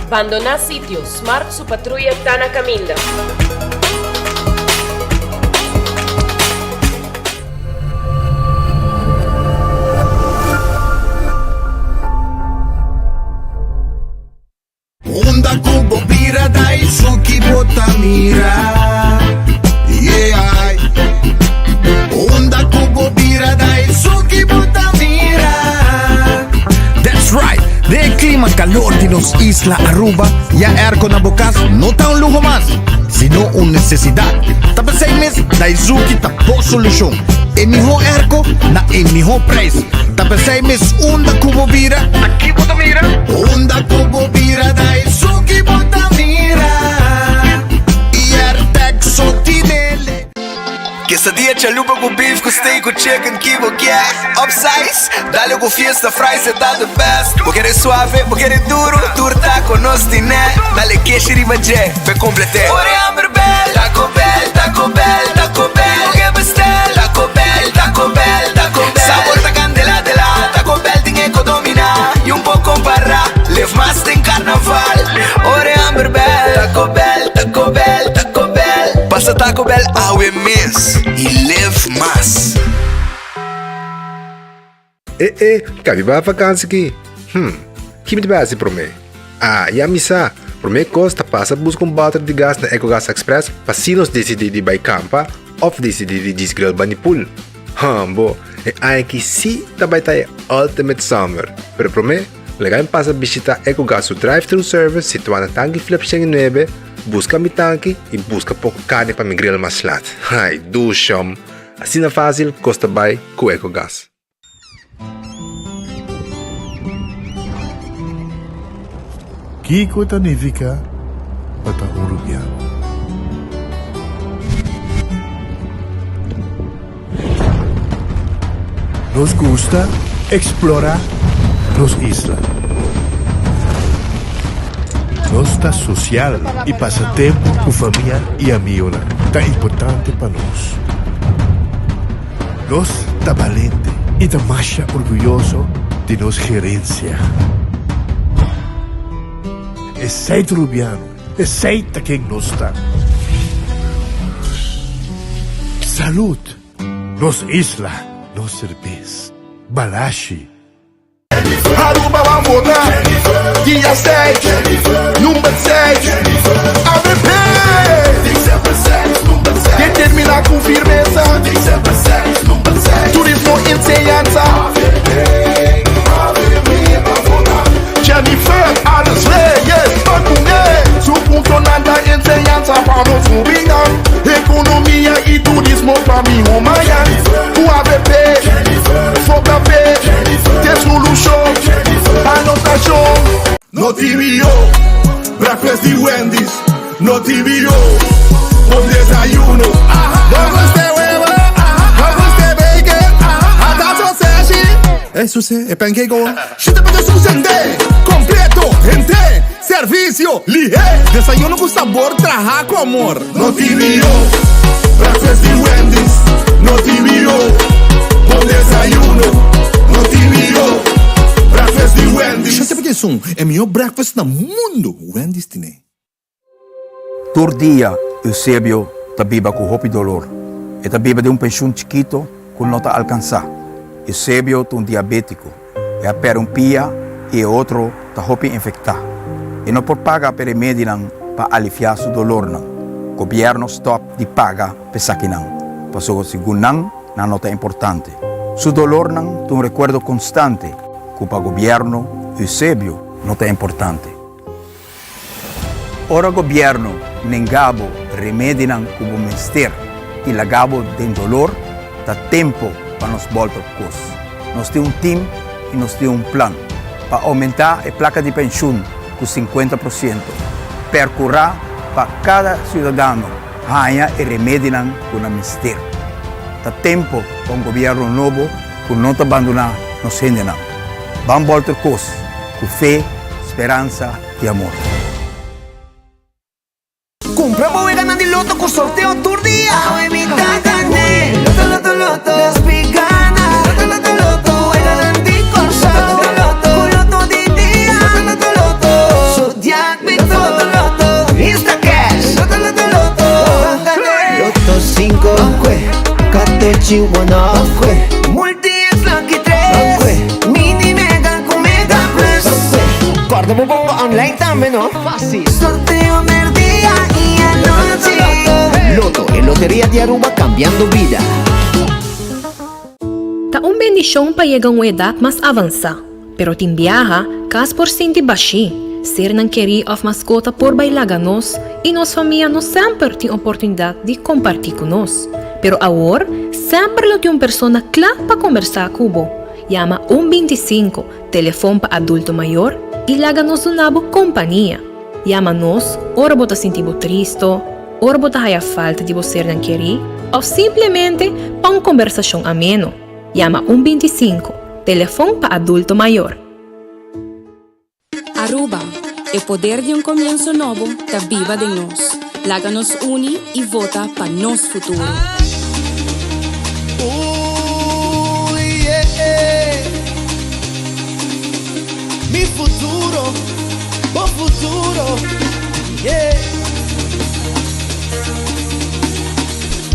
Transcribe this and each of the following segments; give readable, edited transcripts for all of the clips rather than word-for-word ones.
Bandoná sitio, Smart su patruya ta na kaminda. Unda ku bo bira Daisuki bo ta mira Yeah Unda ku bo bira Daisuki bo ta mira That's right! Den e klima kalor di nos isla Aruba, ya airco na bo kas no ta un luho mas, sino un nesesidat. Ta p'esei mes Daizuki ta bo solushon. E mihó airco na e mihó prijs. Ta p'esei mes unda ku bo bira, aki bo ta mira. Unda ku bo bira ta esun ki bo ta mira I Airtag so tinele. Quesadilla chalupa ku beef ku steak ku chicken ki bo kier Upsize, dale ku fiesta fries e ta the best Bo kere suave, bo kere duro, tur taco nos tine Dale keshi riba dje, p'e complete Ora e hamber bel, Taco Bell, Taco Bell, Taco Bell Bo ke bestel, Taco Bell, Taco Bell, Taco Bell Sabor ta candela de la, Taco Bell tin e ko domina Y un por compara, live mas den carnaval Ora e hamber bel, Taco Bell, Taco Bell, Taco Bell Pasa Taco Bell awe mes y live mas. E e, ka mi bai vakansi ki? Hm, ki mi ta bai hasi promé? Ah, ya mi sa! Promé kos ta pasa buska un bòter di gas na Ecogas Express pa si nos disidí di bai kampa òf disidí di djis grill bani pool. Hm, bo, e aña aki sí ta bai ta e ultimate summer! Pero promé, laga mi pasa bishitá Ecogas su drive-thru service situá na Tanki Flip 109, buska mi tanki i buska poko karni pa mi grill mas lat. Ai, dushom! Asina fásil kos ta bai ku Ecogas. Kiko ta nifiká pa ta un rubiano? Nos gusta eksplorá nos isla. Nos ta sosial i pasa tempu ku famia i amionan ta importante pa nos. Nos ta balente i ta masha orguyoso di nos gerensia. Esei ta Rubiano, esei ta ken nos ta. Salud! Nos isla, nos serbes. Balashi. Aruba ban vota dia seis, number seis, avp! Determina cu firmeza, turismo, enseñanza. Jennifer Arends Reyes ban cu ne, su puntonan ta enseñanza pa nos hobennan, economia y turismo pa miho mañan. Cu avp, vota p'e. Te solucion pa nos nacion. No TVO, breakfast di Wendy's. No TVO, bon desayuno. No gusta e huevo, no gusta e bacon, hasta sausage. E suse, e pancake o. Shita pa ta sende, completo, hente, servicio, lihe. Desayuno cu sabor traha cu amor. No TVO, breakfast di Wendy's. No TVO, bon desayuno. No TVO, breakfast di Wendy's. Shete pa esun, e mihó breakfast na mundo, Wendy's tine. Tur dia Eusebio ta biba ku hopi dolor. E ta biba den un penshun chikito ku no ta alkansá. Eusebio ta un diabétiko. E a pèrdè un pia i e otro ta hopi infektá. E no por paga pa e remedinan pa aliviá su dolornan. Gobièrnu stòp di paga pa esakinan, pasobra segun nan, nan no ta importante. Su dolornan ta un rekuerdo konstante ku pa gobièrnu Eusebio no ta importante. Ora gobièrnu nenga bo remedinan ku bo mester i laga bo den dolor, ta tempu pa nos bòlta op kos. Nos tin un tim i nos tin un plan pa oumentá e plaka di penshun ku 50%, perkurá pa kada siudadano haña e remedinan ku nan mester. Ta tempu pa un gobièrnu nobo ku no ta bandoná nos hendenan. Ban bòlta kos ku fe, speransa i amor. Kumpra bo weganan di loto ku sorteo tur dia. Awe mi ta gané. Loto, loto, loto. Despi gana. Loto, loto, loto. Weganan di Kòrsou. Loto, loto, loto. Ku loto di dia. Loto, loto, loto. Zodiac. you wanna. Multi X Lucky 3. Mini Mega ku Mega Plus. Kòrda bo bonga online tambe no. Fásil. Sorteo merdia i anochi. Lotto, e loteria di Aruba cambiando bida. Ta un bendishon pa yega un edat mas avansá, pero tin biaha kas por sinti bashí, sernan kerí òf maskota por bai laga nos i nos famia no semper tin oportunidat di kompartí ku nos. Pero awor semper lo tin un persona kla pa kombersá ku bo. Yama un 25, telefon pa adulto mayor, i laga nos duna bo kompania. Yama nos ora bo ta sinti bo tristo, ora bo ta haya falta di bo sernan kerí òf simplemente pa un kombersashon ameno. Yama un 25, telefon pa adulto mayor. Aruba, e poder di un comienso nobo ta biba den nos. Laga nos uni y vota pa nos futuro. Ooh yeah Mi futuro, bo futuro yeah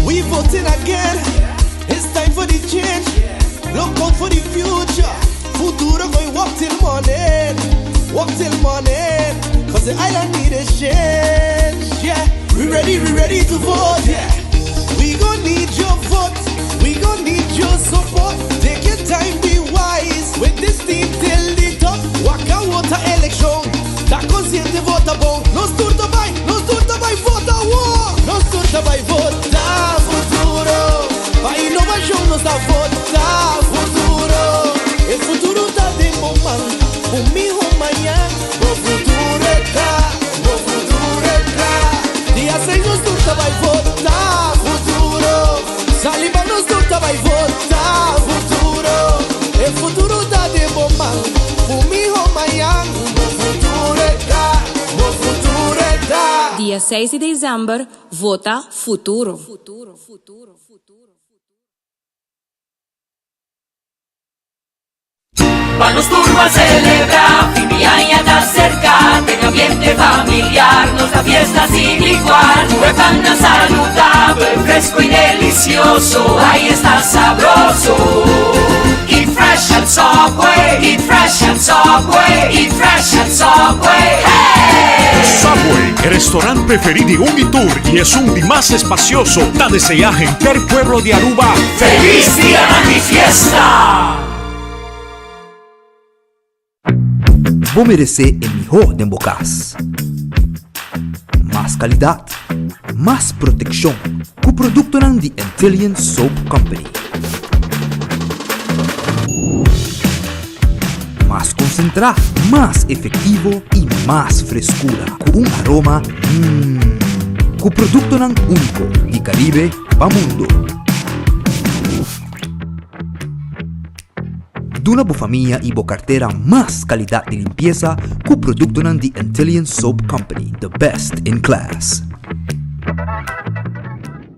We voting again, it's time for the change Look out for the future, futuro going work till morning Work till morning, cause the island need a change Yeah, we ready, we ready to vote yeah We gon' need your vote, we gon' need your support Take your time, be wise, with this team till the top Waka water election, ta consciente vota bon Nos tur ta bay, nos tur ta bay vota wo Nos tur ta bay vota futuro Pa innovacion nos ta vota futuro E futuro ta den bo man, un miho mañan Bo futuro e ta, bo futuro e ta Dia 6 nos tur ta bay vota futuro Sali ban nos tur ta bay vota futuro E futuro ta den bo man, un miho mañan Bo futuro e ta, bo futuro e ta. Dia 6 di december, vota futuro. Pa nos tur ban celebra, fin di aña ta cerca, den ambiente familiar, nos ta fiesta sin igual. Cu e pannan saludabel, fresco y delicioso, ay esta sabroso. Eat fresh at Subway, eat fresh at Subway, eat fresh at Subway, hey! Subway, e restaurant preferi di un y tur y esun di mas espacioso, ta desea henter pueblo di Aruba Feliz Dia di Fiesta! Bo meresé e mihó den bo kas. Mas kalidat, mas protekshon ku produktonan di Antillian Soap Company. Mas konsentrá, mas efektivo i mas freskura ku un aroma mmm. Ku produktonan úniko di Karibe pa mundu. Duna bo famia i bo kartera mas kalidat di limpiesa ku produktonan di Antillian Soap Company, the best in class.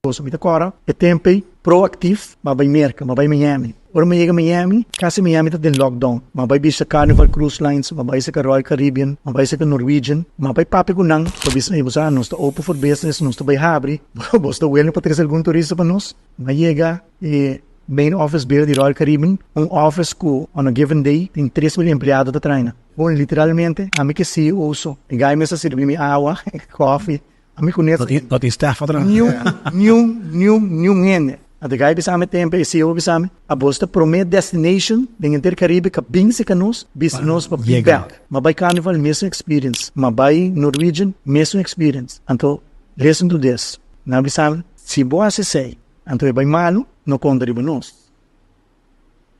Boso mi ta kòrda e tempu ei proactief m'a bai Merka, m'a bai Miami. Ora mi yega Miami, kasi Miami ta den lockdown. M'a bai bisa Carnival Cruise Lines, m'a bai saka Royal Caribbean, m'a bai saka Norwegian. M'a bai papia ku nan pa bisa, ey bo sa nos ta open for business, nos ta bai habri, boso ta willing pa trese algun turista pa nos? M'a yega e Main office bill di Royal Caribbean, un office cu on a given day tin 3000 empleado ta traina. Bon, literalmente, ami ke CEO so. E guy mes a sirbi mi awa, coffee, ami cu net. No tin staff pa traha. Niun, niun, niun, niun hende. Anto e guy bisa mi tempo, e CEO bisa mi, abos ta prome destination den henter Caribe ka bin cerca nos, bisa nos pa bin back. Ma bay Carnival, mesun experience. Ma bay Norwegian, mesun experience. Anto, listen to this, nan bisa mi, si bo haci esey, Anto e bai malu, no konta riba nos.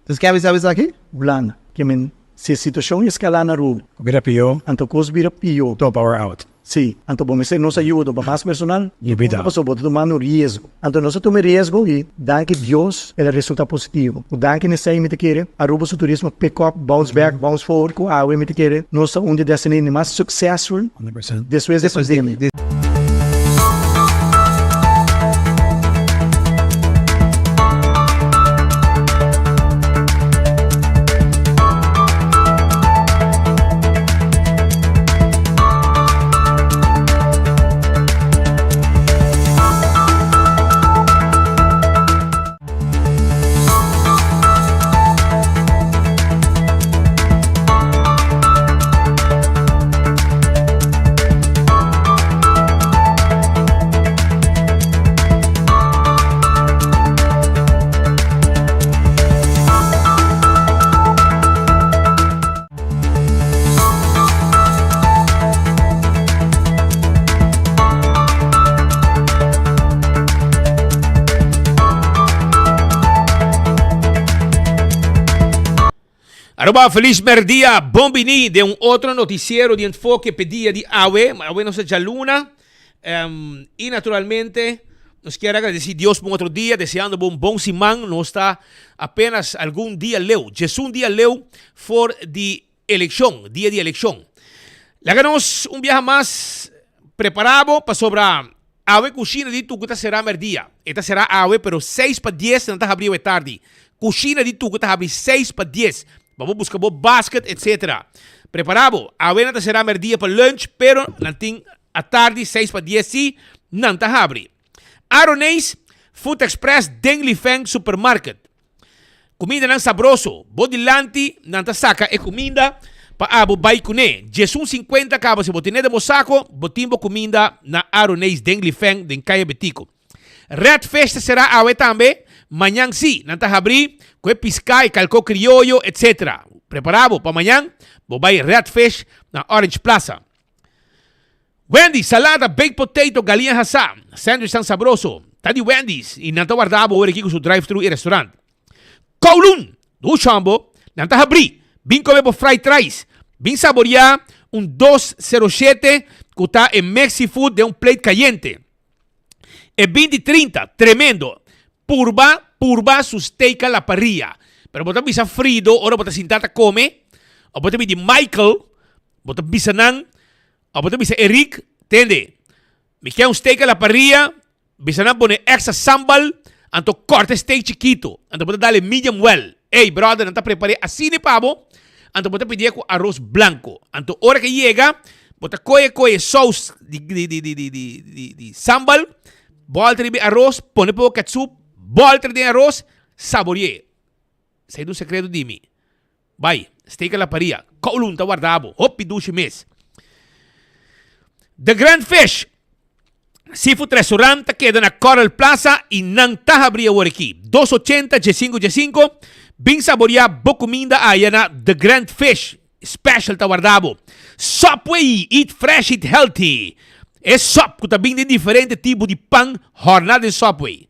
Entonces ke a bisa esaki? Hulanda. Ke men, si e situashon eskalá na Aruba. Ku bira pió. Anto kos bira pió. Top power out. Sí. Anto bo mester nos ayuda pa mas personal. Lubida. Pasobra bo ta tumando riesgo. Anto nos a tuma e riesgo i danki Dios el a resulta positivo. Ku danki na esei mi ta kere Aruba su turismo pick up, bounce back, bounce forward ku awe mi ta kere nos ta un di destination mas successful despues di e pandemia. Aruba feliz merdia, bon bini den un otro noticiero di Enfoke p'e dia di awe, awe nos ta djaluna, y naturalmente nos kier agradeci Dios pa un otro dia, deseando bo un bon siman, nos ta apenas algun dia leu, djesun dia leu for di eleccion, dia di eleccion. Laga nos un biaha mas prepara bo pasobra awe cushina di Tucu ta cera merdia, e ta cera awe pero seis pa dies nan ta habri awe tardi. Cushina di Tucu ta habri seis pa dies pa bo busca bo basket etc. Prepara bo, awe nan ta cera merdia pa lunch pero nan tin atardi seis pa dies si nan ta habri. Aroneis Food Express den Lifeng Supermarket. Cumindanan sabroso, bo dilanti nan ta saca e cuminda pa abo bay cune. Djesun cincuenta caba si bo tene den bo saco, bo tin bo cuminda na Aroneis den Lifeng den Caya Betico. Red Fish ta será awe tambe, mañan sí, nan ta habrí ku e piská, e kalkó krioyo, etc. Prepará bo pa mañan, bo bai Red Fish na Orange Plaza. Wendy's, salada, baked potato, galiña hasá, sandwich tan sabroso, ta di Wendy's i nan ta warda bo ora aki ku su drive-thru i restaurant. Kowloon, Dushanbo, nan ta habrí, bin kome bo fried rice, bin saboriá un 207 ku ta e Mexi food den un plate kayente. E 20 30, tremendo. Purba, purba su steak a la parrilla. Pero bo ta bisa Frido ora bo ta sinta ta come, of bo ta bidi Michael, bo ta bisa nan, of bo ta bisa Eric, tende, mi ke un steak a la parrilla, bisa nan pone extra sambal, anto corta e steak chikito, anto bo ta dale medium well. Ey, brother, nan ta prepare asina pa bo, anto bo ta pidié cu aros blanco. Anto ora ke yega, bo ta coye coye saus di di di di di di di di sambal, bolter riba e aros, pone poco ketchup, bolter den aros, saborié. Esei ta un secreto di mi. Bai, steak a la parilla, Kowloon ta warda bo, hopi dushi mes. The Grand Fish Seafood Restaurant ta keda na Coral Plaza y nan ta habri awor aki. Dos ochenta djesinco djesinco, bin saboria bo cuminda aya na The Grand Fish. Special ta warda bo. Subway, eat fresh, eat healthy. E sub cu ta bin den diferente tipo di pan horna den Subway.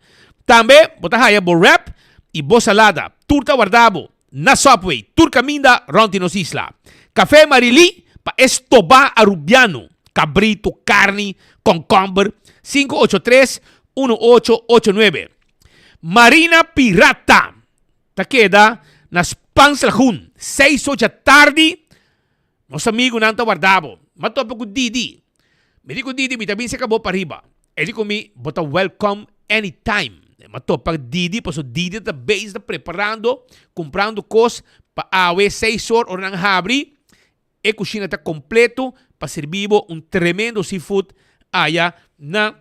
Tambe bo ta haya bo wrap y bo salada. Tur ta warda bo. Na Subway, tur caminda rond di nos isla. Café Marilí pa e stobá Arubiano, cabrito, carni, concomber, 583 1889. Marina Pirata ta keda na Spaans Lagoen, seis ocha tardi, nos amigunan ta warda bo. M'a topa cu Didi. Mi di cu Didi, mi ta bin seca bo pariba. E di cu mi, bo ta welcome anytime. M'a topa Didi, paso Didi ta bezig ta preparando, cumprando cos pa awe seis or, ora nan habri, e cushina ta completo pa sirbi bo un tremendo seafood aya na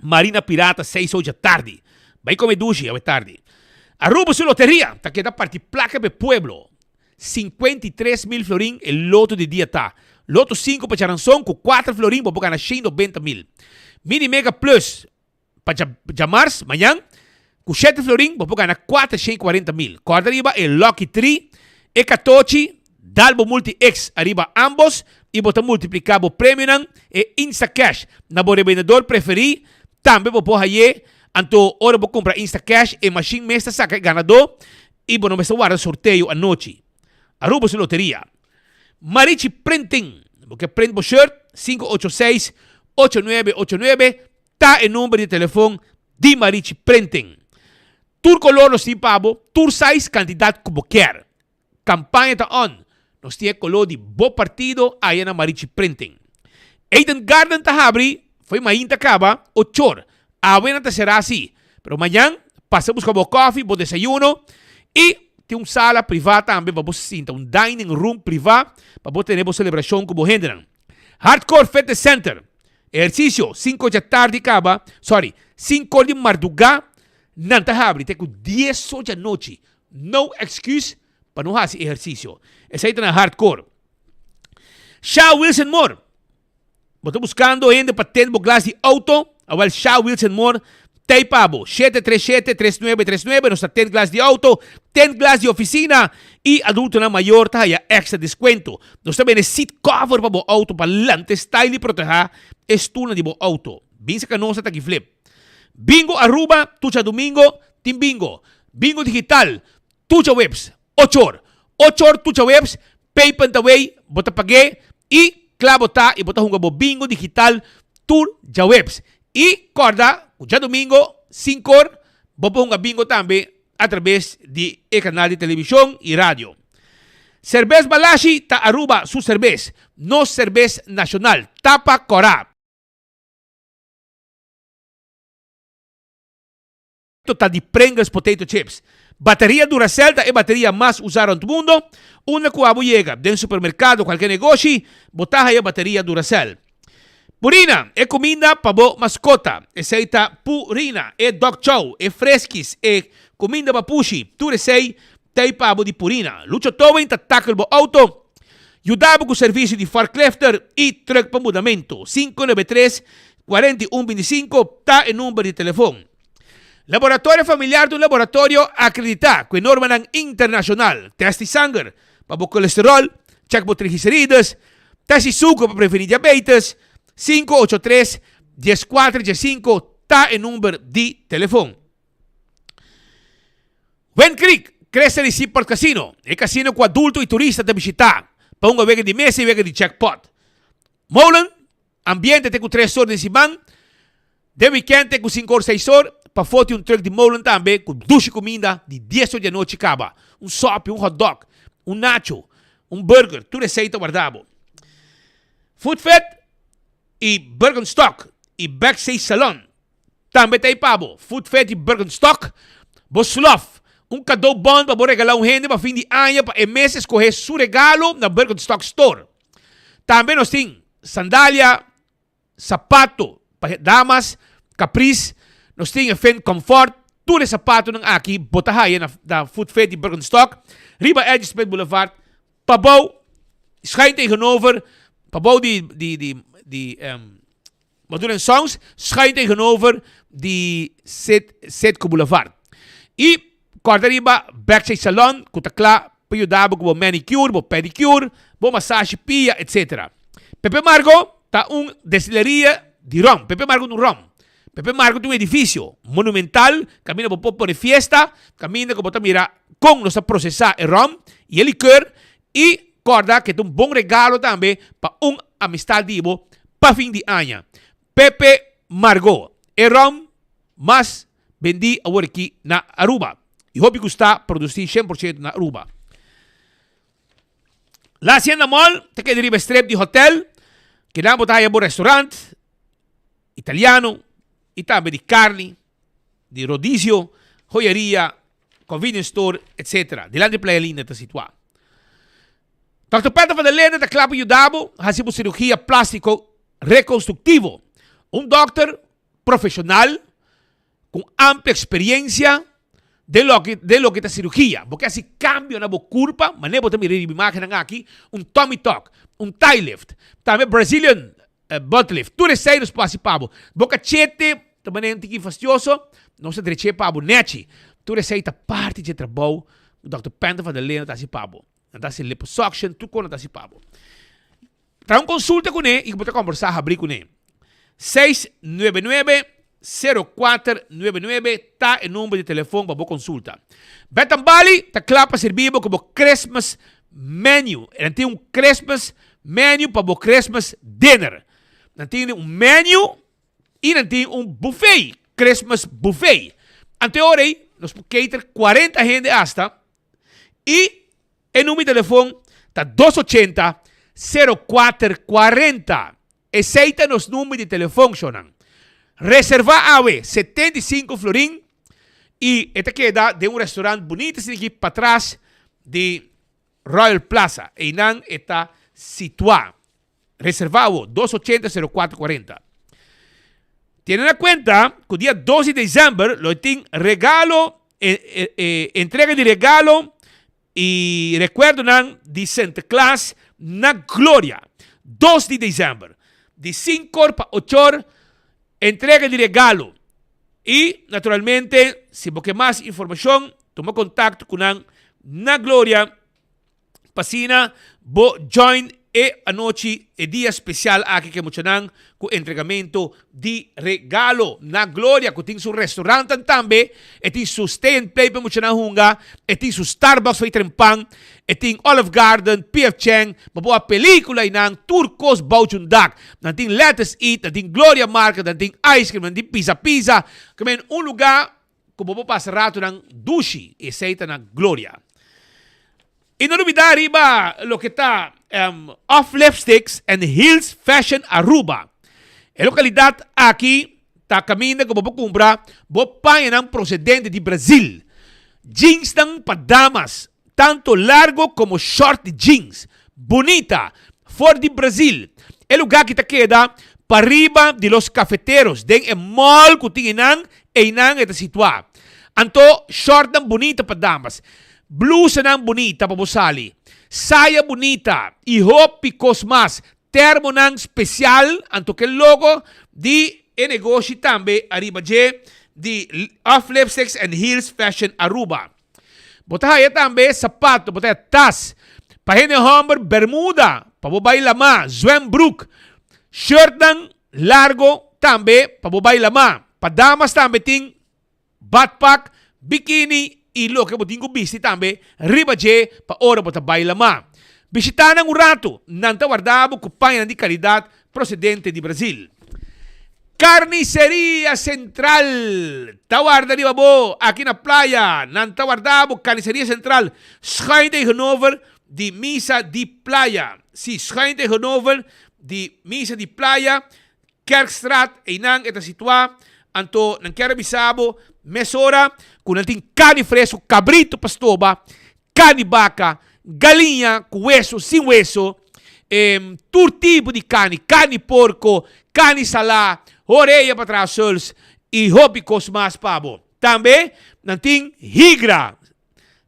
Marina Pirata seis or djatardi. Bay come dushi awe tardi. Aruba su loteria ta keda parti placa p'e pueblo. 53 mil florin e loto di dia ta. Loto 5 pa djaranson ku 4 florin bo por gana 190 mil. Mini Mega Plus pa djamars, mañan, ku 7 florin bo por gana 440 mil. Kòrda riba e Lucky 3, e katochi, dal bo Multi X ariba ambos i bo ta multipliká bo premionan e Instacash na bo rebendedor preferí. Tambe bo por haye, anto ora bo kumpra Instacash e mashin mes ta saka e ganadó I bo no mester warda sorteo anochi. Aruba su loteria. Marichi Printing. Bo ke print bo shirt? 586 8989 ta e number di telefon di Marichi Printing. Tur color nos tin pa bo, tur size, cantidad cu bo kier. Campaña ta on. Nos tin e color di bo partido aya na Marichi Printing. Eden Garden ta habri fo'i mainta caba ochor. Awe nan ta cera si, pero mañan pasa busca bo koffie, bo desayuno y tin un sala priva tambe pa bo sinta, un dining room priva pa bo tene bo celebracion cu bo hendenan. Hardcore Fitness Center, ehercicio cinco djatardi caba, sorry, cinco di marduga nan ta habri te cu dies or djanochi. No excuse pa no haci ehercicio. Esey ta na Hardcore. Sha Wilson Moore. Bo ta buscando hende pa tend bo glas di auto? Awel Sha Wilson Moore t'ey pa bo. 737-3939 Nos ta tend glas di auto, tend glas di oficina y adultonan mayor ta haya extra descuento. Nos ta bende seat cover pa bo auto pa lanta e style y proteha e stoelnan di bo auto. Bin saca nos ta taki flip. Bingo Aruba, tucha domingo tin bingo. Bingo digital, tucha webs, ocho or. Ochor tur djaweps, Paypal ta wey, bo ta pag'é i kla bo ta i bo ta hunga bo bingo digital tur djaweps. I kòrda ku djadumingo sinkor bo por hunga bingo tambe atrabes di e kanal di televishon i radio. Serbes Balashi ta Aruba su serbes, nos serbes nashonal. Tapa kòrá. Ta di Pringles Potato Chips. Bateria Duracell ta e bateria mas usa rond mundo. Unda cu abo yega, den supermercado, cualkier negoshi, bo ta haya bateria Duracell. Purina, e cuminda pa bo mascota. Esey ta Purina, e dog chow, e freskis, e cuminda pa pushi, tur esey ta ey pa bo di Purina. Lucho Towing ta tackle bo auto, yuda bo cu servicio di forklifter y truck pa mudamento. 593 41 25 ta e number di telefon. Laboratorio Familiar ta un laboratorio akreditá ku e normanan internashonal. Tèst di sanger pa bo kolesteròl, chèk bo trigliserides, tèst di suku pa prevení diabetes. 583 14 15 ta e number di telefon. Wind Creek, Crystal y Seaport Casino, e kasino ku adulto i turista ta bishitá pa hunga wega di mesa i wega di jackpot. Molen, Ambiente te ku tres or den siman, den wikènt te ku sinku or seis or, pafó tin un trùk di molen tambe ku dushi kuminda di dies or di anochi kaba, un sòpi, un hòtdòg, un nacho, un burger, tur esei ta warda bo. Food Fit i Birkenstock i Backstage Salon tambe ta ei pa bo. Food Fit i Birkenstock, bo slòf, un kadó bòn pa bo regalá un hende pa fin di aña pa e mes eskohé su regalo na Birkenstock Store. Tambe nos tin sandalia, sapato pa damas, Caprice, nos tin e Finn Comfort, tur e sapatonan aki bo ta haya na na Food Fit di Birkenstock, riba Edgy Smith Boulevard, pabou, schuin tegenover, pabou di di di di Maduro en Sons, schuin tegenover di Cit Citgo Boulevard. Y corda riba Backstage Salon cu ta cla pa yuda bo cu bo manicure, bo pedicure, bo masashi pia, etc. Pepe Margo ta un destileria di rom. Pepe Margo ta un rom. Pepe Margo ta un edificio monumental caminda bo por pone fiesta, caminda cu bo ta mira con nos ta procesa e rom y e liqueur y corda cu e ta un bon regalo tambe pa un amistad di bo pa fin di aña. Pepe Margo, e rom mas bendí awor aki na Aruba y hopi gusta producí shen por ciento na Aruba. La Hacienda Mall ta keda riba e strip di hotel, kinan bo ta haya bo restaurant italiano y tambe di carni, di rodizio, joyeria, convenience store, etc. Dilanti Playa Linda ta situa. Dòkter Peter van der Linden ta kla pa yuda bo hasi bo sirugia plástiko rekonstruktivo. Un dòkter profeshonal ku amplia eksperiencia den loke den loke ta sirugia. Bo ke hasi kambio na bo kurpa, manera bo ta mira riba imágennan aki, un tummy tuck, un thigh lift, tambe Brazilian butt lift. Tur esei nos por hasi pa bo. Bo kachete ta manera un tiki fastioso, nos ta drech'é pa bo nèchi. Tur esei ta parti dje trabou ku dòkter Peter van der Linden ta hasi pa bo. Nan ta hasi liposuction, tur kos nan ta hasi pa bo. Traha un konsulta kuné i bo ta kombersá habrí kuné. 699 0499 ta e number di telefon pa bo konsulta. Bed and Bali ta kla pa sirbi bo ku bo Christmas menu. Nan tin un Christmas menu pa bo Christmas dinner. Nan tin un menu i nan tin un buffet, Christmas buffet. Anto e ora ei nos por cater 40 hende asta. I e number di telefon ta dos ochenta, sero kuater kuarenta. Esei ta nos number di telefon, shownan. Reserva awe 75 florin i e ta keda den un restaurant bunita asina aki patras di Royal Plaza. Einan e ta situá. Reserva awo, dos ochenta, sero kuater kuarenta. Tene na kuenta ku dia dos di desèmber lo tin regalo, entrega di regalo i rekuerdonan di Sinterklaas na Gloria. Dos di desèmber, di sinkor pa ochor, entrega di regalo. I naturalmente si bo ke mas informashon, tuma kontakto ku nan na Gloria. Pa asina bo join. E anochi, e dia special aki ke muchanan ku entregamento di regalo na Gloria ku tin su restaurantan tambe, e tin su stay and play pa e muchanan hunga, e tin su Starbucks pa e tren pan, e tin Olive Garden, PF Chang, pa bo a pelicula einan, tur kos bou djun dak. Nan tin Lettuce Eat, nan tin Gloria Market, nan tin ice cream, nan tin Pizza Pizza, ke men un luga Ku bo por pasa ratonan dushi, esei ta na gloria. I no lubidá riba loke ta Off Lipsticks and Heels Fashion Aruba. E lokalidat aki ta kaminda ku bo por kumpra bo pañanan prosedente di Brazil. Jeansnan pa damas, tanto largo komo short di jeans. Bunita, for di Brazil. E lugá aki ta keda pariba di Los Cafeteros, den e mall ku tin einan Einan e ta situá. Anto shortnan bunita pa damas, blusanan bunita pa bo sali, saya bunita i hopi kos mas, termonan spesial, anto ke logo di e negoshi tambe ariba dje di Off Lipsticks and Heels Fashion Aruba. Bo ta haya tambe sapato, bo ta haya tas, pa hende hòmber bermuda pa bo bai lamá, zwembroek, shirtnan largo tambe pa bo bai lamá. Pa damas tambe tin badpak, bikini i loke bo tin ku bisti tambe riba dje pa ora bo ta bai lamá. Bishitá nan un ratu, nan ta warda bo ku pañanan di kalidat prosedente di Brazil. Carniceria Central ta warda riba bo aki na playa. Nan ta warda bo Carniceria Central schuin tegenover di Misa di Playa. Si, schuin tegenover di Misa di Playa, Kerkstraat, einan e ta situá. Anto nan kier a bisa bo mesora ku nan tin karni fresku, kabritu pa stoba, Karni baka, galiña ku weso, sin weso, tur tipo di karni, karni porko, karni salá, horeya pa traha suls i hopi kos mas pa bo. Tambe nan tin higra,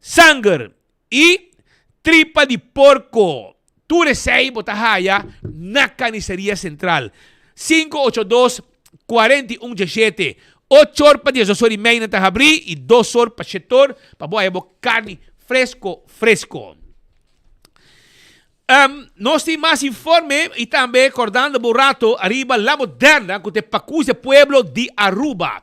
sanger i tripa di porko. Tur esei bo ta haya na Carniceria Central. 582 41 17. Ocho or pa diesdos or i mei nan ta habrí i dos or pa shete or pa bo haya bo karni fresko fresko. Um, nos tin mas informe i tambe kordando bo rato ariba La Moderna ku ta e pakus e pueblo di Aruba.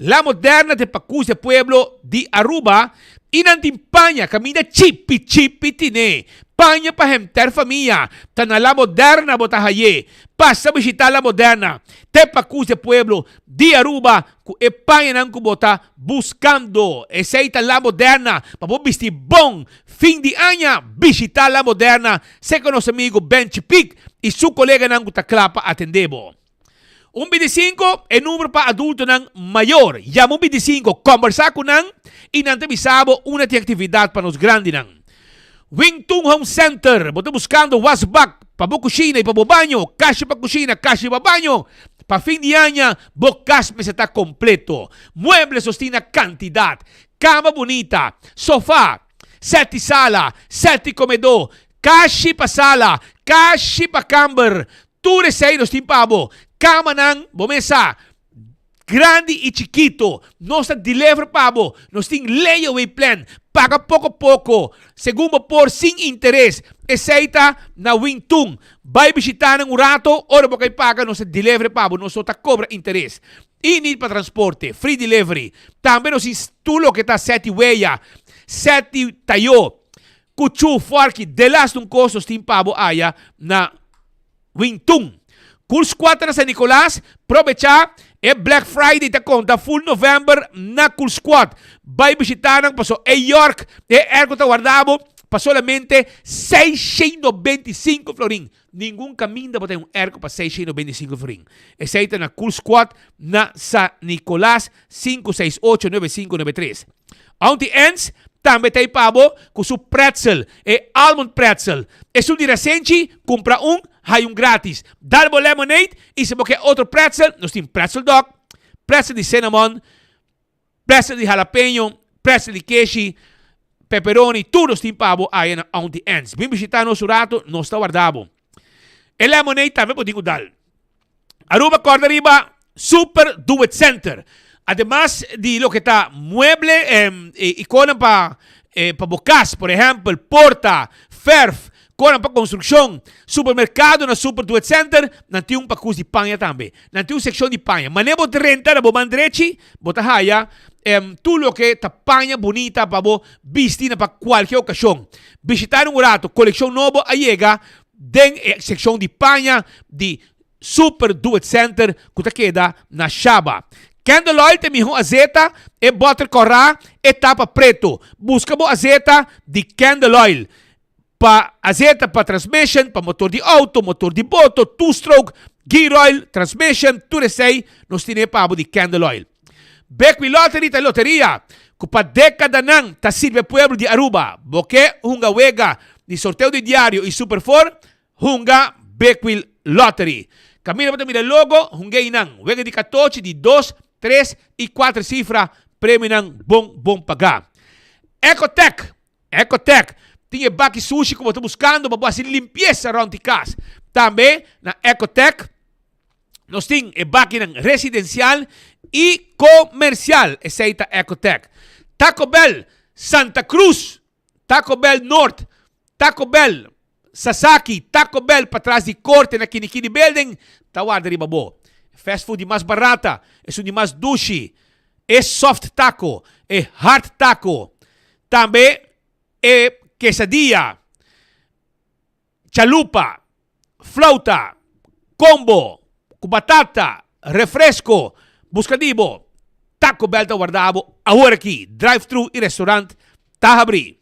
La Moderna ta e pakus e pueblo di Aruba i nan tin paña kaminda chipi chipi tine. Paña pa henter famia ta na La Moderna bo ta haye. Pasa bishita La Moderna, te pakus e pueblo di Aruba ku e pañanan ku bo ta buskando. Esei ta La Moderna pa bo bisti bon fin di aña. Bishita La Moderna serka nos amigu Benchi Piek i su koleganan ku ta kla pa atende bo. Un bintisinko e numero pa adultonan mayor. Yama un bintisinko, kombersá ku nan i nan ta bisa bo unda tin aktividat pa nos grandinan. Wing Tun Home Center, bo ta buskando wasbak pa bo kushina i pa bo baño, kashi pa kushina, kashi pa baño. Pa fin di aña bo kas mester ta kompleto. Muebles nos tin na kantidat, kama bunita, sofa, sèt di sala, sèt di komedó, kashi pa sala, kashi pa kamber, Tur esei nos tin pa bo. Kamanan, bo mes sa, grandi i chikito, nos ta deliver pa bo. Nos tin layaway plan, paga poko poko, segun bo por sin interes. Esei ta na Wingtun. Bai bishita nan un rato, ora bo kai paga nos ta deliver pa bo, nos no ta kobra interes. I nit pa transporte, free delivery. Tambe nos tin tur loke ta seti weya, seti tayo. Kuchu, Forky, delas un kos nos tin pa bo aya na Wingtun. Cool Squad ta na San Nicolas, probecha e Black Friday ta konta full November na Cool Squad. Bai bishita nan paso e York, e airco ta warda bo pa solamente 695 florin. Ningun kaminda bo ta un airco pa 695 florin. Esei ta na Cool Squad na San Nicolas 568 9593. Auntie Anne's tambe ta ei pa bo ku su pretzel, e almond pretzel. Esun di resenchi, kumpra un, hay un gratis. Dal bo lemonade i si bo ke otro pretzel, nos tin pretzel dog, pretzel di cinnamon, pretzel di jalapeño, pretzel di keshi, pepperoni, tur nos tin pa bo aya na Auntie Anne's. Bin bishita nos un rato, nos ta warda bo. E lemonade tambe bo tin ku dal. Aruba corda riba Super Do It Center. Ademas di loke ta mueble y conan pa pa bo cas, por ehempel porta, verf, Koran pa konstrukshon, supermerkado na Super Duet Center, nan tin un pakus di paña tambe. Nan tin un sekshon di paña. Manera bo drenta na bo man drechi, bo ta haya tur loke ta paña bunita pa bo bisti na pa kualke okashon. Bishita un rato, kolekshon nobo a yega den e sekshon di paña di Super Duet Center ku ta keda na Shaba. Candle Oil ta e mihó azeta, e bòter kòrá, e tapa preto. Buska bo azeta di Candle Oil. Pa azeta pa transmission, pa motor di auto, motor di boto, two stroke, gear oil, transmission, tur esei nos tine pa bo di Candle Oil. Bekwin Lottery ta e loteria ku pa dekadanan ta sirbi e pueblo di Aruba. Bo ke hunga wega di sorteo di diario i Super Four? Hunga Bekwil Lottery. Kaminda bo ta mira e logo, hunga einan. Wega di katochi di dos, tres i kuater sifra, premionan bon bon pagá. Ecotec, Ecotec tin e baki sushi ku bo ta buskando pa bo hasi limpiesa rònt di kas. Tambe na Ecotec nos tin e bakinan residensial i komersial. Esei ta Ecotec. Taco Bell Santa Cruz Taco Bell Noord, Taco Bell Sasaki, Taco Bell patras di Corte na Kinikini Building ta warda riba bo. E fast food di mas barata, esun di mas dushi, e soft taco, e hard taco, tambe e quesadilla. Chalupa, flauta, combo, cu batata, refresco, busca di bo. Taco Bell ta warda bo awor aki. Drive thru y restaurant ta habri.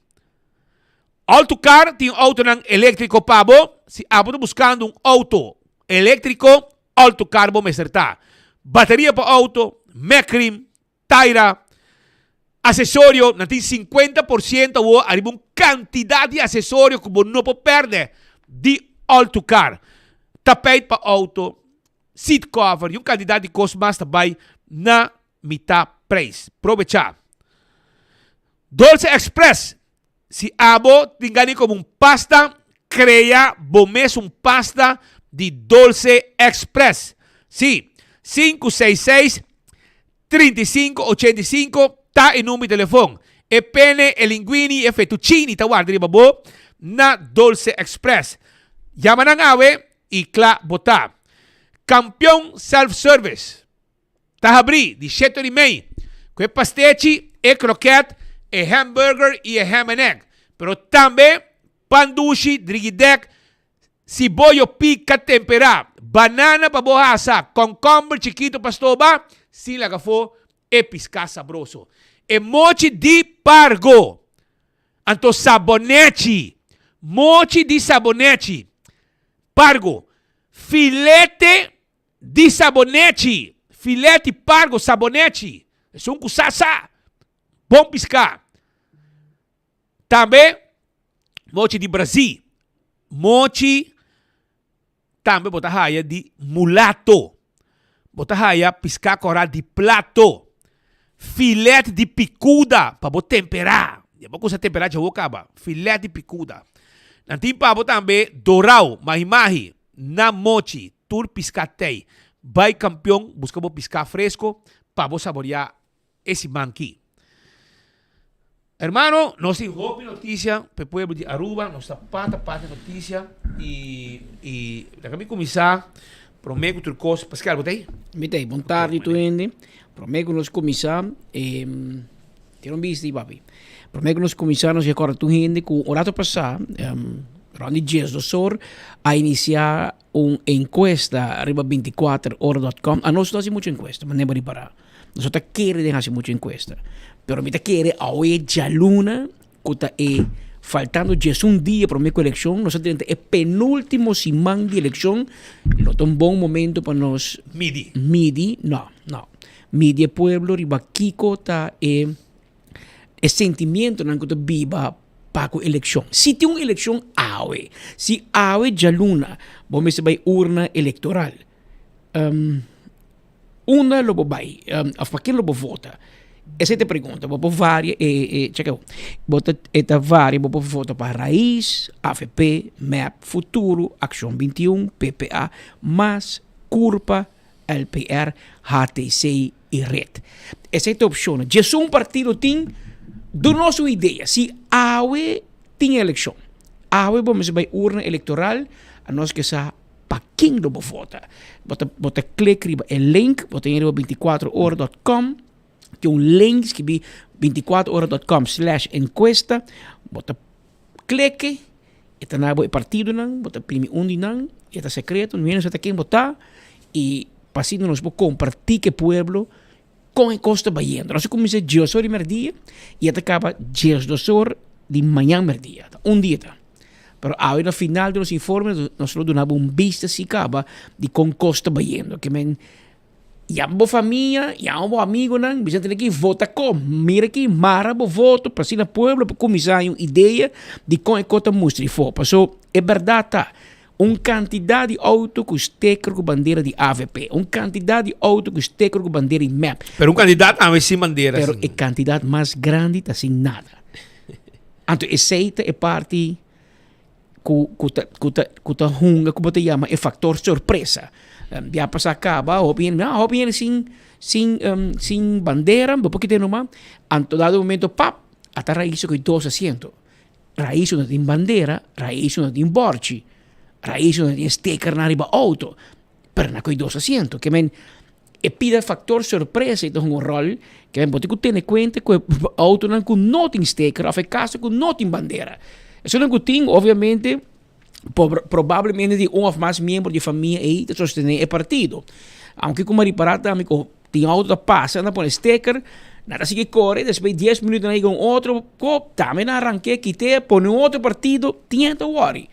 All to Car tin autonan electrico pa bo. Si abo ta buscando un auto electrico, All to Car bo mester ta. Bateria pa auto, Mecrim, Taira, Asesorio, nan tin 50% awor ariba un kantidat di asesorio ku bo no por pèrdè di All to Car. Tapijt pa outo, seat cover i un kantidat di kos mas ta bai na mitá preis. Probechá! Dolce Express, Si abo tin gana di come un pasta, crea bo mes un pasta di Dolce Express. Si, sinku seis seis, 35 85 ta e number di telefon. E pene, e linguini, e fettuccini ta warda riba bo na Dolce Express. Yama nan awe y cla bo ta. Campeon Self Service. Ta habrí di shete ora i mei ku e pastechi, e kroket, e hamburger i e ham and egg. Pero tambe pan dushi, drigidek, siboyo pika temperá, banana pa bo hasa, kònkòmber chikitu pa stoba, sin laga afó e piská sabroso. E mochi di pargo! Anto sabonechi! Mochi di sabonechi! Pargo! Filete Di sabonechi, fileti pargo sabonechi, esun ku sa sa, bon piská. Tambe mochi di Brazil, mochi tambe bo ta haya di mulato, bo ta haya piská kòrá di plato, filet di pikuda pa bo temperá, ya bo kusa temperá djawo kaba, filet di pikuda. Nan tin pa bo tambe dorau, mahi-mahi, na mochi. Tur piská tei. Bai Kampion buska bo piská fresko pa bo saboriá e siman ki. Hermano, nos tin hopi notisia pa e pueblo di Aruba. Nos ta pata pata notisia i i laga mi kuminsá promé ku tur kos. Pascal, bo ta ei? Mi ta ei. Bon tardi tur hende. Promé ku nos kuminsá, tira un bista ei papi. Promé ku nos kuminsá nos rekòrda tur hende ku un rato pasá, rònt di diesdos or, a inisiá un enkuesta riba bintikuater ora dòt kòm. Anos no hasi muchu enkuesta, manera bo ripará. Nos no ta kere den hasi muchu enkuesta. Pero mi ta kere awe djaluna ku ta e faltando diesun dia promé ku elekshon, nos ta drenta e penúltimo siman di elekshon, lo ta un bon momento pa nos Midi. midi, no, no, midi e pueblo riba kiko ta e e sentimientonan ku ta biba pa ku elekshon. Si tin un elekshon awe, si awe djaluna bo mester bai urna elektoral, unda lo bo bai òf pa ken lo bo vota? Esei ta e pregunta. Bo por varia e e chèkè bo, bo ta e ta varia bo por vota pa Raiz, avp, mep, Futuro, Akshon 21, PPA, mas, Curpa, LPR, HTC i red. Esei ta opshonnan. Djesun partido tin, duna nos un idea. Si awe tin elekshon. Awe bo mester bai urna elektoral, anos ke sa pa ken lo bo vota. Bo ta bo ta klik riba e link, bo ta yen riba binticuatro ora dot com, tin un link skibi binticuatro ora dot com slash encuesta, bo ta klik e ta na bo e partidonan, bo ta primi un di nan, e ta sekreto, niun hende sa ta ken bo ta, i pa asina nos por kompartí ku e pueblo kon e kos ta bayendo. Nos a kuminsá dies or di merdia i e ta kaba diesdos or di mañan merdia, ta un dia ta. Pero awe na final di nos informe nos lo duna bo un bista si kaba di kon kos ta bayendo. Ke men yama bo famia, yama bo amigonan, bisa tene ki vota kon. Mira ki mara bo voto pa asina pueblo por kuminsá haña un idea di kon e kos ta mustra afó. Paso e bèrdat ta Un kantidat di outo ku steker ku bandera di avp. Un kantidat di outo ku steker ku bandera di mep. Pero un kandidat tambe sin bandera. Pero e kantidat mas grandi ta sin nada. Anto esei ta e parti ku ku ta ku ta ku ta hunga ku bo ta yama e faktor sorpresa. Bia pasá kaba hopi hende, ah hopi hende sin sin sin bandera, bo por kita e numa. Anto dado momento pap a ta raisa ku e dos asiento. Raiz no tin bandera, raiz no tin borchi, raiz no tin sticker na riba auto, pero na koe dos asiento. Ke men e pida factor sorpresa i ta hunga un rol, ke men bo tin ku tene kuenta ku e autonan ku no tin sticker of e kasa ku no tin bandera. Esunnan ku tin obviamente probablemente di un of mas miembro di famia ei ta sostené e partido. Aunke ku mi a ripará tambe ku tin outo ta pasa nan pone sticker, nan ta sigui kore, despues dies minuto nan yega un otro kop, tambe nan a rank'é, kit'é, pone un otro partido, tin hende ta wòri.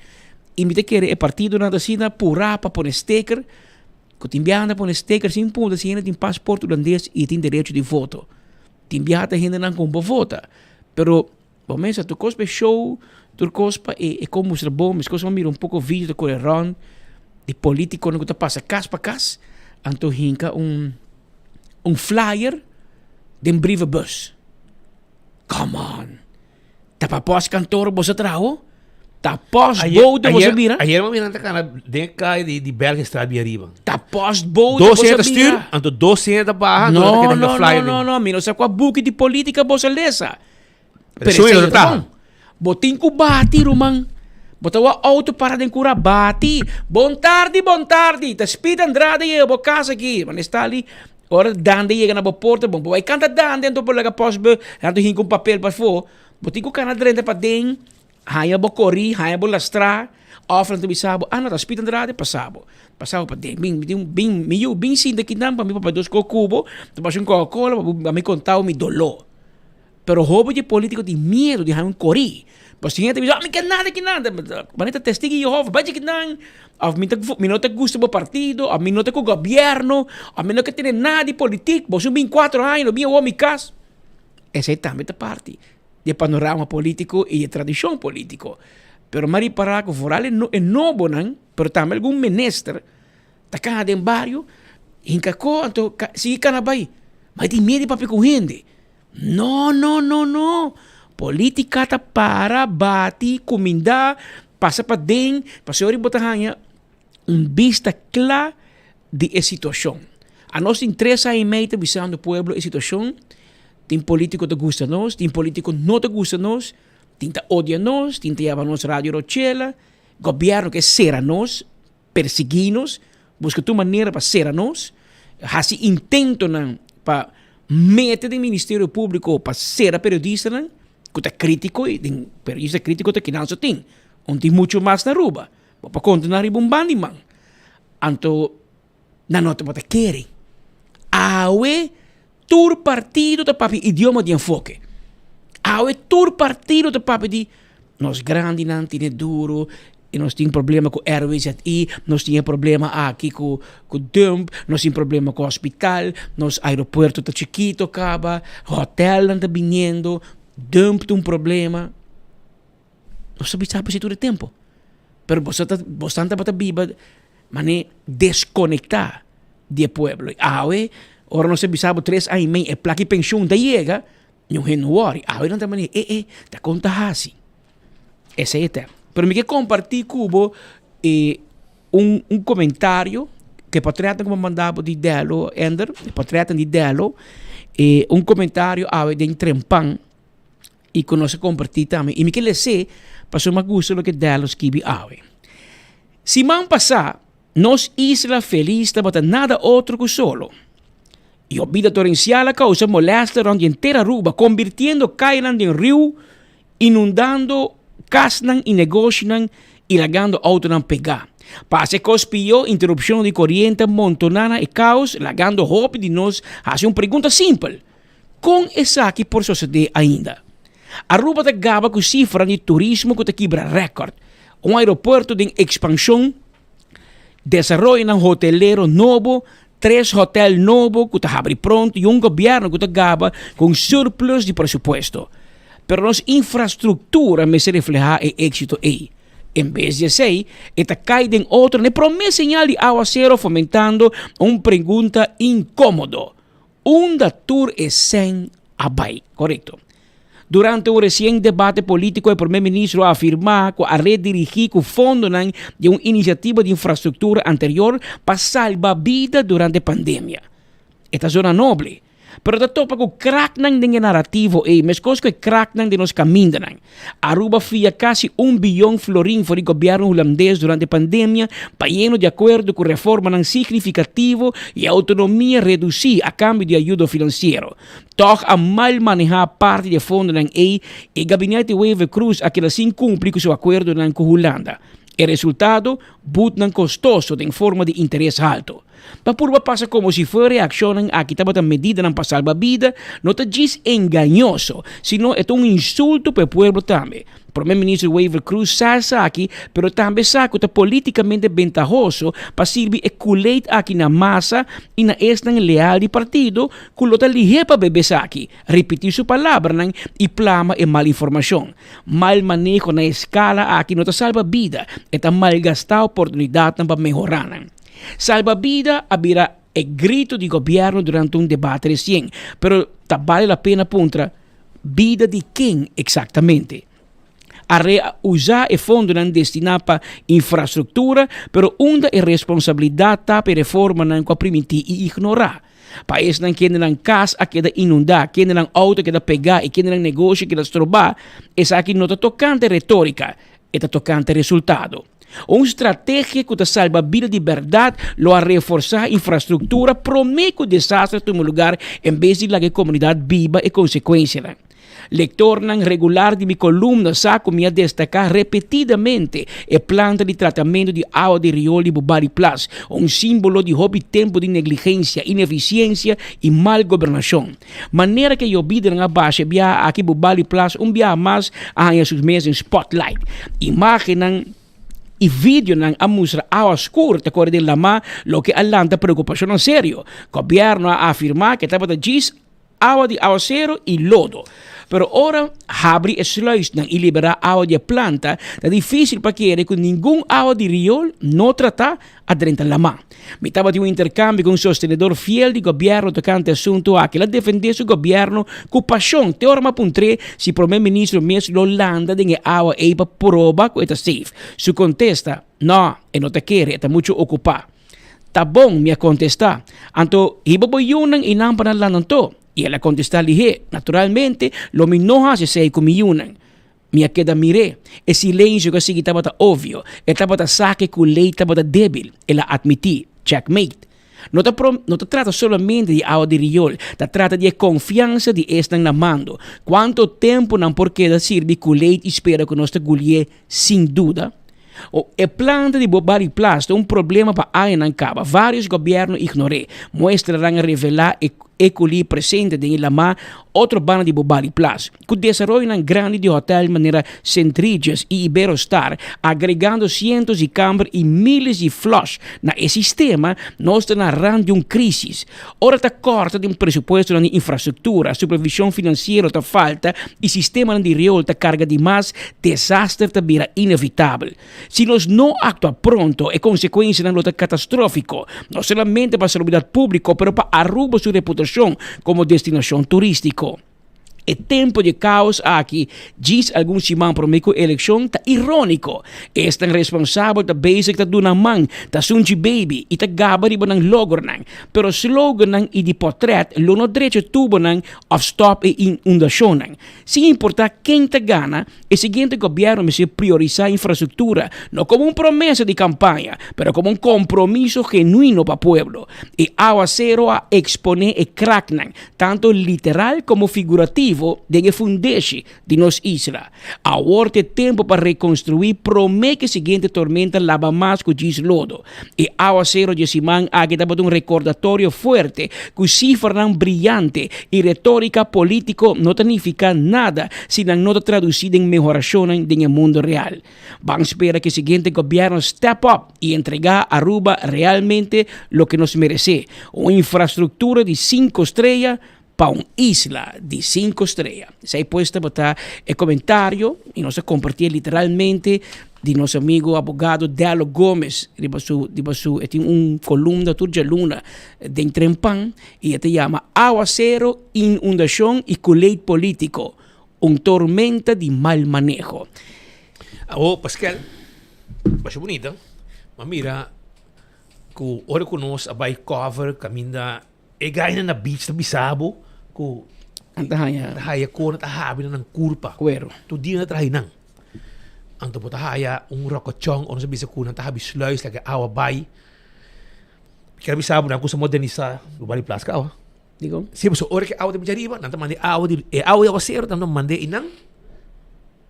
I mi ta kere e partidonan ta asina purá pa pone sticker, ku tin biaha nan ta pone sticker sin punta si hende tin pasport hulandes i tin derecho di voto. Tin biaha ta hendenan ku bo vota, pero Bo mesa tur kos pa e show, tur kos pa e e kon mustra bon, meskos bo mira un poko video ta kore rònt di politikonan ku ta pasa kas pa kas, anto hinka un un flyer den brievenbus. Come on! Ta pa pòstkantor boso a traha? Ta pòstbode boso a bira? Ayer bo mira nan ta kana den e kaya di di Belgenstraat bia riba. Ta pòstbode boso a bira? Dos hende ta stuur, anto dos hende ta baha, anto nan ta keda hinka flyer den. No, no, no, no, mi no sa kua buki di politika boso a lesa. Pero esei no ta bon. Bo tin ku bati, ruman. Bo ta wak outo para den kura, bati. Bon tardi, bon tardi. Ta Speed Andrade yega bo kas aki. Mane sta li, ora Dande yega na bo porta, bon, bo bai kanta Dande, anto bo laga pòstbus, anto hinka un papel pafó. Bo tin ku kana drenta paden, haña bo korí, haña bo lastrá, òf nan ta bisa bo, ah no, ta Speed Andrade, pasa bo. Pasa bo paden. Bin, bin, bin, mi yu, bin sinta kinan pa mi papia dos kos ku bo. Ta pasa un Coca-Cola pa mi konta bo mi doló. Pero hopi di e politico tin miedo di haña un corí. Pasobra si hende ta bisa, oh, mi ke nada ki nada. Manera ta testigo di Jehova, bai dje kinan. Of mi ta, mi no ta gusta bo partido, of mi no ta ku gobierno, of mi no ke tene nada di politik. Boso bin cuatro aña, no bin awor mi kas. Esei tambe ta parti di e panorama politico i e tradicion politico. Pero mi a ripara ku vooral e no, e nobonan, pero tambe algun minister, ta kana den bario, hinka ko, anto sigui kana bai. Ma e tin miedo di papia ku hende. No, no, no, no. Politica ta para, bati, cuminda, pasa paden, pasobra bo ta haña un bista cla di e situacion. Anos tin tres aña y mei ta bisando pueblo e situacion, tin politico ta gusta nos, tin politico no ta gusta nos, tin ta odia nos, tin ta yama nos Radio Rochela, gobierno ke cera nos, Persiguí nos, buska tur manera pa sera nos, hasi intentonan pa mete den Ministerio Públiko pa sera periodistanan ku ta krítiko i den periodista krítiko ta kinan so tin. Un tin muchu mas na Aruba. Bo por konta nan riba un ban di man. Anto nan no tabata kere. Awe Tur partido ta papia idioma di enfoke. Awe tur partido ta papia di nos grandinan tene duro y nos tin problema cu RWZI, nos tin e problema aki cu cu dump, nos tin problema cu hospital, nos aeropuerto ta chikito caba, hotelnan ta biniendo, dump ta un problema. Nos ta bisa tur e tempo. Pero boso ta boso tabata biba mane desconecta di e pueblo. Awe, ora nos a bisa bo tres aña y mei e plaki pensioen ta yega, niun hende no wori. Awe nan ta mane, e e, ta kon ta hasi. Esei e tema. Pero mi ke comparti ku bo e un un comentario ku e potretnan ku bo a manda bo di Dello, Ender, e potretnan di Dello, e un comentario awe den Trempan. I ku nos a kompartí tambe. I mi ke les'é pasobra mi a gusta loke Dello skibi awe. Siman pasá nos isla felis tabata nada otro ku solo. Yobida torensial a kousa molèster rònt di henter Aruba, kombirtiendo kayanan den riu, inundando kasnan i negoshinan i lagando outonan pegá. Pa hasi e kos pió, interupshon di koriente a montoná na e kaos, lagando hopi di nos hasi un pregunta simpel, Kon esaki por sosodé ainda? Aruba ta gaba ku sifranan di turismo ku ta kibra rèkòrt, un aeropuerto den ekspanshon, desaroyonan hotelero nobo, tres hotèl nobo ku ta habri pronto i un gobièrnu ku ta gaba ku un surplus di presupuesto. Pero nos infrastruktura mester reflehá e éksito ei. En bes di esei, e ta kai den otro na e promé señal di awasero fomentando un pregunta inkómodo, Unda tur e sèn a bai? Korekto. Durante un resien debate polítiko e promé ministro a afirmá ku a redirigí ku fondonan di un inisiativa di infrastruktura anterior pa salba bida durante pandemia. E ta zona noble, pero ta topa ku kraknan den e narativo ei, meskos ku e kraknan den nos kamindanan. Aruba fia kasi un biyon florin for di gobièrnu hulandes durante pandemia bayendo di akuerdo ku reformanan signifikativo i outonomia redusí a kambio di ayudo finansiero. Tòg a mal manehá parti di e fondonan ei i gabinete Wever-Croes a keda sin kumpli ku su akuerdonan ku Hulanda. E resultado, butnan kostoso den forma di interes halto. Pa purba pasa komo si fuera e akshonnan aki tabata medidanan pa salba bida, no ta djis engañoso, sino e ta un insulto pa e pueblo tambe. Prome Minister Wever Croes sa esaki, pero tambe sa ku ta politikamente bentahoso pa sirbi e Kool-Aid aki na masa i na esnan leal di partido ku lo ta lihé pa bebe esaki, ripití su palabranan i plama e mal informashon. Mal maneho na e skala aki no ta salba bida, e ta malgastá oportunidatnan pa mehorá nan. Salba bida a bira e grito di gobierno durante un debate recien, pero ta bale la pena puntra, bida di ken exactamente? A re-usa e fondonan destina pa infrastructura, pero unda e responsabilidad ta pa e reformanan cu a priminti y ignora? Pa esnan kende nan cas a keda inunda, kende nan auto a keda pega y kende nan negoshi a keda stroba, esaki no ta tocante retorica, e ta tocante resultado. Un strategia cu ta salba bida di berdad lo a reforsa infrastructura prome cu desastre tuma lugar en bes di laga e comunidad biba e consecuencianan. Lectornan regular di mi columna sa cu mi a destaca repetidamente e planta di tratamento di awa di riool di Bubali Plas, un simbolo di hopi tempo di negligencia, ineficiencia y mal gobernacion. Manera ku e yobidanan a basha e biaha aki Bubali Plas un biaha mas a haña sus mes den spotlight. Imágennan i videonan a mustra awa skur ta kore den lamá, loke a lanta preokupashonnan serio. Gobièrnu a afirmá ku e tabata djis awa di awaseru i lodo. Pero ora habri e sluisnan i liberá awa di e planta, ta difísil pa kere ku ningun awa di riol no tratá a drenta lamá. Mi tabatin un interkambio ku un sostenedor fiel di gobièrnu tokante e asuntu aki. El a defendé su gobièrnu ku pashon te ora mi a puntr'é si promé ministro mes lo landa den e awa ei pa proba ku e ta safe. Su kontesta, No, e no ta kere, e ta muchu okupá. Ta bon, mi a kontestá. Anto, hiba bo yunan i nan pa nan landa anto. I el a kontestá lihé, Naturalmente, lo mi no hasi esei ku mi yunan. Mi a keda mir'é. E silensio ku a sigui tabata obvio. E tabata sa ku e kulei tabata débil, el a atmití. Checkmate. No ta pro, no ta trata solamente di awa di riol, ta trata di e konfiansa di esnan na mando. Kuantu tempu nan por keda sirbi kuleit i spera ku nos ta gulié sin duda? O, e planta di Bobali Plas ta un problema pa añanan kaba. Vários gobièrnu ignor'é. Muestranan a revelá e E kulí presente den e lamá otro banda di Bobali Plas, ku desaroyonan grandi di hòtèl manera St. Regis i Iberostar, agregando sientos di kamber i míles di flush na e sistema, nos ta na rand di un krísis. Ora ta kòrta den presupuestonan di infrastruktura, supervishon finansiero ta falta i sistemanan di riol ta karga di mas, desaster ta bira inevitabel. Si nos no aktua pronto, e konsekuensianan lo ta katastrófiko, no solamente pa salubridat públiko, pero pa Aruba su reputashon komo destinashon turístiko. E tempo di e kaos aki, djis algun siman promé ku elekshon, ta iróniko. Esnan responsabel ta bezig ta duna man, ta sunchi baby i ta gaba riba nan logronan. Pero slogannan i di pòtrèt lo no drecha tubonan òf stòp e inundashonnan. Sin importá ken ta gana, e siguiente gobièrnu mester priorisá infrastruktura, no komo un promesa di kampaña, pero komo un kompromiso genuino pa pueblo. E awasero a eksponé e kraknan, tanto literal komo figurativo, den e fundeshi di nos isla. Awor ta e tempu pa rekonstruí promé ku e siguiente tormenta laba mas ku djis lodo. E awasero dje siman aki tabata un rekordatorio fuerte ku sifranan briyante i retórika polítiko no ta nifiká nada si nan no ta tradusí den mehorashonnan den e mundu real. Ban spera ku e siguiente gobièrnu step up i entregá Aruba realmente loke nos meresé, un infrastruktura di sinku strea pa un isla di sinku strea. Esei pues tabata e komentario i nos a kompartié literalmente di nos amigo abogado Dello Gomez riba su riba su e tin un kolumna tur djaluna den Trempan i e ta yama Awasero, inundashon i kuleit politiko, un tormenta di mal maneho. Awo Paskel, masha bunita, ma mira ku ora ku nos a bai cover kaminda E gainan na beach ta bisa bo ku Nan ta haña. Ta haya kor, nan ta habri nan kurpa. Kuero. Tur dia nan ta traha nan. Anto bo ta haya un rokochon ora nos a bisa ku nan ta habri sluis laga e awa bai. Mi kier bisa bo nan kusa modernisá bo bai di plas ka awa. Dikon? Si pasobra ora ku e awa ta bini ariba nan ta manda e awa di e awa di awaseru nan ta mand'é einan.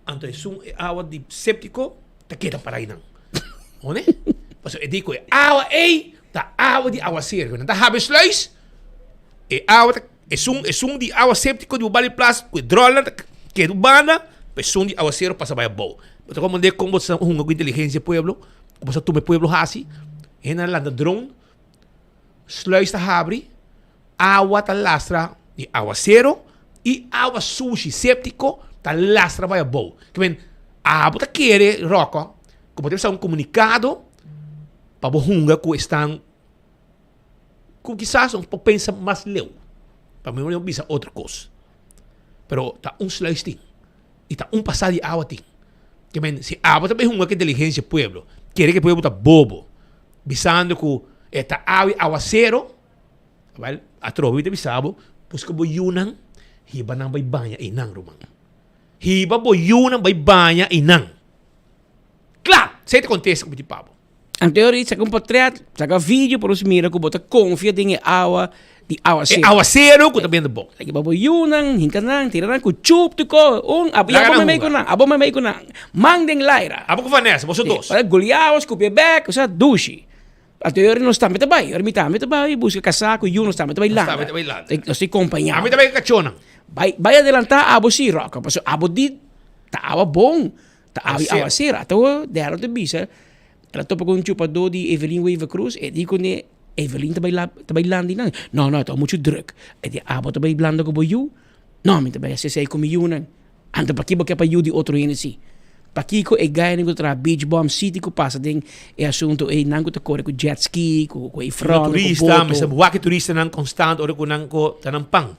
Anto esun e awa di septiko ta keda para einan. Hone? Pasobra e di ku e awa ei ta awa di awaseru. Nan ta habri sluis, e awa ta esun esun di awa septiko di bo bali plas ku e dròlnan ta keda un banda, pa esun di awaseru pasa bai abou. Bo ta komprende kon bo ta hunga ku inteligensia pueblo, ku bo sa tuma e pueblo hasi. Hende a lanta drone, sluis ta habri, Awa ta lastra di awasero i awa sushi séptiko ta lastra bai abou. Ke men, abo ta kere, Rocco, ku bo ta bisa un komunikado pa bo hunga ku esnan ku kisas no por pensa mas leu. Pa mi no bisa otro kos. Pero ta un sluis tin i ta un pasada di awa tin. Ke men, si abo ta bai hunga ku inteligensia pueblo, kere ku e pueblo ta bobo, bisando ku e ta awa i awasero, Wel, atrobe mi ta bisa bo, buska bo yunan, hiba nan bai baña einan, ruman. Hiba bo yunan bai baña einan. Kla! Esei ta kontesta ku mi tin pa bo. Anto e saka un potret, saka video pa nos mira ku bo ta konfia den e awa di awaseru. E awaseru ku ta bini bo. Hiba bo yunan, hinka nan, tira nan ku chup tuko, un, abo Laga nan mei mei ku hunga. nan, abo mei mei ku nan. Man den laira. Abo ku Vanessa, boso dos. Gulia awa, skupia bek, osea dushi. Anto yori nos tambe ta bai, yori mi tambe ta bai buska kasá ku yu, nos tambe ta bai Nos landa. tambe ta bai landa. Nos ta kompañá. Ami ta bai ku kachónan. Bai, bai adelantá abo sí, Rocco, pasobra abo di ta awa bon, ta awa Awasero. awasero. Ato Darryl ta bisa, el a topa ku un chupadó di Evelyn Wever Croes, e di kuné Evelyn ta bai la ta bai landa einan. No, no, e ta muchu drùk. E di abo ta bai landa ku bo yu? No, mi ta bai hasi esei ku mi yunan. Anto pakiko bo ke pa yu di otro hende si? Pakiko e gainan ku ta traha beach bum city ku pasa den e asunto ei nan ku ta kore ku jet ski ku ku e front ku Turista, boto. mester wak e turistanan konstant ora ku nan ko ta nan pan.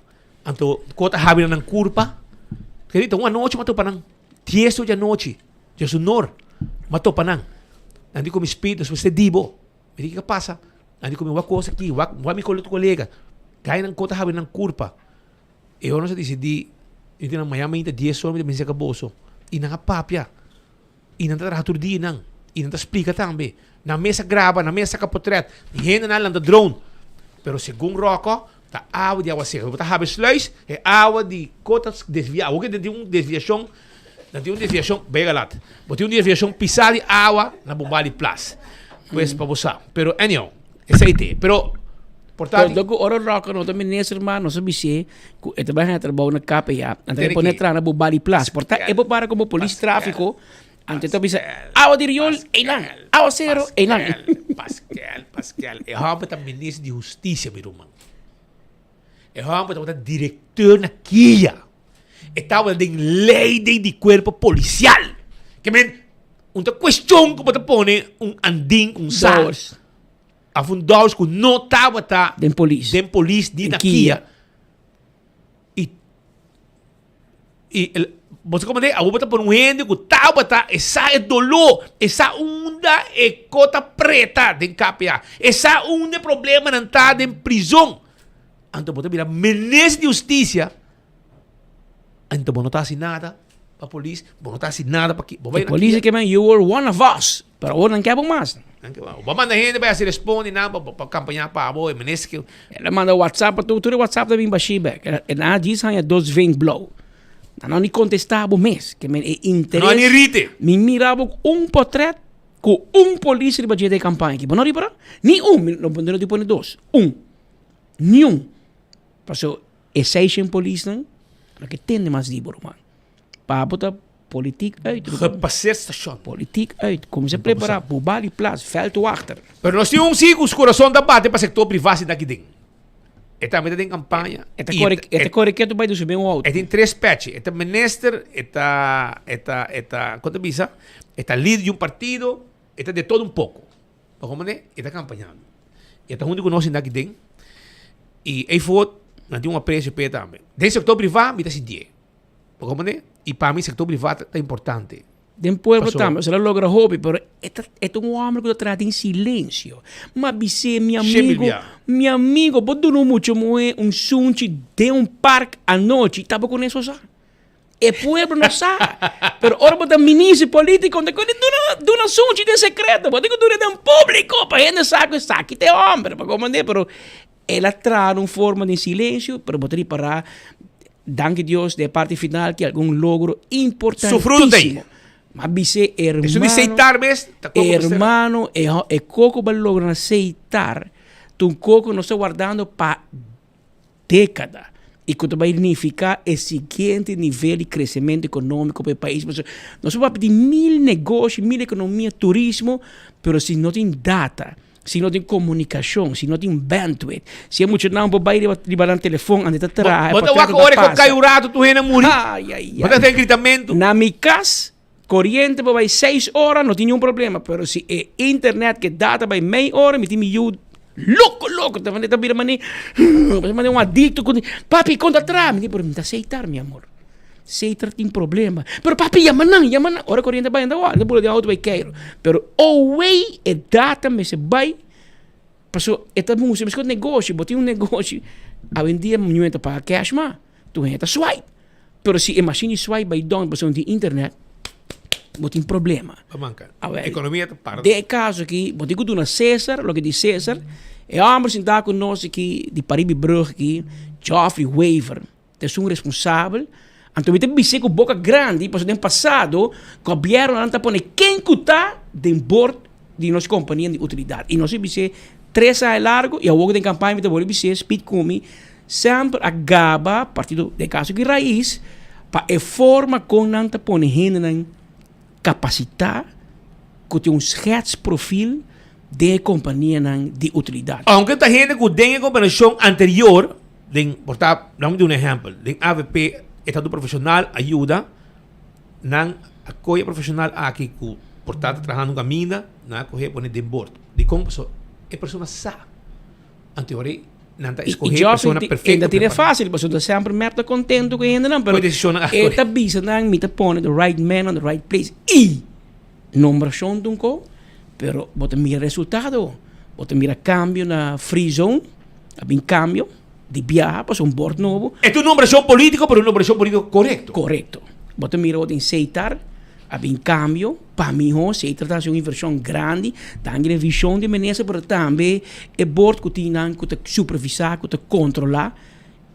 Anto ko ta habi na nan kurpa. Kerita un anochi m'a topa nan. Dies ocho di anochi, djesunor, m'a topa nan. Nan di ku mi speed, nos mester di bo. Mi di kiko a pasa? Nan di ku mi wak kos aki, wak wak mi kolega. Gainan ko ta habi nan kurpa. E ora nos a disidí, mi tin nan mañana mainta dies ora mi ta bin seka boso. I nan a papia. I nan ta traha tur dia nan. I nan ta splika tambe. Nan mes a graba, nan mes a saka potret. Hendenan a lanta drone. Pero segun Rocco, ta awa di awasero. Bo ta habri sluis, e awa di ko ta desviá. Awor ke tin un desviashon, nan tin un desviashon, bay galat. Bo tin un desviashon pisá di awa na Bombali Plas. Pues pa bo sa. Pero anyhow, esei te. Pero Por ta Todo ku ora Rocker no ta minister mas nos a bis'é ku e ta bai haña trabou na KPA. Anto e pone traha na Bobali Plas. Por ta e por para komo polis trafiko, anto e ta bisa awa di riol einan, awa sero einan. Paskel, Paskel, e hòmber ta minister di hustisia mi ruman. E hòmber tabata direkteur na kia. E tabata den leiding di kuerpo polisial. Ke men, un ta kuestion ku bo ta pone un andin ku un sa. Dowers. Af un dous ku no tabata Den polis. den polis di Den na Kia. Kia. I I el, bo sa como awor bo ta pone un hende ku tabata e sa e doló, e sa unda e kota preta den KPA, e sa unda e problemanan ta den prizon. Anto bo ta bira minister di hustisia, anto bo no ta hasi nada pa polis, bo no ta hasi nada pa ki, bo bai E polis ke men you were one of us, pero awor nan ke bo mas. Nan ke bo. Bo manda hende bai hasi respondi nan pa pa kampaña pa bo, e minister ke. El a manda WhatsApp pa tur, tur e WhatsApp ta bin bashí bek. E nan a djis haña dos vink blou. Nan no ni kontestá bo mes. Ke men e interes. No ni rite. Mi mira bo un potret ku un polis riba dje den kampaña aki. Bo no ripará? Ni un. Mi no no tin pone dos. Un. Niun. Paso e seishen polisnan no ke tende mas di bo ruman. Pa bo ta politiek uit. Gepasseerd station. Politiek uit. Kuminsá prepará bo bali plas, veldwachter. Pero nos tin un si ku su kurason ta bate pa sektor privá sinta aki den. E tambe ta den kampaña. E ta kore, e ta kore ketu bai di su ben un outo. E tin tres pechi. E ta minister, e ta, e ta, e ta, kon ta bisa? E ta lider di un partido, e ta de todo un poko. Bo komprende? E ta kampañando. E ta huntu ku nos sinta aki den. I eyvoort nan tin un apresio p'e tambe. Den sektor privá mi ta sintié. Bo comprende? Y pa mi sector priva ta importante. Den pueblo tambe, esei lo logra hopi, pero e ta e ta un homber ku ta traha den silencio. Ma bis'é, mi amigo, mi amigo, bo duna un mucha muhé un sunchi den un park anochi, ta bo kuné so sa. E pueblo no sa. Pero ora bo ta ministro y politico, ta kende duna duna sunchi den secreto, bo tin ku duna den publico pa hende sa ku esaki ta e homber, bo comprende? Pero el a traha den un forma den silencio, pero bo ta ripará Danki Dios den e parti final tin algun logro importantísimo. Ma bis'é hermano, Esun di Seitar mes ta koko mester. Hermano, e e koko bo a logra na Seitar ta un koko nos ta wardando pa dékada i ku ta bai nifiká e siguiente nivel di kresementu ekonómiko pa e pais. Pasobra nos por papia di mil negoshi, mil ekonomia, turismo, pero si no tin data, Si no tin komunikashon, si no tin bandwidth, si e muchanan por bai riba riba nan telefon ande ta traha, e Bo ta portrèt wak ta ora ku pasa. kai un ratu tur hende a muri. Ai, ai, Bo ta ai. den gritamentu. Na mi kas, koriente por bai seis ora, no tin niun problema, pero si e internet ke data bai mei ora, mi tin mi yu loko loko, ta ta bira manera, manera un adikto ku papi kon ta traha? Mi di pero mi ta seitar mi amor. Seiter tin problema. Pero papi yama nan, yama nan. Ora koriente bai anda wak, nan bula den auto bai keiro. Pero owei e data mester bai, paso e ta mustra meskos negoshi, bo tin un negoshi, awendia niun ta paga cash mas, tur hende ta swipe. Pero si e machine di swipe bai down pasobra no tin internet, bo tin problema. Pa manka. Awel, Ekonomia ta para. Den e kaso aki, bo tin ku duna Cesar loke di Cesar. E hòmber sintá ku nos aki di Paribi Brug aki, Geoffrey Wever. Ta esun responsabel. Anto mi ta bis'é ku boka grandi pasobra den pasado gobièrnunan ta pone ken ku ta den bord di nos kompania di utilidat. I nos a bis'é tres aña largu i awor ku den kampaña mi ta wòrdu bis'é Speed ku mi semper a gaba partido den kaso aki Raiz pa e forma kon nan ta pone hendenan kapasitá ku tin un schetsprofiel den e kompanianan di utilidat. Aunke ta hende ku den e gobernashon anterior Den por ta, laga mi duna un ehèmpel, den avp e ta un profeshonal a yuda nan a kohe e profeshonal aki ku por ta ta trahando un kaminda, nan a kohe pone den bord. Dikon? Pasobra e persona sa. Anto e ora ei nan ta eskohe e persona perfekto. E ta tene fásil pasobra semper mep ta kontentu ku e hendenan pero e ta bisa nan mi ta pone the right man on the right place i nombrashon ta un ko pero bo ta mira resultado, bo ta mira kambio na free zone. A bin cambio di biaha pasobra un bord nobo. E ta un nombracion politico pero un nombracion politico corecto. Corecto. Bo ta mira ot in Seitar a bin cambio pa miho. Seitar ta haci un inversion grandi. Tangi den vision di minister pero tambe e bord cu tin nan cu ta supervisa, cu ta controla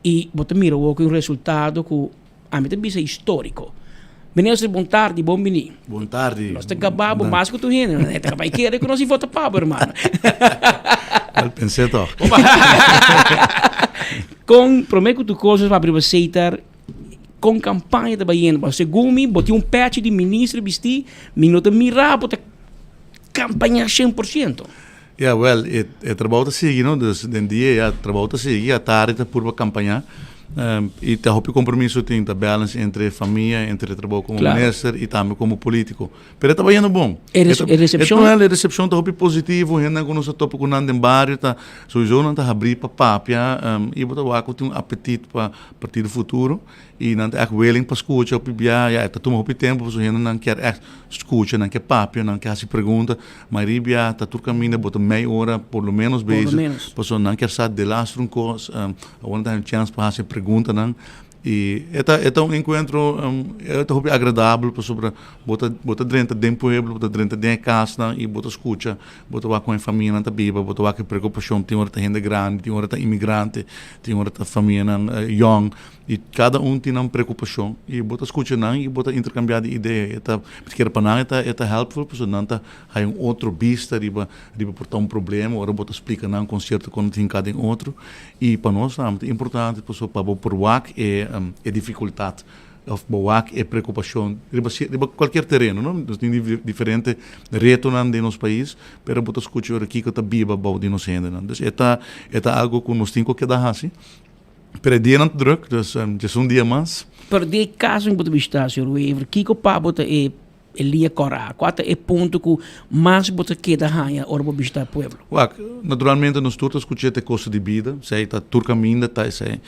y bo ta mira awor cu un resultado cu ami ta bisa historico. Minister bon tardi, bon bini. Bon tardi. Nos ta gaba bo mas ku tur hende. Nos ta bai kere ku nos i vota pa bo, hermano. Al pensé toch. Kon promé ku tur kos nos papia riba Seitar, kon kampaña ta bai yendo? Pasobra segun mi bo tin un pechi di minister bistí, mi no ta mira bo ta kampañá 100%. Ya, wèl, e trabou ta sigui, no? Dus den dia ya trabou ta sigui, atardi ta purba kampañá. Y ta hopi compromiso tin, ta balance entre famia, entre trabou como minister y tambe como politico. Pero e ta bayendo bon. E recepcion? E recepcion ta hopi positivo, hendenan cu nos a topa cu nan den bario ta sowieso nan ta habri pa papia y bo ta wak cu tin un apetit pa Partido Futuro y nan ta echt willing pa scucha hopi bia, ya e ta tuma hopi tempo pasobra hendenan kier echt scucha, nan kier papia, nan kier haci pregunta, mayoria bia ta tur caminda bo ta mei ora por lo menos bezig pasobra nan kier sa delastro un cos, awor nan ta haña chance pa haci preguntanan y e ta e ta un encuentro e ta hopi agradabel pasobra bo ta bo ta drenta den pueblo, bo ta drenta den e casnan y bo ta scucha, bo ta wak con e famianan ta biba, bo ta wak e preocupacion, tin ora ta hende grandi, tin ora ta inmigrante, tin ora ta famianan yong y cada un tin nan preocupacion y bo ta scucha nan y bo ta intercambia di idea, e ta kier pa nan e ta e ta helpful pasobra nan ta haya un otro bista riba riba por ta un problema ora bo ta splica nan con cierto con ta hinca den otro. I pa nos tambe ta importante pasobra pa bo por wak e e difikultat òf bo wak e preokupashon riba riba kualkier tereno no. Nos tin diferente retonan den nos pais pero bo ta skucha ora kiko ta biba bou di nos hendenan. Dus e ta e ta algu ku nos tin ku keda hasi pero e dianan ta drùk dus djes un dia mas. Pero den e kaso ku bo ta bishita señor Wever kiko pa bo ta e E liña kòrá. Kua ta e punto ku mas bo ta keda haña ora bo bishitá e pueblo? Wak, naturalmente nos tur ta skucha e kosto di bida, esei ta tur kaminda ta esei.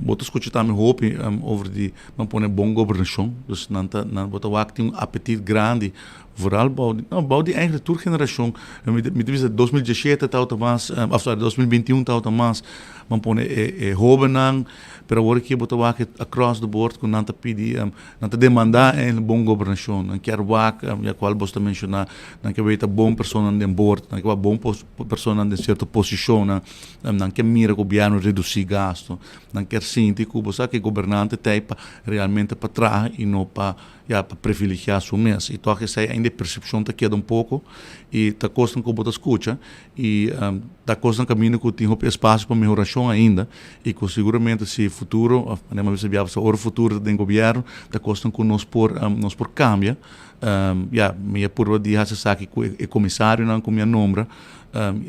Bo ta skucha tambe hopi over di nan pone bon gobernashon, dus nan ta nan bo ta wak tin un apetit grandi vooral bou di no bou di eigenlijk tur generashon. Mi ta bisa 2017 tabata mas of sorry 2021 tabata mas nan pone e hobennan, pero awor aki bo ta wak across the board ku nan ta pidi Nan ta demandá eigenlijk bon gobernashon. Nan kier wak, ya kual bos ta menshoná, nan ke weta bon personanan den bord, nan ke wak bon personanan den sierto posishonnan, nan ke mira gobièrnu redusí gasto, nan kier sinti ku bo sa ku e gobernante ta ei pa realmente pa traha i no pa, ya, pa privilegiá su mes. I tòg esei ainda e persepshon ta keda un poko i ta kosnan ku bo ta skucha I ta kosnan kaminda ku tin hopi espasio pa mehorashon ainda i ku siguramente si futuro òf manera mi a bisa bia pasá ora futuro ta den gobièrnu ta kosnan ku nos por nos por kambia. Ya mi a purba di hasi esaki ku e komisarionan ku mi a nombra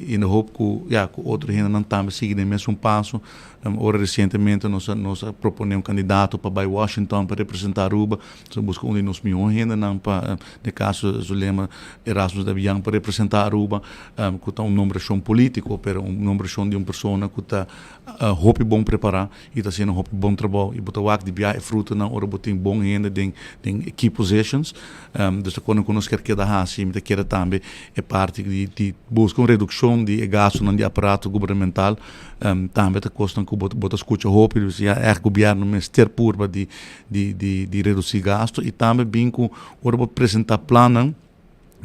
i na hoop ku ya ku otro hendenan tambe sigui den mesun paso. Ora resientemente nos a nos a proponé un kandidato pa bai Washington pa representá Aruba. Nos a buska un di nos mihó hendenan pa den kaso Zulema Erasmus Dabian pa representá Aruba, ku ta un nombrashon polítiko, pero un nombrashon di un persona ku ta hopi bon prepará i ta hasiendo hopi bon trabou. I bo ta wak di bia e frutanan ora bo tin bon hende den den key positions. Dus ta kone ku nos kier keda hasi. Mi ta kere tambe e parti di di buska un redukshon di e gastunan di aparato gubernamental tambe ta kosnan ku bo bo ta skucha hopi. Dus ya ègt gobièrnu mester purba di di di di reduci gasto y tambe bin cu ora bo presenta plannan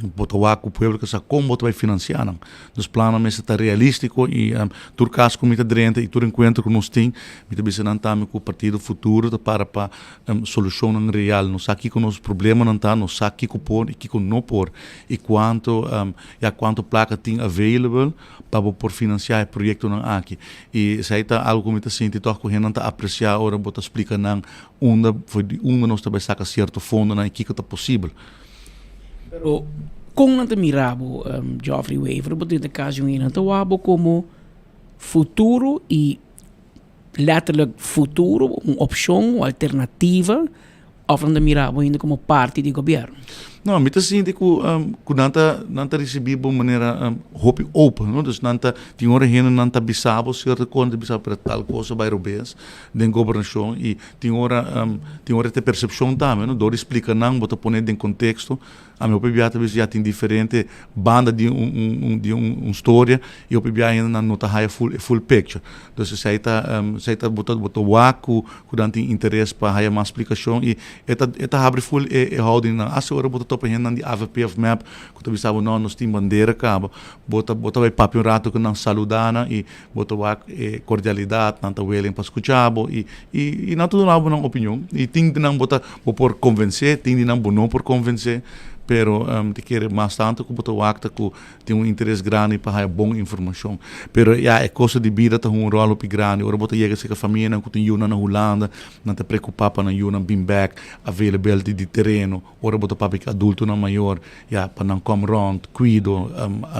bo ta wak cu pueblo ke sa con bo ta bay financia nan. Dus plannan mester ta realistico y tur cas cu mi ta drenta y tur encuentro cu nos tin mi ta bisa nan tambe cu Partido Futuro ta para pa solucionnan real. Nos sa kico nos problemanan ta, nos sa kico por y kico no por y cuanto ya cuanto placa tin available pa bo por financia e proyectonan aki. Y esey ta algo cu mi ta sinti toch cu hendenan ta aprecia ora bo ta splica nan unda, for di unda nos ta bay saca cierto fondonan y kico ta posibel. Pero con nan ta mira bo, Geoffrey Wever? Bo tin ta casi un hende nan ta wak bo como futuro y letterlijk futuro, un opcion, un alternativa, of nan ta mira bo ainda como parti di gobierno? No, mi ta sinti cu cu nan ta nan ta ricibi bo manera hopi open, no? Dus nan ta tin ora hende nan ta bisa bo cierto cos, nan ta bisa bo pero tal cos a bay robes den gobernacion y tin ora tin ora ta percepcion tambe, no? Door di splica nan bo ta pone den contexto. Ami hopi bia ta bisa ya tin diferente banda di un di un storia y hopi bia hende nan no ta haya full e full picture. Dus esey ta esey ta bo ta bo ta wak ku ku nan tin interes pa haya mas splikacion y e ta e ta habri full e e houding nan. Hasta ora bo ta topa hendenan di avp of mep ku ta bisa bo no nos tin bandera kaba bo ta bo ta bay papia un rato ku nan saluda nan y bo ta wak e cordialidad nan ta willing pa scucha bo y y y nan ta duna bo nan opinion y tin di nan bo ta bo por convence tin di nan bo no por convence. Pero mi ta kere mas tanto ku bo ta wak ta ku tin un interes grandi pa haya bon informashon. Pero ya e kosto di bida ta hunga un ròl hopi grandi. Ora bo ta yega serka famianan ku tin yunan na Hulanda, nan ta preokupá pa nan yunan bin bèk, availability di tereno. Ora bo ta papia ku adultonan mayor, ya pa nan kòm rònt, kuido,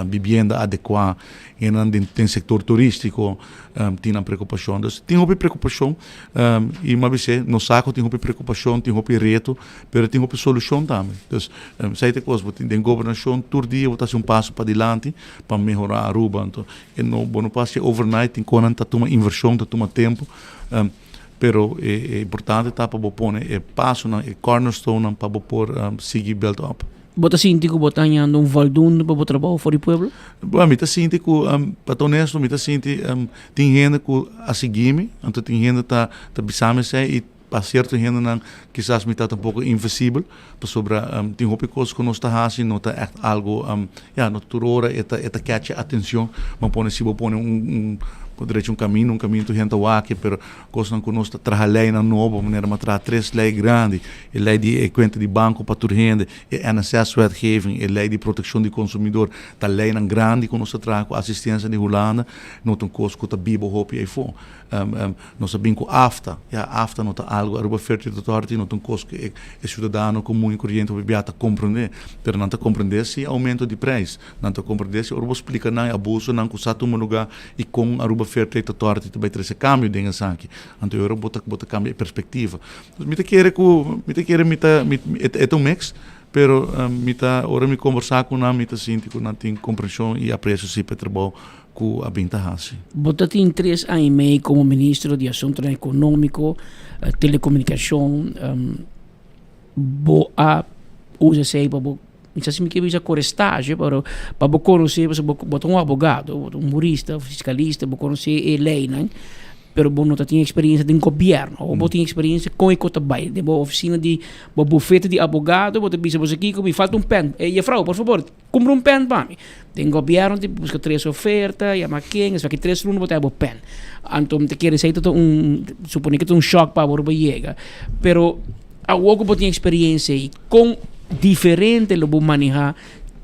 bibienda adekuá. Hendenan den den sektor turístiko tin nan preokupashon. Dus tin hopi preokupashon i mi a bis'é nos sa ku tin hopi preokupashon, tin hopi reto. Pero tin hopi solucion tambe. Dus, esei ta e cos, bo tin den gobernacion tur dia bo ta haci un paso padilanti pa mehora Aruba. Anto, e no, bo no por haci overnight, tin conan ta tuma inversion, ta tuma tempo, pero e importante ta pa bo pone e pasonan, e cornerstonenan pa bo por sigui build up. Bo ta sinti cu bo ta hañando un voldoende pa bo trabou for di pueblo? Bueno, mi ta sinti cu, pa ta honesto, mi ta sinti tin hende cu a sigui mi, anto tin hende ta ta bisa mi esei y Pa sierto hendenan kisas mi ta ta un poko invisibel, pasobra tin hopi kos ku nos ta hasi no ta ègt algu, ya, no tur ora e ta e ta catch e atencion. Bo pone si bo pone un un por drecha un kaminda, un kaminda tur hende ta wak, pero kosnan ku nos ta traha leinan nobo, manera mi a traha tres lei grandi, e lei di e kuenta di banko pa tur hende, e NSS-wetgeving, e lei di protekshon di konsumidor, ta leinan grandi ku nos ta traha ku asistensia di Hulanda, no ta un kos ku ta biba hopi eyfo. Nos a bin ku afta. Ya, afta no ta algu Aruba Fair Trade Authority no ta un kos ku e siudadano komun i koriente hopi bia ta komprendé. Pero nan ta komprendé si oumento di preis. Nan ta komprendé si ora bo splika nan e abusonan ku sa tuma lugá i kon Aruba Fair Trade Authority ta bai trese kambio den esaki. Anto e ora bo ta bo ta kambia e perspektiva. Dus mi ta kere ku mi ta kere mi ta mi e ta un mix, pero mi ta ora mi kombersá ku nan mi ta sinti ku nan tin komprenshon i apresio si pa e trabou ku a bin ta hasi. Bo ta tin tres aña i mei komo ministro di Asuntonan Ekonómiko, Telekomunikashon. Bo a usa esei pa bo, mi sa si mi ke bisa kore stage, pero pa bo konosé, pasobra bo ta un abogado, bo ta un hurista, fiskalista, bo konosé e leinan. Pero bo no ta tin experiencia den gobierno. Of bo tin experiencia con e cos ta bay. Den bo oficina di bo bufete di abogado bo ta bisa bo kico mi falta un pen. E juffrouw por favor cumpra un pen pa mi. Den gobierno tin busca tres oferta yama ken esaki tres luna bo ta haya bo pen. Anto mi ta kere esey ta un supone cu ta un shock pa bo ora bo yega. Pero awor cu bo tin experiencia ey con diferente lo bo maneha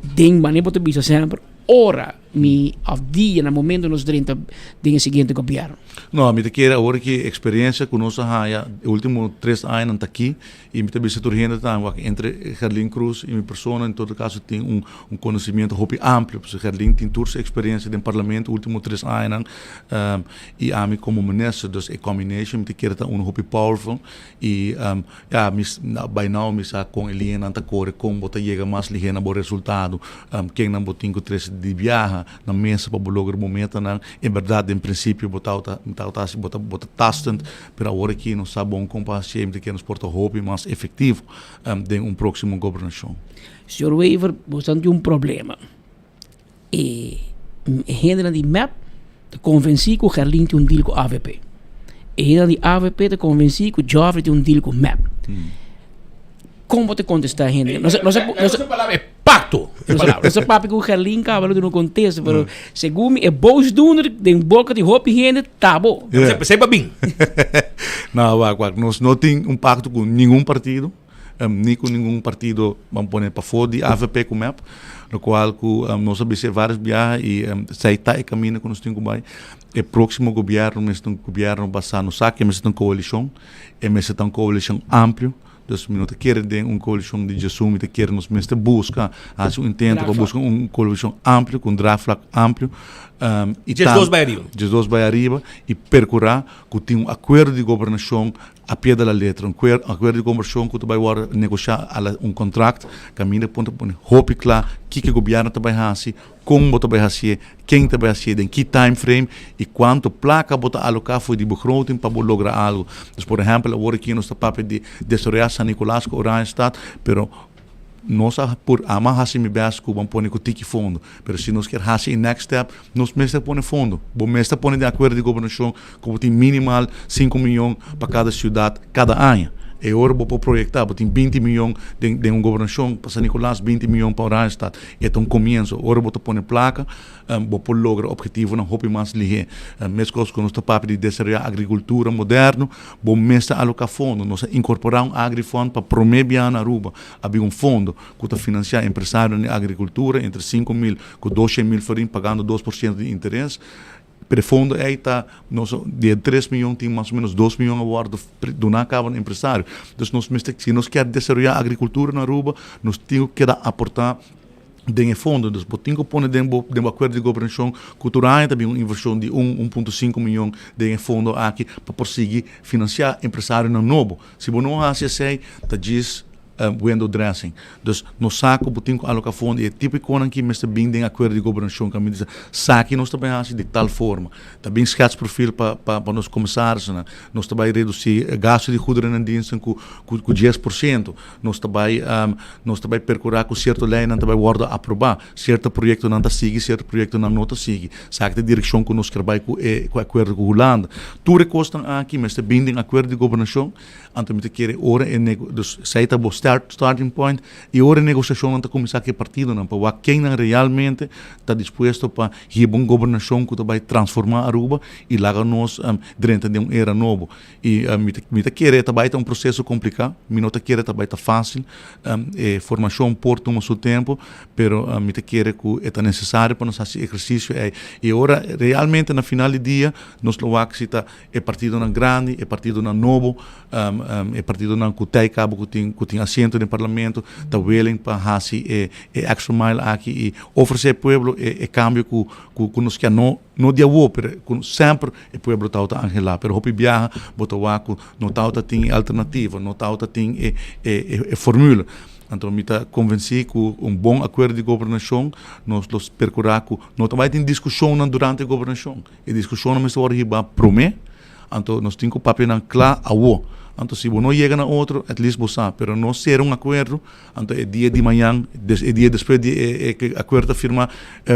den manera bo ta bisa semper ora. Mi of dia na momento nos drenta den e siguiente gobierno. No, mi ta kere awor ki experiencia ku nos a haya e ultimo tres añanan ta aki y mi ta bisa tur hende tambe wak entre Gerlin Cruz y mi persona en todo caso tin un un conocimiento hopi amplio pasobra Gerlin tin tur su experiencia den parlamento ultimo tres añanan y ami como minister dus e combination mi ta kere ta uno hopi powerful y Ya, mi, by now mi sa kon e liñanan ta kore, kon bo ta yega mas lihé na bo resultado, kennan bo tin ku trese di biaha na mesa pa bo logra bo metanan. En bèrdat den prinsipio bo tabata, mi tabata hasi, bo ta, bo ta tastend, pero awor aki nos sa bon kon pa hasié i mi ta kere nos por ta hopi mas efektivo den un próksimo gobernashon. Señor Wever, bo ta tin un problema. E hendenan di mep ta konvensí ku Gerlin tin un deal ku avp. E hendenan di avp ta konvensí ku Geoffrey tin un deal ku mep. Kon bo ta kontestá e hende? Nos nos nos E pakto. E palabra. Nos a papia ku Gerlin kaba lo duna un kontesta, pero segun mi e boosdoener den boka di hopi hende ta bo. P'esei bo a bin. No, wak, wak. Nos no tin un pakto ku ningun partido. ni ku ningun partido ban pone pafó di avp ku mep, lokual ku nos a bis'é vários biaha i esei ta e kaminda ku nos tin ku bai. E próksimo gobièrnu mester ta un gobièrnu basá, nos sa ku e mester ta un koalishon, e mester ta un koalishon amplio, dus mi no ta kere den un koalishon di djesun, mi ta kere nos mester buska hasi un intento pa buska un koalishon amplio ku un draagvlak amplio i Djesdos bai ariba. Djesdos bai ariba i perkurá ku tin un akuerdo di gobernashon A pie de la letra, un akuerdo di kombershon ku ta bai wòrdu negoshá a la un kontrakt, kaminda por ta pone hopi kla kiko e gobièrnu ta bai hasi, kon bo ta bai hasié, ken ta bai hasié, den ki time frame i kuantu plaka bo ta aloká for di begroting pa bo logra algu. Dus por ehèmpel awor aki nos ta papia di desaroyá San Nicolas ku Oranjestad, pero Nos a por ama hasi mi best ku ban pone ku tiki fondo, pero si nos kier hasi e next step, nos mester pone fondo. Bo mester pone den akuerdo di gobernashon ku bo tin minimal sinku miyon pa kada siudat kada aña. E ora bo por proyecta, bo tin 20 miyon den den un gobernacion pa San Nicolas, 20 miyon pa Oranjestad. E ta un comienzo. Ora bo ta pone placa, bo por logra obhetivonan hopi mas lihé. Mescos cu nos ta papia di desaroya agricultura moderno, bo mester aloca fondo. Nos a incorpora un agrifond pa prome biaha na Aruba. A bin un fondo cu ta financia empresarionan di agricultura entre 5000 cu 200.000 florin pagando 2% di interes. Pero e fondo ei ta, nos di e tres miyon tin mas o menos dos miyon a wordo duna caba na empresario. Dus nos mester, si nos kier desaroya agricultura na Aruba, nos tin cu keda aporta den e fondo. Dus bo tin cu pone den bo den bo acuerdo di gobernacion cu tur aña ta bin un inversion di un, un punto sinku miyon den e fondo aki pa por sigui financia empresarionan nobo. Si bo no haci esey, ta djis window dressing. Dus nos sa ku bo tin ku aloka fondo i e tipo di konan ki mester bin den akuerdo di gobernashon kaminda di sa saki nos ta bai hasi di tal forma. Ta bin schetsprofiel pa pa pa nos komisarisnan. Nos ta bai redusí gasto di goederen en diensten ku ku ku dies por siento. Nos ta bai nos ta bai perkurá ku sierto leinan ta bai wòrdu aprobá. Sierto proyektonan ta sigui, sierto proyektonan no ta sigui. Esaki ta e direkshon ku nos ker bai ku e ku e akuerdo ku Hulanda. Tur e kosnan aki mester bin den akuerdo di gobernashon. Anto mi ta kere ora e nego, dus esei ta bo start, starting point, i ora e negosiashonnan ta kuminsá ku e partidonan pa wak kennan realmente ta dispuesto pa hiba un gobernashon ku ta bai transformá Aruba i laga nos drenta den un era nobo. I mi ta mi ta kere e ta bai ta un proseso kompliká, mi no ta kere ta bai ta fásil, e formashon por tuma su tempu, pero mi ta kere ku e ta nesesario pa nos hasi ehersisio ei. I ora realmente na final di dia nos lo wak si ta E partidonan grandi, e partidonan nobo, e partidonan ku ta e kabo ku tin ku tin asiento den parlamento ta willing pa hasi e e extra mile aki i ofresé e pueblo e e kambio ku ku ku nos kier. No no di awo pero ku semper e pueblo tabata anhelá. Pero hopi biaha bo ta wak ku no tabata tin e alternativa, no tabata tin e e e formula. Anto mi ta konvensí ku un bon akuerdo di gobernashon nos lo perkurá ku no ta bai tin diskushonnan durante e gobernashon. E diskushonnan mester wòrdu hibá promé, anto nos tin ku papia nan kla awo. Anto si bo no yega na otro, at least bo sa. Pero no sera un akuerdo, anto e dia di mañan, e dia despues di e e akuerdo ta firmá,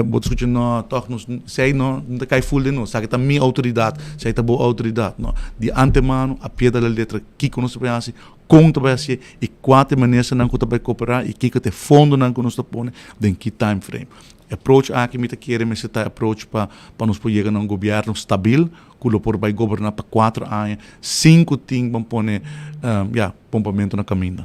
bo ta skucha, no, tòg nos, esei no ta kai ful den nos, esaki ta mi outoridat, esei ta bo outoridat. No, di antemano, a pie de la letra, kiko nos ta bai hasi, kon ta bai hasié, i kua ta e ministernan ku ta bai koperá, i kiko ta e fondonan ku nos ta pone, den ki time frame. E approach aki mi ta kere mester ta e approach pa pa nos por yega na un gobierno stabil ku lo por bai goberna pa kuater aña sin ku tin ban pone ya pompamento na kaminda.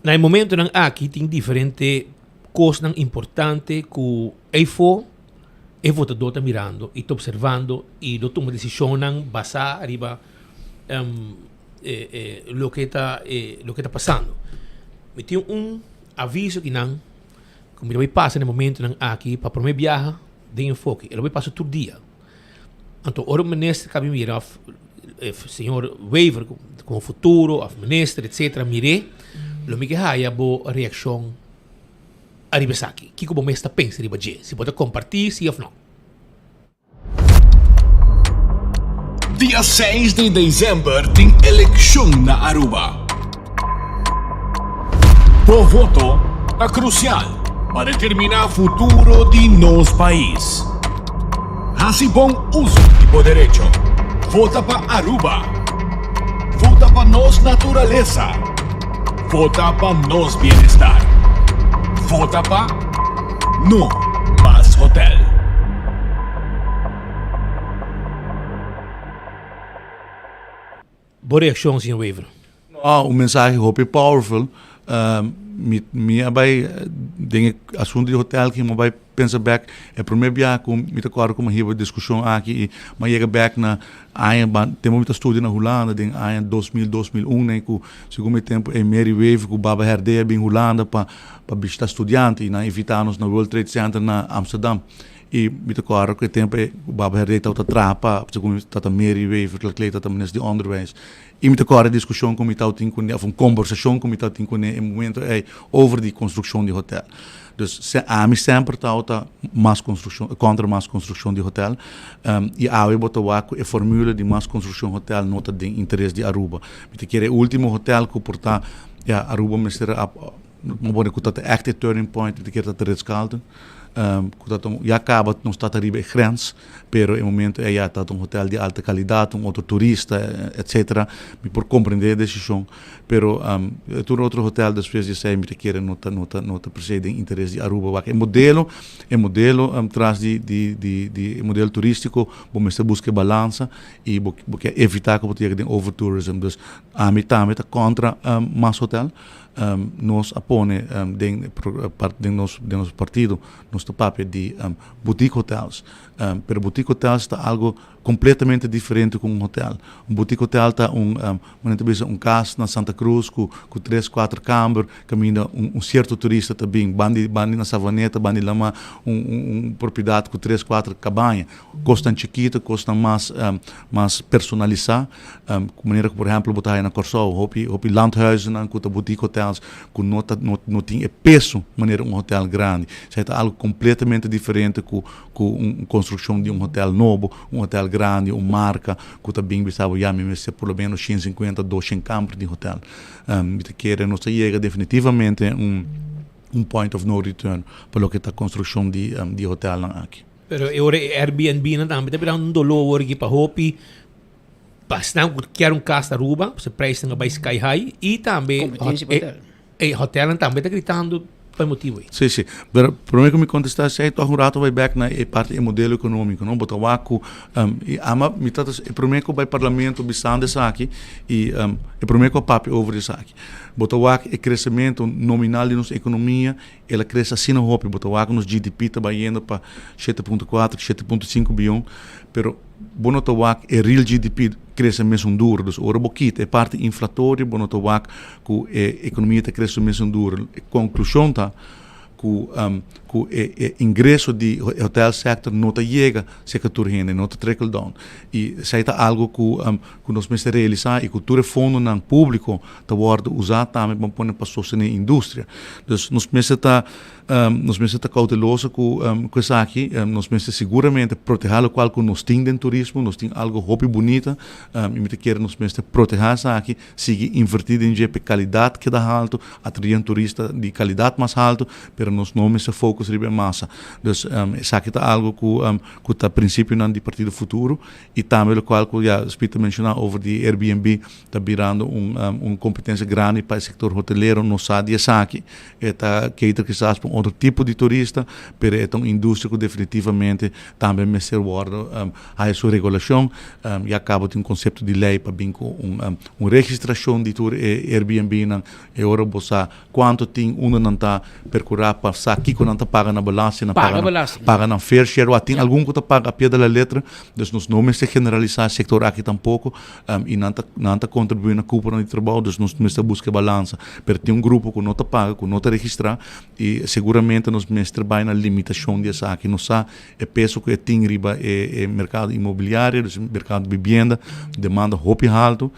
Na e momentonan aki tin diferente kosnan importante ku eyfo e votadó ta mirando i ta observando i lo tuma desishonnan basá riba loke ta loke ta pasando. Mi tin un aviso ki nan ku mi ta bai pasa na e momentonan aki pa prome biaha den enfoke. E lo bai pasa tur dia. Anto ora un minister ka bin mira of señor Wever komo futuro of minister etcetera mir'é lo mi ke haya bo reakshon ariba esaki. Kiko bo mes ta pensa riba dje? Si bo ta kompartí si of no. Dia seis di december tin eleccion na Aruba. Bo voto ta crucial pa determina futuro di nos pais. Haci bon uzo di bo derecho. Vota pa Aruba. Vota pa nos naturalesa. Vota pa nos bienestar. Vota pa No Mas Hotel. Bo reaccion, señor Wever? No, un mensahe hopi powerful. Mi mi a bai den e asunto di hotel aki, mi a bai pensa bek e prome biaha ku mi ta kòrda ku mi a hiba e diskushon aki i mi a yega bek na aña ban tempu mi ta studia na Hulanda den aña 2000, 2001 nei ku segun mi tempu e Mary Wever ku Baba Herdé a bin Hulanda pa pa bishita studiante i nan a invitá nos na World Trade Center na Amsterdam. I mi ta kòrda ku e tempu ei Baba Herdé tabata traha pa segun mi tata Mary Wever Laclé tabata minister di onderwijs. I mi ta kòrda e diskushon ku mi tabatin kuné òf un kombersashon ku mi tabatin kuné e momento ei over di konstrukshon di hotèl. Dus se ami semper tabata mas konstrukshon kontra mas konstrukshon di hotèl i awe bo ta wak ku e formula di mas konstrukshon hotèl no ta den interes di Aruba. Mi ta kere e ultimo hotèl ku por ta ya Aruba mester a bo pone ku ta ègt e turning point mi ta kere ta Ritz Carlton. Ku ta un ya kaba nos ta ta riba e grens, pero e momento ei ya ta un hotel di alta kalidat, un otro turista etcetera. Mi por komprendé e desishon, pero tur otro hotel despues di esei mi ta kere no ta no ta no ta presé den interes di Aruba. Wak e modelo e modelo tras di di di di e modelo turístiko bo mester buska e balansa i bo bo ke evitá ku bo ta yega den overtourism. Dus ami tambe ta kontra mas hotel. Nos a pone den den nos den nos partido nos ta papia di boutique hotels pero boutique hotels ta algo completamente diferente cu un hotel. Un boutique hotel ta un manera ta bisa un cas na Santa Cruz cu cu tres cuater camber caminda un un cierto turista ta bin bandi bandi na Savaneta bandi lama un un propiedad cu tres cuater cabaña. Cosnan chikito cosnan mas mas personalisa. Manera ku por ehèmpel bo ta haya na Kòrsou hopi hopi landhuizennan ku ta boutique hotels ku no ta no no tin e peso manera un hotel grandi. Esei ta algu kompletamente diferente ku ku un konstrukshon di un hotel nobo, un hotel grandi, un marka ku ta bin bisa bo ya mi mester por lo menos shen sinkuenta, doshen kamber di hotel. Mi ta kere nos ta yega definitivamente un un point of no return pa loke ta konstrukshon di di hotelnan aki. Pero e ora e Airbnb nan tambe ta bira un doló awor aki pa hopi. Pa esnan ku kier un kas na Aruba, se prijsnan a bai sky high i tambe Competencia pa hotel. E hotelnan tambe ta gritando pa e motibu ei. Sí, sí. Pero prome ku mi kontestá esei, tòg un rato bai bèk na e parti e modelo ekonómiko, no? Bo ta wak ku i ama mi ta e prome ku bai parlamento bisando esaki i e prome ku a papia over di esaki. Bo ta wak e kresementu nominal di nos ekonomia, el a krese asina hopi. Bo ta wak nos GDP ta bayendo pa 7.4, 7.5 bion, pero Bo no ta wak e real GDP crece mesun duro. Dus ora bo kita e parti inflatorio bo no ta wak cu e economia ta crece mesun duro. E conclusion ta cu cu e e ingreso di e hotel sector no ta yega cerca tur hende, no ta trickle down. Y esey ta algo cu cu nos mester realisa y cu tur e fondonan publico ta wordo usa tambe pa pone pa sostene industria. Dus nos mester ta Nos mester ta cauteloso cu cu esaki. Nos mester seguramente proteha locual cu nos tin den turismo. Nos tin algo hopi bunita y mi ta kere nos mester proteha esaki, sigui inverti den dje pa e calidad keda halto, atrae un turista di calidad mas halto, pero nos no mester focus riba e masa. Dus esaki ta algo cu cu ta principionan di Partido Futuro y tambe locual cu ya Speed a menciona over di Airbnb ta birando un un competencia grandi pa e sector hotelero. Nos sa di esaki. E ta cater kisas pa un otro tipo di turista, pero e ta un industria cu definitivamente tambe mester wordo haya su regulacion. Ya caba tin un concepto di ley pa bin cu un un registracion di tur e Airbnb-nan. E ora bo sa cuanto tin, unda nan ta percura pa sa kico nan ta paga na belasting, nan paga nan paga nan fair share. Wak tin algun cu ta paga a pie de la letra, dus nos no mester generalisa e sector aki tampoco. I nan ta nan ta kontribuí na kuponan di trabou, dus nos mester buska e balansa. Pero tin un grupo ku no ta paga, ku no ta registrá i seguramente nos mester bai na limitashon di esaki. Nos sa e peso ku e tin riba e e merkado inmobiliario, dus e merkado di bibienda, demanda hopi haltu,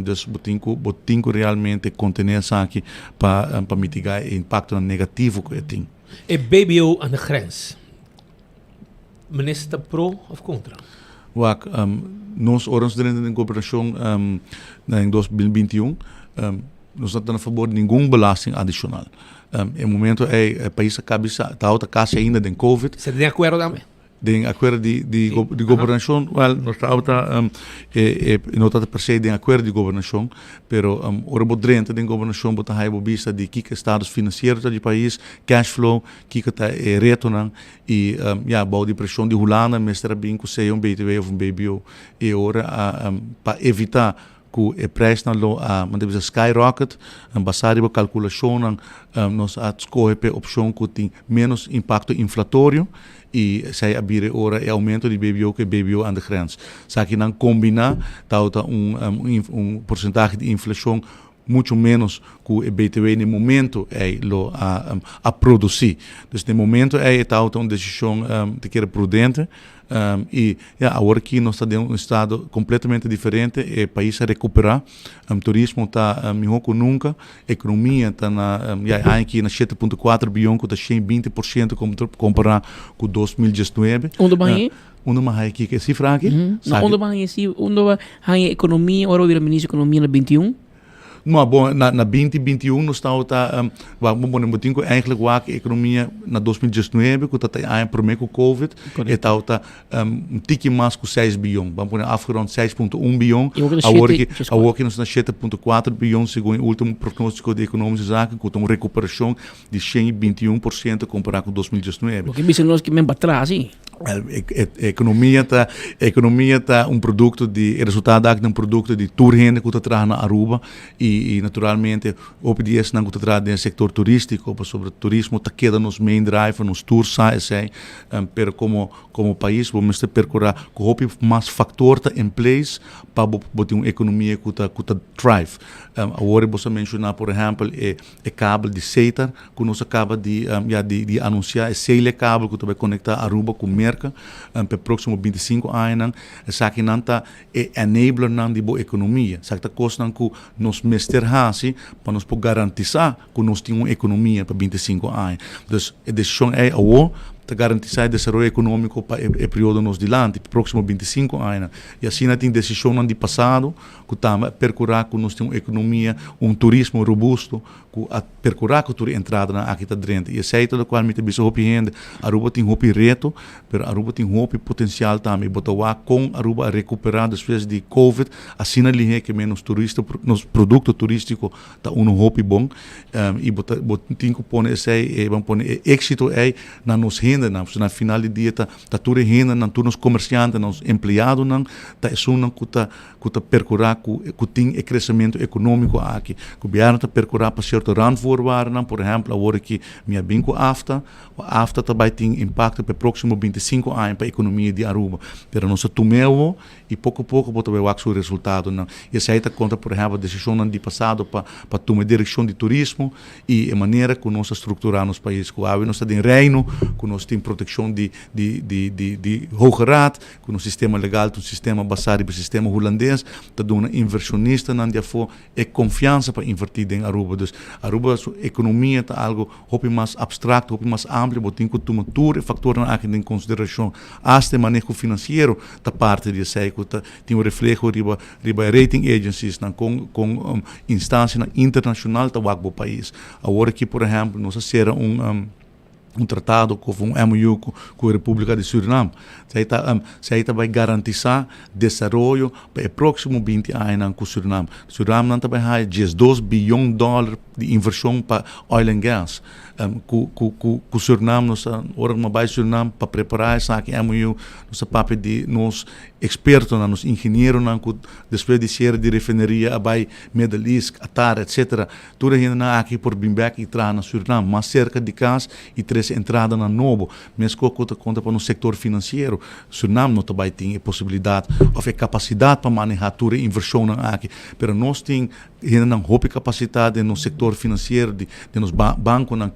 dus bo tin ku bo tin ku realmente kontené esaki pa pa mitigá e impaktonan negativo ku e tin. E BBO aan de grens. Minister ta pro of kontra? Wak, nos ora nos drenta den gobernashon na den 2021, nos no ta na fabor di ningun belasting adishonal. E momento ei e pais a kabisa, tabata kasi ainda den covid. Esei ta den akuerdo tambe? Den akuerdo di di di gobernashon, wèl nos tabata e e no tabata per se den akuerdo di gobernashon, pero ora bo drenta den gobernashon bo ta haya bo bista di kiko e status finansiero ta di pais, cash flow, kiko ta e retonan. I ya, bou di preshon di Hulanda mester a bin ku sea un BTW òf un BBO. I ora a pa evitá ku e preisnan lo a manda bisa skyrocket, basá riba kalkulashonnan nos a skohe pa e opshon ku tin ménos impakto inflatorio i esei a bira e ora e oumento di BBO ku e BBO aan de grens. Esakinan kombiná tabata un un porsentahe di inflashon mucho menos ku e BTW na e momento ei lo a a produsí. Dus na e momento ei e tabata un desishon te kere prudente i ya awor aki nos ta den un estado kompletamente diferente, e pais a rekuperá, turismo ta mihó ku nunka, ekonomia ta na ya e aña aki na 7.4 bion ku ta 120% kompará ku 2019. Unda bo haña? Unda bo haña kiko e sifra aki? No, unda bo haña e sifra, unda bo haña ekonomia ora bo bira minister di ekonomia na 21? No, bon, na, na 2021 nos tabata, um, wak, bon, bon, bo tin ku eigenlijk wak e ekonomia na 2019, ku ta ta e aña promé ku Covid, e tabata um, un tiki mas ku 6 biyon. Ban pone afgerond 6.1 biyon. I awor ki ta Awor shete, ki, djes awor ki nos na 7.4 biyon segun e último prognóstiko di Ekonomische Zaken, ku ta un rekuperashon di 121% kompará ku 2019. Bo ke bisa nos ki men patras, sí? Ekonomia ta ekonomia ta un produkto di e resultado aki ta un produkto di tur hende ku ta traha na Aruba i i naturalmente hopi di esnan ku ta traha den e sektor turístiko pasobra turismo ta keda nos main driver nos tur sa esei pero komo komo pais bo mester perkurá ku hopi mas faktor ta in place pa bo bo tin un ekonomia ku ta ku ta thrive. Awor bo sa menshoná por ehèmpel e E kabel di Setar ku nos a kaba di ya di di anunsiá, e Celia kabel ku ta bai konektá Aruba ku Merka pa e próksimo 25 añanan, esakinan ta e enablernan di bo ekonomia. Esaki ta kosnan ku nos mester hasi pa nos por garantisá ku nos tin un ekonomia pa 25 aña. Dus e desishon ei awor ta garantisá e desaroyo ekonómiko pa e periodo nos dilanti, pa e próksimo 25 añanan. I asina tin desishonnan di pasado ku tambe a perkurá ku nos tin un ekonomia, un turismo robusto, ku a perkurá ku tur e entradanan aki ta drenta. I esei ta lokual mi ta bisa hopi hende, Aruba tin hopi reto, pero Aruba tin hopi potensial tambe. I bo ta wak kon Aruba a rekuperá despues di covid asina lihé ke men nos turista, nos produkto turístiko ta unu hopi bon. I bo ta bo tin ku pone esei, ban pone e éksito ei na nos hendenan, pasobra na final di dia ta ta tur e hendenan, tur nos komersiantenan, nos empleadonan ta esunnan ku ta ku ta perkurá ku ku tin e kresementu ekonómiko aki. Gobièrnu ta perkurá pa sierto randvoorwaardennan, por ehèmpel awor aki mi a bin ku AFTA, AFTA ta bai tin impakto pa e próksimo 25 aña pa ekonomia di Aruba, pero nos a tum'é awor i poko poko bo ta bai wak su resultadonan. I esei ta konta por ehèmpel desishonnan di pasado pa pa tuma e direkshon di turismo i e manera ku nos a strukturá nos pais, ku awe nos ta den Reino, ku nos tin protekshon di di di di di Hoge Raad, Ku nos sistema legal ta un sistema basá riba sistema hulandes, ta duna invershonistanan di afó e konfiansa pa invertí den Aruba. Dus Aruba su ekonomia ta algu hopi mas abstrakto, hopi mas amplio, bo tin ku tuma tur e faktornan aki den konsiderashon. Asta e maneho finansiero ta parti di esei ku ta tin un refleho riba riba e rating agenciesnan, kon kon instansianan internashonal ta wak bo pais. Awor aki por ehèmpel nos a sera un. un tratado of un MOU ku ku e Repúblika di Surinam. Esei ta esei ta bai garantisá desaroyo pa e próksimo 20 añanan ku Surinam. Surinam nan ta bai haya 12 biyon dòler di invershon pa oil and gas. Ku ku ku ku Surinam nos a ora ku mi a bai Surinam pa prepará esaki MOU nos a papia di nos ekspertonan, nos ingenieronan ku despues di siere di refineria a bai Middle East, Qatar etcetera. Tur e hendenan aki por bin bek i traha na Surinam, mas serka di kas i trese entradanan nobo. Meskos ku ta konta pa nos sektor finansiero, Surinam no ta bai tin e posibilidat òf e kapasidat pa manehá tur e invershonnan aki. Pero nos tin hendenan hopi kapasitá den nos sektor finansiero, di den nos bankonan,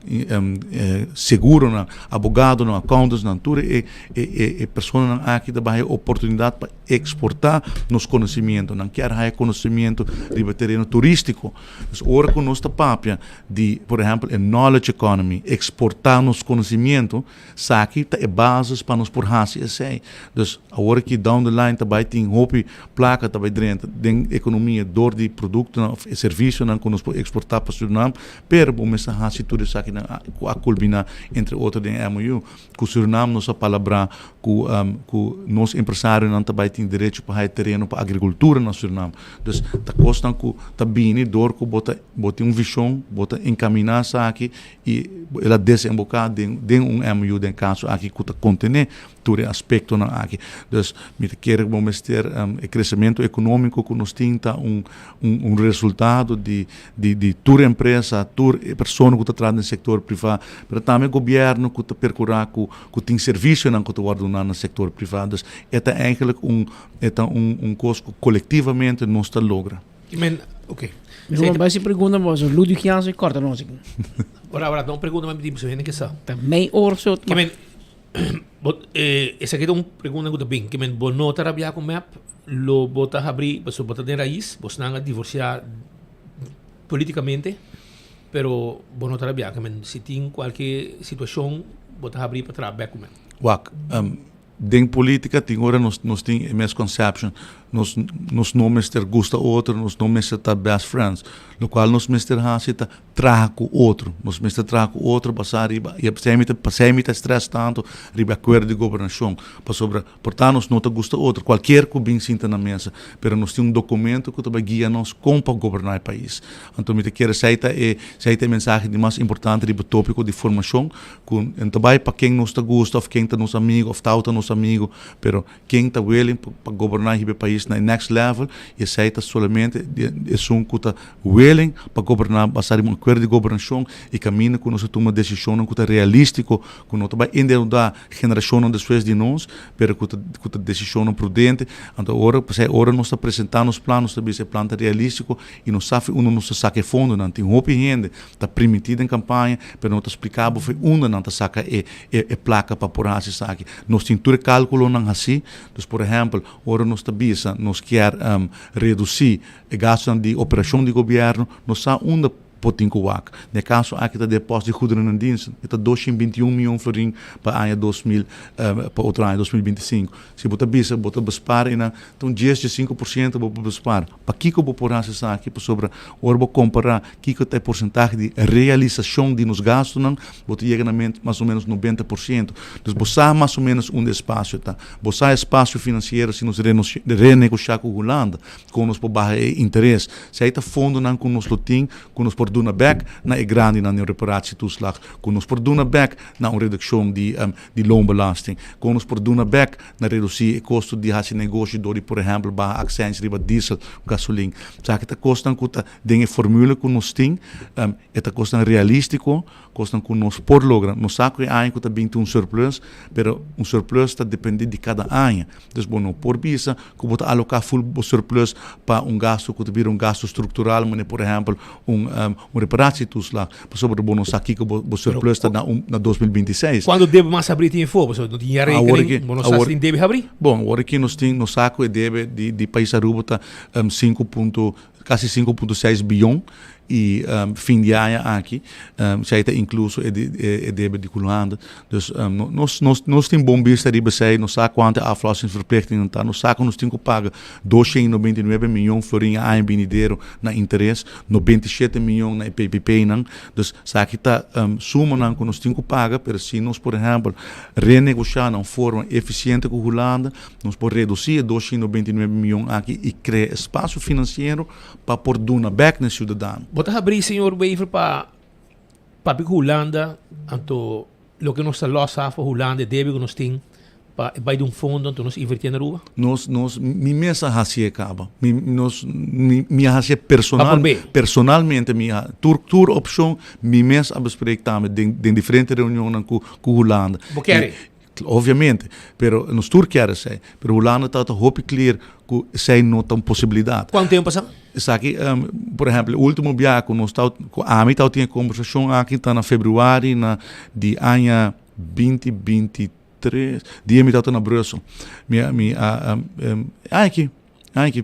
seguronan, abogadonan, accountantsnan, tur e e personanan aki ta bai oportunidat pa eksportá nos konosimiento. Nan kier haya konosimiento riba tereno turístiko. Dus ora ku nos ta papia di, por ehèmpel, e knowledge economy, eksportá nos konosimiento, esaki ta e basis pa nos por hasi esei. Dus awor aki down the line ta bai tin hopi plaka ta bai drenta den ekonomia dor di produktonan òf e servisionan ku nos por eksportá pa Surinam, pero bo mester hasi tur esakinan ku a kulminá entre otro den e MOU. Ku Surinam nos a palabrá ku ku nos empresarionan ta bai tin derecho pa haya tereno pa agrikultura na Surinam. Dus ta kosnan ku ta bini dor ku bo ta bo tin un vishon, bo ta enkaminá esaki i el a desemboká den den un MOU den kaso aki ku ta kontené tur e aspektonan aki. Dus mi ta kere ku bo mester e kresementu ekonómiko ku nos tin ta un un resultado di di di tur empresa, tur e persona ku ta traha den sektor privá, pero tambe gobièrnu ku ta perkurá ku ku tin servisionan ku ta wòrdu duná na sektor privá. Dus e ta eigenlijk un e ta un un kos ku kolektivamente nos ta logra. I men, oké. Mi no bai si pregunta bo, so Ludwig Jansen korta nos aki. Ora, ora, no pregunta ma mi di hende ke sa. Ta mei or so. Ke men, bo, eh, esaki ta un pregunta ku ta bin. Ke men, bo no ta rabiá ku mep? Lo bo ta habrí, pasobra bo ta den rais, bosnan a divorsiá polítikamente, pero bo no ta rabiá. Ke men, si tin kualke situashon, bo ta habrí pa traha bèk ku men. Wak, Den politica tin ora nos nos tin e misconception, nos nos no mester gusta otro, nos no mester ta best friends. Locual nos mester haci ta traha cu otro. Nos mester traha cu otro basa riba, y esey mi ta, pasey mi ta stress tanto riba e acuerdo di gobernacion, pasobra por ta nos no ta gusta otro, cualkier cu bin sinta na mesa, pero nos tin un documento cu ta bay guia nos con pa goberna e pais. Anto mi ta kere esey ta e, esey ta e mensahe di mas importante riba topico di formacion, Ku no ta bai pa ken nos ta gusta òf ken ta nos amigu òf tau ta nos amigu, pero ken ta willing pa goberná hiba e pais na e next level i esei ta solamente esun ku ta willing pa goberná basá riba un akuerdo di gobernashon i kaminda ku nos ta tuma desishonnan ku ta realístiko, ku no ta bai endeudá generashonnan despues di nos, pero ku ta ku ta desishonnan prudente. Anto ora p'esei ora nos ta presentá nos plan nos ta bisa e plan ta realístiko i nos sa fi unda nos ta saka e fondonan. Tin hopi hende ta primintí den kampaña, pero no ta spliká bo for unda nan ta saka e e plaka pa por hasi esaki. Nos tin tur e kálkulonan hasí. Dus por ehèmpel, ora nos ta bisa nos kier redusí e gastunan di operashon di gobièrnu, nos sa unda por tin ku wak. Den e kaso aki ta depòsito di goederen en diensten. E ta 221 mion florin pa aña 2000, pa otro aña 2025. Si bo ta bisa bo ta bespaar einan, ta un dies, diesinko por siento bo por bespaar. Pakiko bo por hasi esaki? Pasobra ora bo kompará kiko ta e porsentahe di realisashon di nos gastunan, bo ta yega na mas o ménos 90%. Dus bo sa mas o ménos unda e spasio ta. Bo sa e spasio finansiero si nos renegoshá ku Hulanda, kon nos por baha e interes. Si ei ta fondonan ku nos lo tin ku nos por duna bèk na e grandinan den reparatietoeslag, ku nos por duna bèk na un redukshon di di loonbelasting, kon nos por duna bèk na redusí e kosto di hasi negoshi dor di por ehèmpel baha aksèns riba diesel, gasolin. Esaki ta kosnan ku ta den e formule ku nos tin, e ta kosnan realístiko, kosnan ku nos por logra. Nos sa ku e aña ku ta bin tin un surplus, pero un surplus ta dependé di kada aña. Dus bo no por bisa ku bo ta aloká ful bo surplus pa un gastu ku ta bira un gastu struktural, manera por ehèmpel un un reparatietoeslag, pasobra bo no sa kiko bo bo surplus ta na un na 2026. Kuantu debe mas habrí tin efo? Pasobra no tin ya rekening, bo no sa si tin debe habrí. Bon, awor aki nos tin, nos sa ku e debe di di pais Aruba ta sinku punto, kasi 5.6 biyon i fin di aña aki esei ta inkluso e e debe di Hulanda. Dus nos nos nos tin bon bista riba esei, nos sa kuantu e aflossingsverplichtingnan ta, nos sa ku nos tin ku paga 299 miyon florin e aña binidero na interes, 97 miyon na e PPPnan. Dus esaki ta sumanan ku nos tin ku paga, pero si nos por ehèmpel renegoshá na un forma efisiente ku Hulanda, nos por redusí e 299 miyon aki i krea espasio finansiero pa por duna bèk na e siudadano. Bo ta habrí, señor Wever, pa papia ku Hulanda, anto loke nos ta lòs af pa Hulanda, e debe ku nos tin pa e bai di un fondo, anto nos invertí na Aruba? Nos, nos, mi mes a hasié kaba. Mi, nos, mi, mi a hasié personal, personalmente mi a, tur, tur opshon mi mes a bespreek tambe den, den diferente reunionnan ku, ku Hulanda. Bo kere? Obviamente, pero nos tur kier esei. Pero Hulanda tabata hopi clear cu esei no ta un posibilidad. Cuanto tempo pasa? Esaki, por ehempel, e ultimo biaha cu nos tawat, cu ami tawat tin e conversacion aki ta na februari na di aña 2023, dia mi tawata na Brussel. Mi a, mi a, aña aki, aña aki,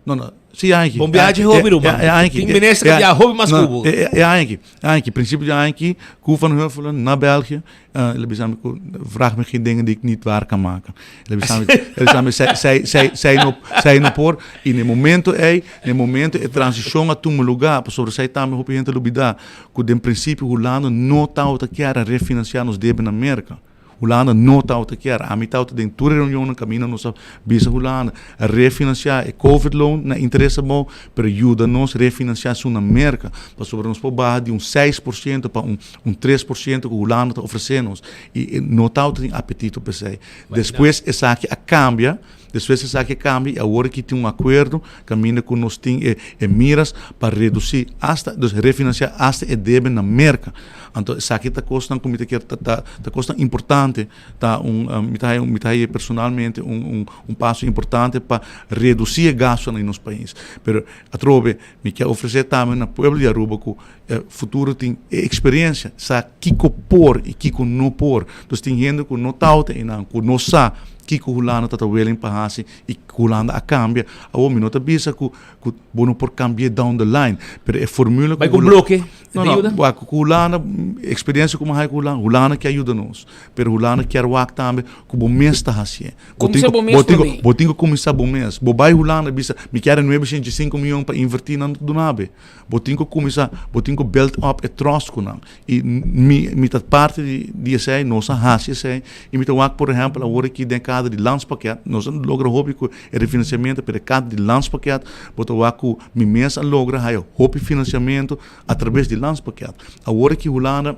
No, no. Sí, aña aki. Bon viaje hopi, Ruman. E aña aki. Tin minister que viaja hopi mas ku bo. E aña aki. E aña aki. Principio di aña aki, Koen van Huffelen na België. El a bisa mi ku, vraag me geen dingen die ik niet waar kan maken. El a bisa mi, el a bisa mi, zij, zij, zij, zij no, zij no por. I na e momento ei, na e momento e transishon a tuma lugá, pasobra esei tambe hopi hende ta lubidá, ku den prinsipio Hulanda no tabata kier a refinansiá nos debe na Merka. Hulanda no tabata kier. Ami tabata den tur e reunionnan kaminda nos a bisa Hulanda refinansiá e covid loan na interes abou, pero yuda nos refinansiá esun na Merka, pasobra nos por baha di un 6% pa un un 3% ku Hulanda ta ofresé nos i e no tabata tin apetito pa esei. Despues esaki a kambia. Despues esaki a cambia y awor aki tin un acuerdo caminda cu nos tin e e miras pa reduci hasta, dus refinancia hasta e debe na Merca. Anto esaki ta cosnan cu mi ta kier ta ta ta cosnan importante, ta un mi ta haya mi ta haya personalmente un un un paso importante pa reduci e gastonan di nos pais. Pero atrobe mi kier ofrece tambe na pueblo di Aruba cu e futuro tin e experiencia, sa kico por y kico no por. Dus tin hende cu no tawata eynan, cu no sa. kiko Hulanda ta ta willing pa hasi i Hulanda a kambia. Awor mi no ta bisa ku ku bo no por kambi'é down the line, pero e formula ku Bai ku bloke No, no, wak ku Hulanda, eksperensia ku mi a haña ku Hulanda, Hulanda ke a yuda nos, pero Hulanda kier wak tambe ku bo mes ta hasié. Bo tin ku, bo tin ku, bo tin ku kuminsá bo mes. Bo bai Hulanda bisa, mi kier e nuebe shenta i sinku mion pa invertí, nan no ta duna be. Bo tin ku kuminsá, bo tin ku build up e trust ku nan. I mi, mi ta parti di, di esei, nos a hasi esei, i mi ta wak por ehèmpel awor aki den kader di landspakket, nos a logra hopi ku e refinanciamento, pero e kader di landspakket, bo ta wak ku mi mes a logra haya hopi financiamento a traves di landspakket. Awor aki Hulanda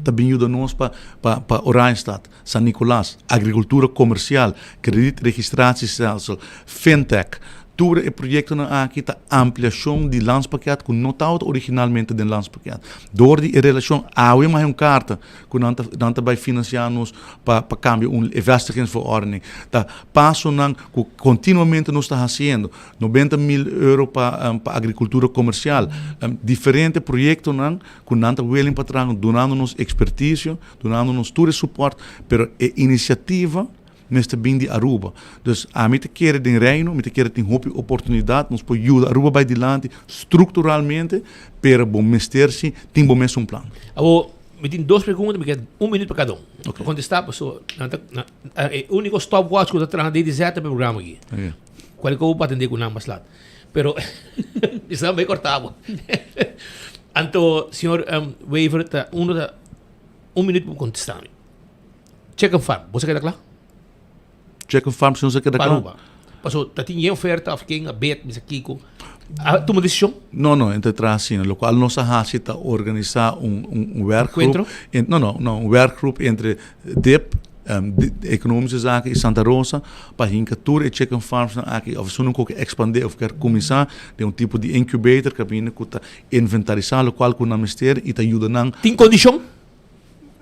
ta bin yuda nos pa, pa, pa Oranjestad, San Nicolas, agricultura comercial, kredietregistratiestelsel, fintech. Tur e proyectonan aki ta ampliacion di landspakket cu no tabata originalmente den landspakket. Door di e relacion awe mi a haya un carta cu nan ta nan ta bay financia nos pa pa cambia un e vestigingsverordening. Ta pasonan cu continuamente nos ta haciendo. Nobenta mil euro pa pa agricultura comercial. Diferente proyectonan cu nan ta willing pa traha dunando nos experticio, dunando nos tur e support, pero e iniciativa mester bin di Aruba. Dus ami ta kere den Reino, mi ta kere tin hopi oportunidad, nos por yuda Aruba bay dilanti structuralmente, pero bo mester si tin bo mes un plan. Awor, mi tin dos pregunta, mi ke un minuut pa cada un. Pa contesta, pasobra nan ta, nan, e unico stopwatch cu ta traha den di zeta pa e programa aki. Cual cu bo por atende cu nan mas lat. Pero, esnan bay corta bo. Anto, señor Wever, ta uno ta un minuut pa bo contesta mi. Chicken farm, bo sa keda kla? Chicken farm si no sa keda kla? Pa Aruba. Paso ta tin yen oferta of ken a bet mi sa kiko. A tuma desishon? No, no, e ta traha asina. Lokual nos a hasi ta organisá un un werkgroep. Enkuentro? No, no, no, un werkgroep entre dip, Ekonomische Zaken i Santa Rosa pa hinka tur e chicken farmsnan aki of esun ku ke ekspandé of kier kuminsá den un tipo di incubator kaminda ku ta inventarisá lokual ku nan mester i ta yuda nan. Tin kondishon?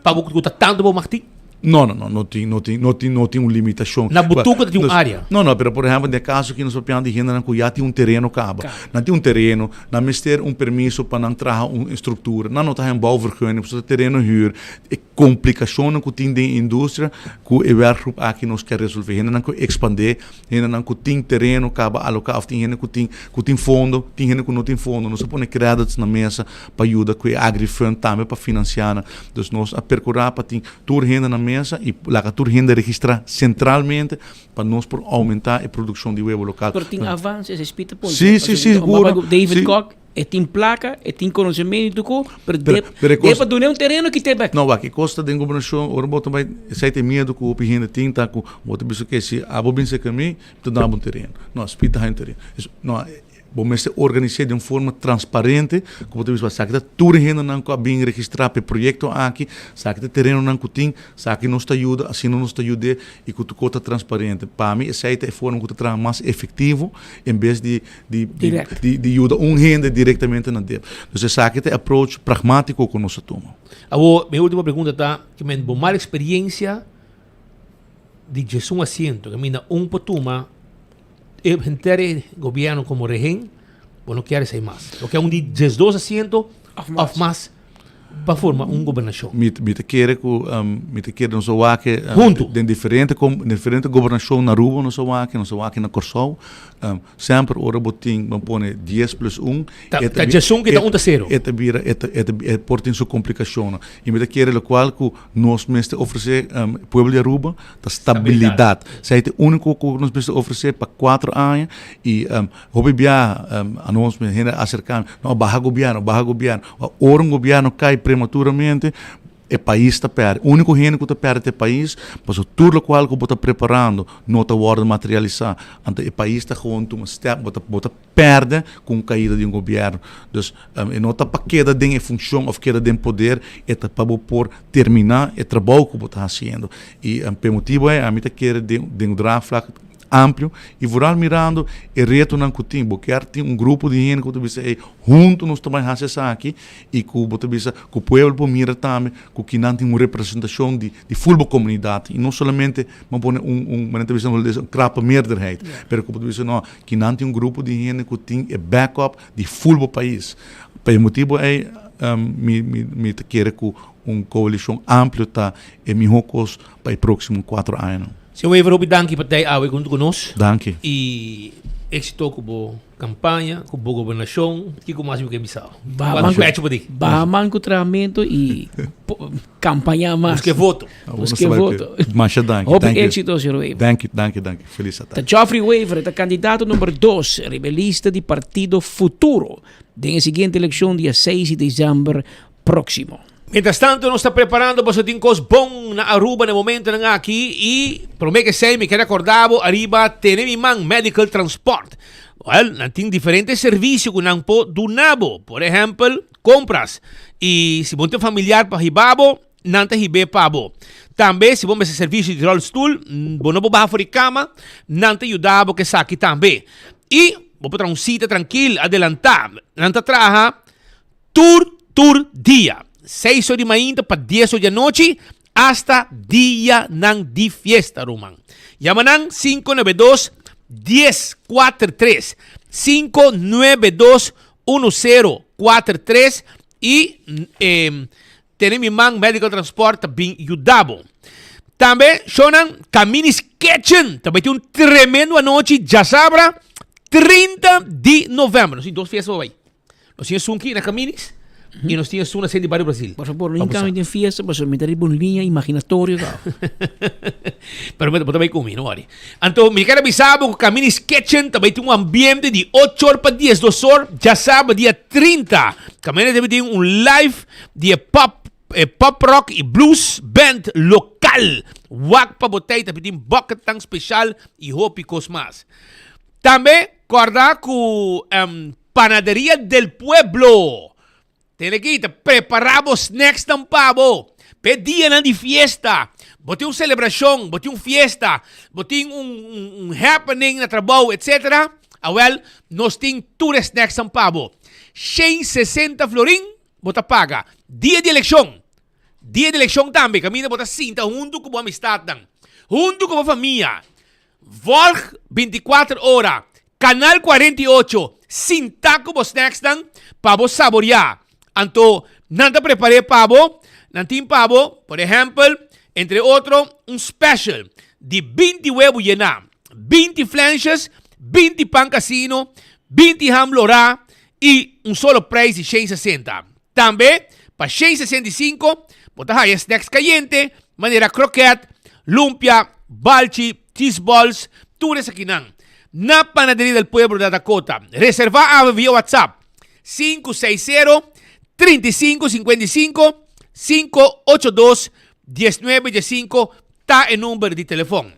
Pa bo ku ta tantu bo mag tin? No, no, no, no tin, no tin, no tin, no tin un limitashon. Na butuku ta tin un área? No, no, pero por ehèmpel den e kaso aki nos papiando di hendenan ku ya tin un tereno kaba. Nan tin un tereno, nan mester un permiso pa nan traha un struktura, nan no ta haña un bouwvergunning pasobra ta tereno hür. E komplikashonnan ku tin den e industria ku e werkgroep aki nos ke resolve. Hendenan ku ekspandé, hendenan ku tin tereno kaba aloká òf tin hende ku tin ku tin fondo, tin hende ku no tin fondo. Nos a pone credits na mesa pa yuda ku e Agrifund tambe pa finansiá nan. Dus nos a perkurá pa tin tur hende na mesa i laga tur hende registrá sentralmente pa nos por oumentá e produkshon di webo lokal. Pero tin avanse, esei Pieter Ponce. Sí, sí, sí, seguro. David Kok, e tin plaka, e tin konosementu ku, pero dep dep a dun'é un tereno kit'é bek. No, wak, e kos ta den gobernashon, ora bo ta bai, esei ta e miedu ku hopi hende tin ta ku bo ta bisa ke si abo bin serka mi, mi ta duna bo un tereno. No, Speed ta haña un tereno. No, Bo mester organis'é den un forma transparente ku bo ta bisa esaki ta tur e hendenan ku a bin registrá pa e proyekto aki, esaki ta e terenonan ku tin, esaki nos ta yuda, asina nos ta yud'é i ku tur kos ta transparente. Pa mi esei ta e forma ku ta traha mas efektivo en bes di di di yuda un hende direktamente na dep. Dus esaki ta e approach pragmátiko ku nos a tuma. Awor mi último pregunta ta, kimen bo mal eksperiencia di djesun asiento kaminda un por tuma E henter e gobierno como rehen, bo no kier esei mas. Bo kier un di diesdos asiento of mas pa forma un gobernacion. Mi mi ta kere ku mi ta kere nos a wak Huntu. den diferente diferente gobernacion na Aruba nos a wak, nos a wak na Kòrsou. Semper ora bo tin bo pone dies plus un Ta ta diesun kita un ta sero. E ta bira e ta e ta e por tin su komplikacionnan. I mi ta kere lokual ku nos mester ofresé pueblo di Aruba ta stabilidat. Esei ta e úniko ku nos mester ofresé pa kuatro aña i hopi biaha anos hende a aserká mi, no baha gobièrnu, baha gobièrnu. Ora un gobièrnu kai prematuramente e pais ta pèrdè. Úniko hende ku ta pèrdè ta e pais pasobra tur lokual ku bo ta preparando no ta wòrdu materialisá. Anto e pais ta gewoon tuma stèp, bo ta bo ta. pèrdè ku un kaida di un gobièrnu. Dus e no ta pa keda den e funshon òf keda den poder, e ta pa bo por terminá e trabou ku bo ta hasiendo. I p'e motibu ei ami ta kere den den un draagvlak amplio i vooral mirando e retonan ku tin. Bo kier tin un grupo di hende ku ta bisa ei huntu nos ta bai hasi esaki i ku bo ta bisa ku pueblo por mira tambe ku kinan tin un representashon di di ful bo komunidat i no solamente bo pone un un manera ta bisa na hulandes un krappe meerderheid pero ku bo ta bisa no Kinan tin un grupo di hende ku tin e backup di ful bo pais. Pa e motibu ei mi mi ta kere ku un koalishon amplio ta e mihó kos pa e próksimo kuatro añanan. Señor Wever, hopi danki pa tei awe hunto ku nos. Danki. I éxito ku bo kampaña, ku bo gobernashon. Kiko mas mi ke bisa? Baha man ku, baha man ku trahamento i kampaña mas. Buske voto. Buske voto. Masha danki. Hopi éxito, señor Wever. Danki, danki, danki. Felis atardi. Ta Geoffrey Wever ta kandidato number dos riba e lista di Partido Futuro den e siguiente elekshon dia seis di desèmber próksimo. Mientras tanto nos ta preparando pasobra tin kos bon na Aruba na e momentonan aki y prome ke esey mi ker acorda bo ariba Tene Mi Man Medical Transport. Well, nan tin diferente servicio cu nan por duna bo. Por ehempel, compras. Y si bo tin familiar pa hiba bo, nan ta hib'é pa bo. Tambe si bo mester servicio di rolstoel, bo no por baha for di cama, nan ta yuda bo cu esaki tambe. Y bo por traha un cita trankil, adelanta. Nan ta traha Tur tur dia, seis or di mainta pa dies or di anochi, hasta dianan di fiesta, ruman. Yama nan 592 1043, 592 1043 y eh, tene mi man Medical Transport ta bin yuda bo. Tambe, shownan Camini's Kitchen ta bai tin un tremendo anochi djasabra 30 di november. Nos tin dos fiesta pa bai. Nos tin esun ki na Caminis y nos tin esun na Sede Barrio Brasil. Por favor, no hincame den fiesta, pasobra mi ta riba un liña imaginatorio gau. Pero bo ta bai cu mi, no worry. Anto, mi ker a bisa bo cu Caminis Kitchen ta bai tin un ambiente di ocho or pa diesdos or, djasabra dia 30. Caminis ta bai tin un live di e pop, e pop rock y blues band local. Wak pa bo tey, ta bai tin bucketnan special y hopi cos mas. Tambe, corda cu Panaderia del Pueblo. Tene aki ta prepara bo snacksnan pa bo. P'e dianan di fiesta. Bo tin un celebracion, bo tin un fiesta, bo tin un, un, un happening na trabou, etc. Awel, nos tin tur e snacksnan pa bo. 160 florin bo ta paga. Dia di eleccion. Dia di eleccion tambe, caminda bo ta sinta hunto cu bo amistadnan, hunto cu bo famia. Volg 24 ora, Canal 48, sinta cu bo snacksnan pa bo saborea. Anto nan ta prepare pa bo, nan tin pa bo, por ehempel, entre otro, un special di 20 huevo yena, 20 flensjes, 20 pan casino, 20 ham lora y un solo prijs di 160. Tambe pa 165 bo ta haya snacks cayente manera kroket, lumpia, balchi, cheese balls, tur esakinan. Na Panaderia del Pueblo na Dakota. Reserva awe via WhatsApp 560 35 55 582 1915 ta e number di telefon.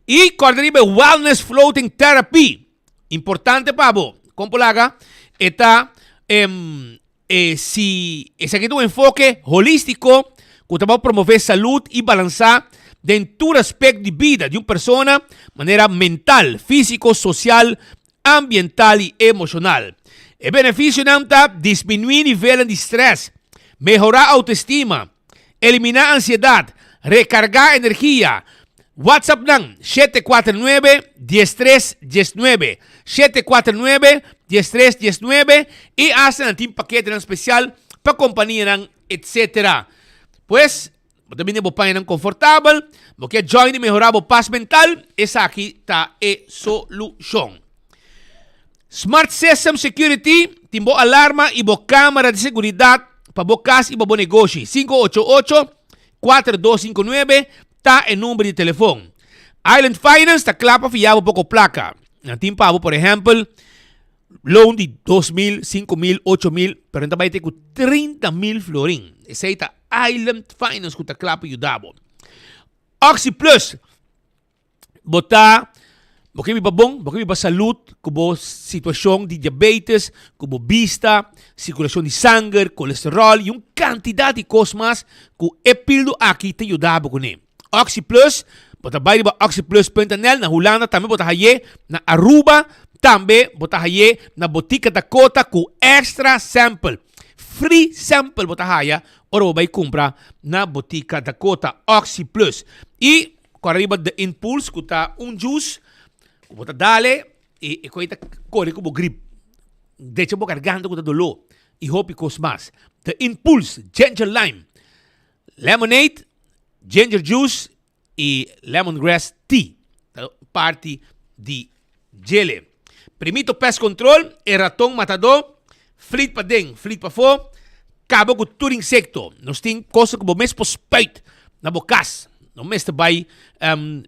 Y corda riba e Wellness Floating Therapy. Importante pa bo. Kon por laga? E ta em, e si esaki ta un enfoke holístiko ku ta pa promové salud i balansá den tur aspekt di bida di un persona, manera mental, físiko, sosial, ambiental i emoshonal. E benefisionan ta disminuí nivelnan di strès, mehorá outoestima, Eliminá ansiedat, rekargá energia. WhatsApp nan, 749 13 19, 749 13 19 i hasta nan tin paketenan spesial pa kompanianan etc. Pues, bo ta bini bo pañanan konfortabel, bo ke join i mehorá bo pas mental, esaki ta e solushon. Smart System Security tin bo alarma i bo kamera di seguridat pa bo kas i pa bo negoshi. 588 4259 ta e number di telefon. Island Finance ta kla pa fia bo poko plaka. Nan tin pa bo, por ehèmpel, loan di 2000, 5000, 8000, pero nan ta bai te ku 30,000 florin. Esei ta Island Finance ku ta kla pa yuda bo. OxyPlus. Bo ta, bo ke biba bon, bo ke biba salud ku bo situashon di diabetes, ku bo bista, sirkulashon di sanger, kolesterol i un kantidat di kos mas ku e pildo aki ta yuda bo kuné. OxyPlus, bo ta bai riba oxyplus punt nl, na Hulanda tambe bo ta hay'é, na Aruba tambe bo ta hay'é na Botica Dakota ku extra sample. Free sample bo ta haya ora bo bai kumpra na Botica Dakota, OxyPlus. I Ku ariba The Impulse ku ta un juice ku bo ta dale i e koi ta kore ku bo grip. Decha bo garganta ku ta doló i hopi kos mas. The Impulse Ginger Lime Lemonade, Ginger Juice. y lemongrass tea ta parti di djele. Primito Pest Control, e raton matadó, flit paden, flit pafó, kaba ku tur insekto. Nos tin kosa ku bo mes por spuit na bo kas. No mester bai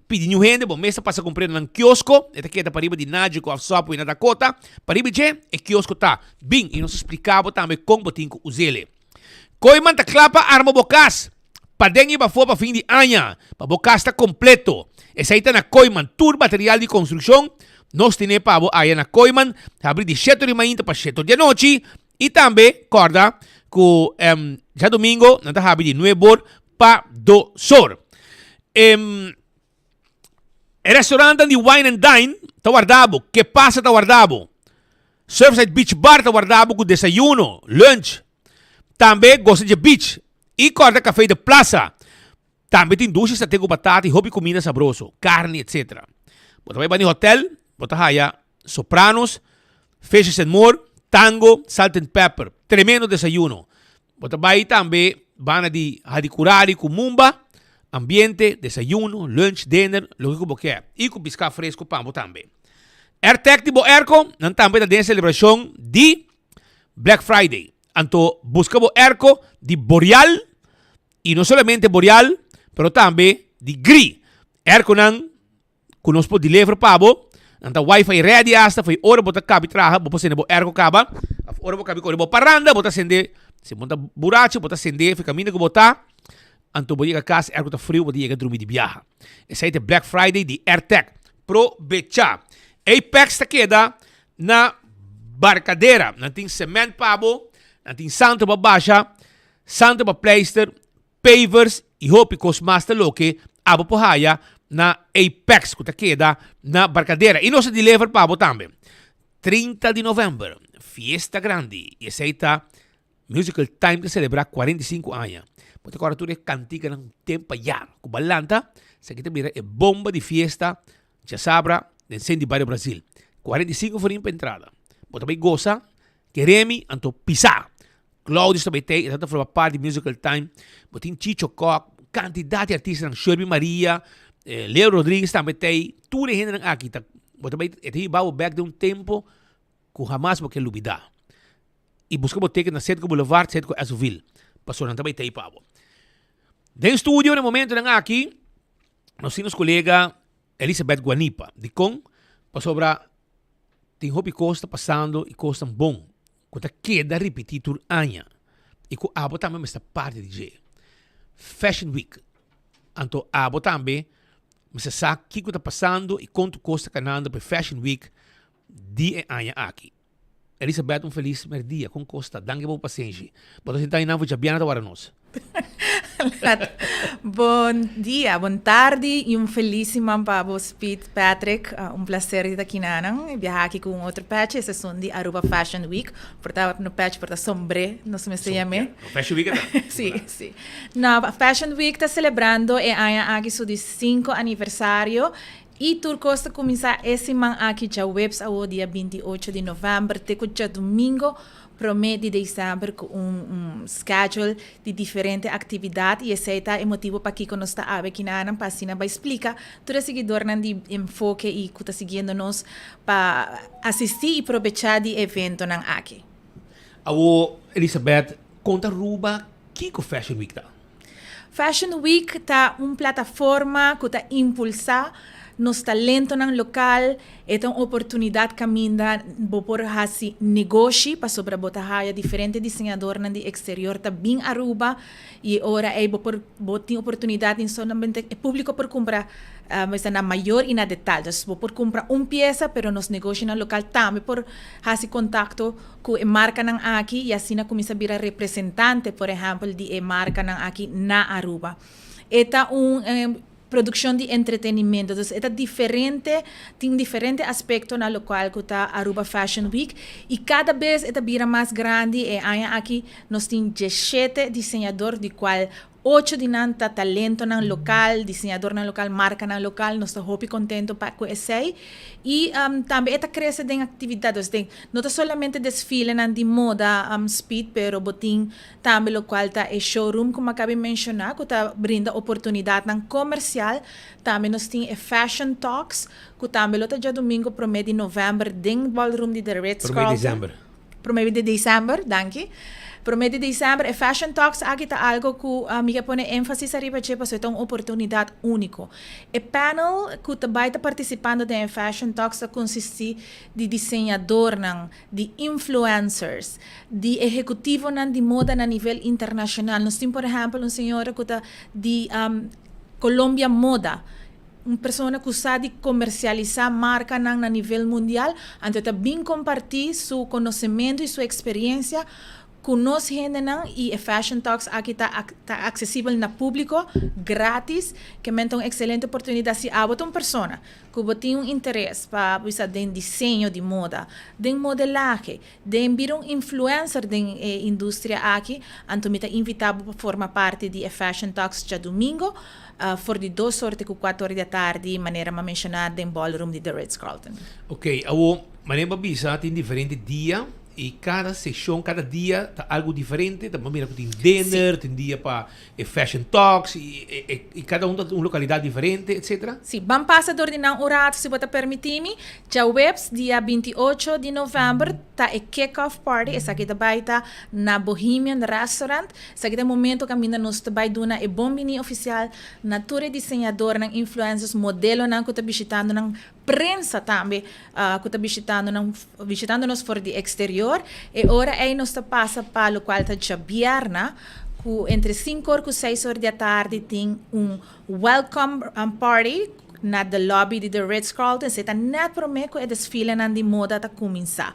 pidi niun hende, bo mes ta pasa kumpr'é na nan kiosko, e ta keda pariba di Nagico òf Subway na Dakota. Pariba dje, e kiosko ta. Bin i nos ta splika bo tambe kon bo tin ku us'el. Kooiman ta kla pa arma bo kas, paden i pafó pa fin di aña, pa bo kas ta kompleto. Esei ta na Kooiman, tur material di konstrukshon nos tene pa bo aya na Kooiman, habri di sheto di mainta pa sheto di anochi, i tambe kòrda ku djadumingo nan ta habri di nuebor pa dosor. E restaurantnan di Wine and Dine ta warda bo, Ke Pasa ta warda bo, Surfside Beach Bar ta warda bo ku desayuno, lunch. Tambe Gosa dje Beach i kòrda Café de Plaza tambe tin dushi sate ku batata i hopi kuminda sabroso, karni etc. Bo ta bai bani hotel, bo ta haya Sopranos, Fishes and More, Tango, Salt and Pepper. Tremendo desayuno. Bo ta bai tambe banda di Hadicurari ku Mumba, ambiente, desayuno, lunch, dinner, loke ku bo ke. I ku piská fresku pa bo tambe. Airtec di bo airco, nan tambe ta den selebrashon di Black Friday. Anto buska bo airco di Boreal, i no solamente Boreal, pero tambe di Gree. Airconan Ku nos por deliver pa bo. Nan ta wifi ready hasta fo'i ora bo ta kabi traha bo por sende bo airco kaba of ora bo kabi kore bo paranda bo ta sende si bo ta burachi bo ta sende fo'i kaminda ku bo ta anto bo yega kas airco ta friu bo ta yega drumi di biaha. Esei ta e Black Friday di Airtec. Probecha! Apex ta keda na Barcadera. Nan tin cement pa bo, nan tin santo pa basha, santo pa pleister, pavers y hopi cos mas ta loke abo por haya na Apex cu ta keda na Barcadera y nos ta deliver pa bo tambe. 30 di november, fiesta grandi y esey ta Musical Time ta celebra 45 aña. Bo ta corda tur e canticanan tempo aya cu bo a lanta, esaki ta bira e bomba di fiesta djasabra den Centro di Bario Brasil. 45 florin pa entrada. Bo ta bay goza, keremi, anto pisa. Claudius ta bay e ta forma part di Musical Time. Bo tin Chicho Kok, cantidad di artistanan, Sherby Maria, Leo Rodriguez tambe t'ey. Tur e hendenan aki ta, bo ta bay, e ta hiba bo bek den un tempo cu hamas bo ke lubida. Y busca bo ticket na Cedco Boulevard, Cedco Esso-ville, pasobra nan ta bay t'ey pa bo. Den studio na e momentonan aki, nos tin nos colega Elizabeth Guanipa. Dikon? Pasobra tin hopi kos ta pasando i kosnan bon ku ta keda ripití tur aña i ku abo tambe mester parti di dje. Fashion Week. Anto abo tambe mester sa kiko ta pasando i kon tur kos ta kanando pa e Fashion Week di e aña aki. Elizabeth un felis merdia, kon kos ta? Danki pa bo pasenshi. Bo ta sinta einan for djabiana ta wara nos. Bon dia, bon tardi y un felis siman pa bo Speed Patrick. Un placer di ta kinanan. E biaha aki cu un otro patch, es esun di Aruba Fashion Week. Por ta no patch, por ta sombre, nos mester yam'e. Fashion Week ta? Si, si. No, Fashion Week ta celebrando e aña aki su di cinco aniversario Y tur cos ta cuminsa e siman aki djaweps awo dia 28 di november te cu djadomingo prome di december cu un un schedule di diferente actividad y esey ta e motibo pakico nos ta awe kinanan pa asina bay splica tur e siguidornan di Enfoke y cu ta siguiendo nos pa asisti y probecha di e eventonan aki. Awo Elizabeth, con ta Aruba kico Fashion Week ta? Fashion Week ta un plataforma ku ta impulsá nos talentonan lokal. E ta un oportunidat kaminda bo por hasi negoshi pasobra bo ta haya diferente diseñadornan di eksterior ta bin Aruba i e ora ei bo por bo tin oportunidat di solamente e públiko por kumpra mester na mayor i na detal. Dus bo por kumpra un piesa pero nos negoshinan lokal tambe por hasi kontakto ku e markanan aki i asina kuminsá bira representante, por ehèmpel, di e markanan aki na Aruba. E ta un produkshon di entretenimento, dus e ta diferente, tin diferente aspekto na lokual ku ta Aruba Fashion Week i kada bes e ta bira mas grandi. E aña aki nos tin diesshete diseñador di kual. Ocho di nan ta talentonan lokal, diseñadornan lokal, markanan lokal. Nos ta hopi kontento pa ku esei. I tambe e ta krese den aktividat. Dus den no ta solamente desfilenan di moda Speed, pero bo tin tambe lokual ta e showroom ku mi a kabi menshoná ku ta brinda oportunidatnan komersial. Tambe nos tin e Fashion Talks ku tambe lo ta djadumingu promé di novèmber den ballroom di The Ritz Promé Carlton. desèmber. Promé di december, danki. Promé di december, e Fashion Talks aki ta algo ku mi ke pone énfasis ariba dje pasobra e ta un oportunidat úniko. E panel ku ta bai ta partisipando den e Fashion Talks ta konsistí di diseñadornan, di influencers, di ehekutivonan di moda na nivel internashonal. Nos tin por ehèmpel un señora ku ta di Colombia Moda. Un persona ku sa di komersialisá markanan na nivel mundial, anto e ta bin kompartí su konosementu i su eksperensia ku nos hendenan i e Fashion Talks aki ta ta aksesibel na públiko grátis, ke men ta un ekselente oportunidat si abo ta un persona ku bo tin un interes pa bisa den diseño di moda, den modelahe, den bira un influencer den e industria aki, anto mi ta invitá bo pa forma parti di e Fashion Talks djadumingo. For di dos or te ku kuater or di atardi, manera m'a menshoná den ballroom di The Ritz-Carlton. Ok, awor, manera bo a bisa tin diferente dia i kada seshon, kada dia ta algu diferente, ta bo mira ku tin dinner, tin dia pa e fashion talks i i kada un ta un lokalidat diferente, etcetera. Sí, ban pasa dor di nan un rato si bo ta permití mi. Djaweps, dia 28 di novèmber, ta e kick-off party, esaki ta bai ta na Bohemian Restaurant. Esaki ta e momento kaminda nos ta bai duna e bon bini ofisial na tur e diseñadornan, influencers, modelonan ku ta bishitando nan, prensa tambe ku ta bishitando nan, bishitando nos for di eksterior. E ora ei nos ta pasa pa lokual ta djabièrna ku entre sinku or ku seis or di atardi tin un welcome party na the lobby di The Ritz Carlton. Esei ta nèt promé ku e desfilenan di moda ta kuminsá.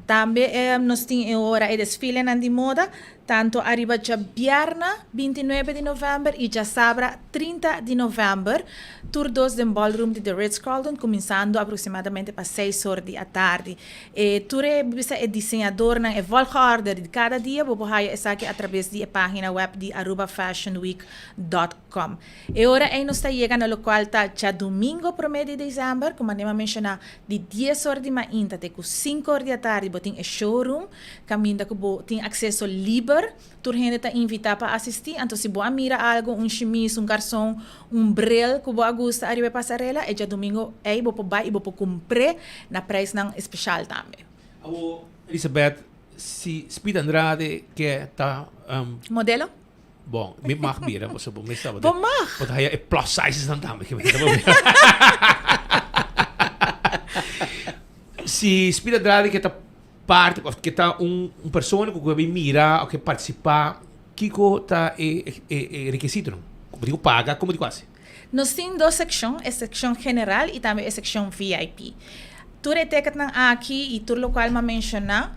Tambe nos tin e ora e desfilenan di moda Tanto ariba djabièrna 29 di novèmber i djasabra 30 di novèmber, tur dos den ballroom di The Ritz-Carlton, kuminsando aproksimadamente pa seis or di atardi. E tur e bisa e diseñadornan, e volgorde di kada dia, bo por haya esaki atrabes di e página web di arubafashionweek dòt com. E ora ei nos ta yega na lokual ta djadumingo promé di desèmber, ku manera mi a menshoná, di dies or di mainta te ku sinku or di atardi bo tin e showroom kaminda ku bo tin akseso liber, tur hende ta invitá pa asistí. Anto si bo a mira algu, un shimis, un karson, un bril ku bo a gusta ariba e pasarela, e djadumingo ei bo por bai i bo por kumpr'é na preisnan espeshal tambe. Awor, Elisabeth, si Speed Andrade ke ta. Modelo? Bon, mi mag bira, pasobra bo mes tabata. Bo mag! Bo ta haya e plus sizes nan tambe. Si Speed Andrade ke ta parti of ke ta un un persona ku ke bin mira of ke partisipá, kiko ta e e e rekisitonan? Bo tin ku paga? Komo tin ku hasi? Nos tin dos sekshon, e sekshon general i tambe e sekshon VIP. Tur e teketnan aki i tur lokual m'a menshoná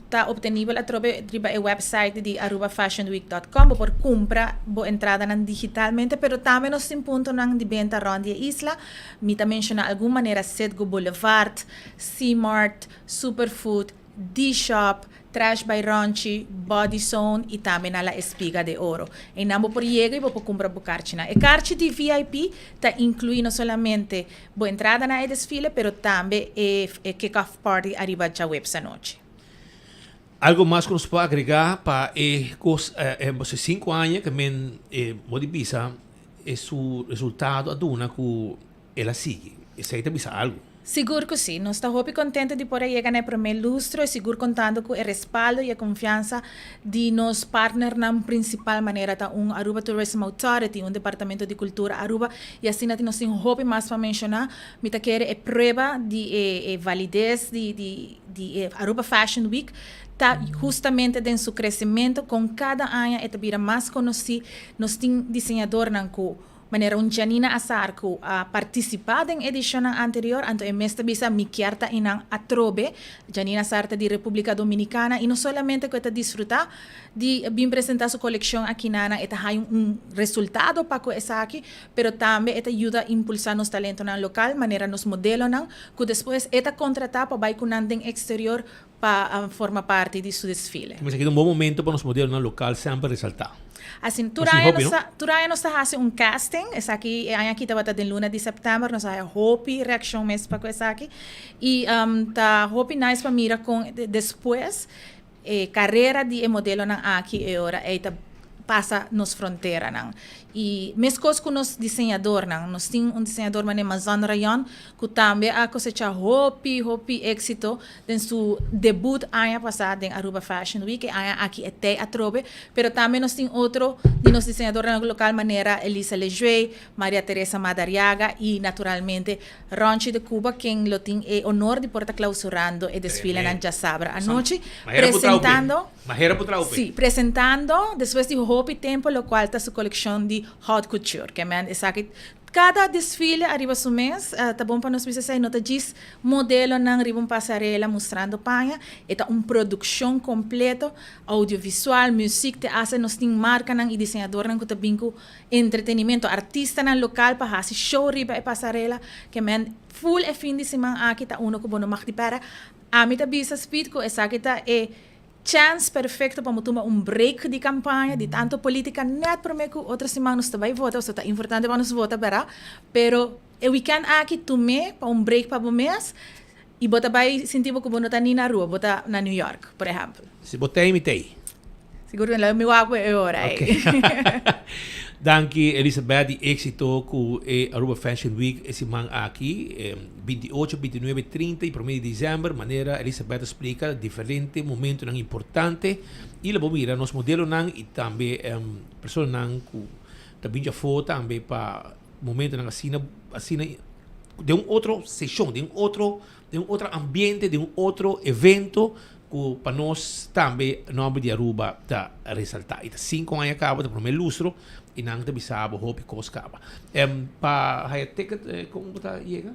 ta optenibel atrobe riba e website di arubafashionweek dòt kòm. Bo por kumpra bo entradanan digitalmente, pero tambe nos tin puntonan di benta rònt di e isla. Mi ta menshoná algun manera Citgo Boulevard, C-Mart, Superfood, D-Shop, Trash by Ronchi, Body Zone y tambe na La Espiga de Oro. Eynan bo por yega y bo por cumpra bo karchinan. E karchi di VIP ta inclui no solamente bo entrada na e desfile pero tambe e kick-off party ariba djaweps anochi. Algo mas cu nos por agrega pa e cos e boso cinco aña ke men e bo di bisa e su resultado a duna cu El a sigui. Esei ta bisa algu. Sigur ku sí. Nos ta hopi kontento di por a yega na e promé lustro i sigur kontando ku e respaldo i e konfiansa di nos partnernan prinsipal manera ta un Aruba Tourism Authority, un Departamento di Kultura Aruba i asina nos tin hopi mas pa menshoná. Mi ta kere e prueba di e valides di di di e Aruba Fashion Week ta hustamente den su kresementu kon kada aña e ta bira mas konosí. Nos tin diseñadornan ku Manera un Janina Azar cu a participa den edicionnan anterior, anto e mes ta bisa mi kier ta einan atrobe. Janina Azar ta di Republica Dominicana y no solamente cu e ta disfruta di bin presenta su coleccion akinana, e ta haya un resultado pa cu esaki, pero tambe e ta yuda impulsa nos talentonan local, manera nos modelonan, cu despues e ta contrata pa bay cu nan den exterior. pa forma parti di su desfile. Esaki ta un bon momento pa nos modelonan local semper resalta. Asina, tur aña nos ta, tur aña nos ta hasi un casting, esaki e aña aki tabata den luna di sèptèmber, nos a haya hopi reakshon mes pa ku esaki i ta hopi nice pa mira kon despues e karera di e modelonan aki e ora ei ta pasa nos fronteranan. I meskos ku nos diseñadornan, nos tin un diseñador manera Mazan Rayon ku tambe a kosechá hopi hopi éksito den su debut aña pasá den Aruba Fashion Week, e aña aki e tei atrobe, pero tambe nos tin otro di nos diseñadornan lokal manera Elisa Lejuey, Maria Teresa Madariaga i naturalmente Ronchi de Cuba ken lo tin e honor di por ta klausurando e desfilenan djasabra anochi, presentando Sí, presentando despues di hopi tempo lokual ta su kolekshon di haute couture. Ke men esaki Kada desfile ariba su mes, ta bon pa nos bisa esei, no ta djis modelonan riba un pasarela mustrando paña, e ta un produkshon kompleto, audiovisual, muzik, te hasta nos tin markanan i diseñadornan ku ta bin ku entretenimento, artistanan lokal pa hasi show riba e pasarela, ke men ful e fin di siman aki ta uno ku bo no mag di pèrdè. Ami ta bisa Speed ku esaki ta e Chance perfecto pa bo tuma un break di campaña, di tanto politica net prome cu otro siman nos ta bay vota, pasobra ta importante pa nos vota bera, pero e weekend aki tume pa un break pa bo mes y bo ta bay sinti bo cu bo no ta ni na Aruba, bo ta na New York, por ehempel. Si bo tey, mi tey. Sigur mi lo mi wak bo e ora ey. Danki Elizabeth y exito cu e Aruba Fashion Week e siman aki, 28, 29, 30 y prome di december, manera Elizabeth a splica diferente momentonan importante y lo bo mira nos modelonan y tambe personanan cu ta bin djafo tambe pa momentonan asina asina den un otro sesion, den un otro Den un otro ambiente, den un otro evento cu pa nos tambe nomber di Aruba ta resalta. Y ta cinco aña caba, ta prome lustro y nan ta bisa bo hopi cos caba. Pa haya ticket, con bo ta yega?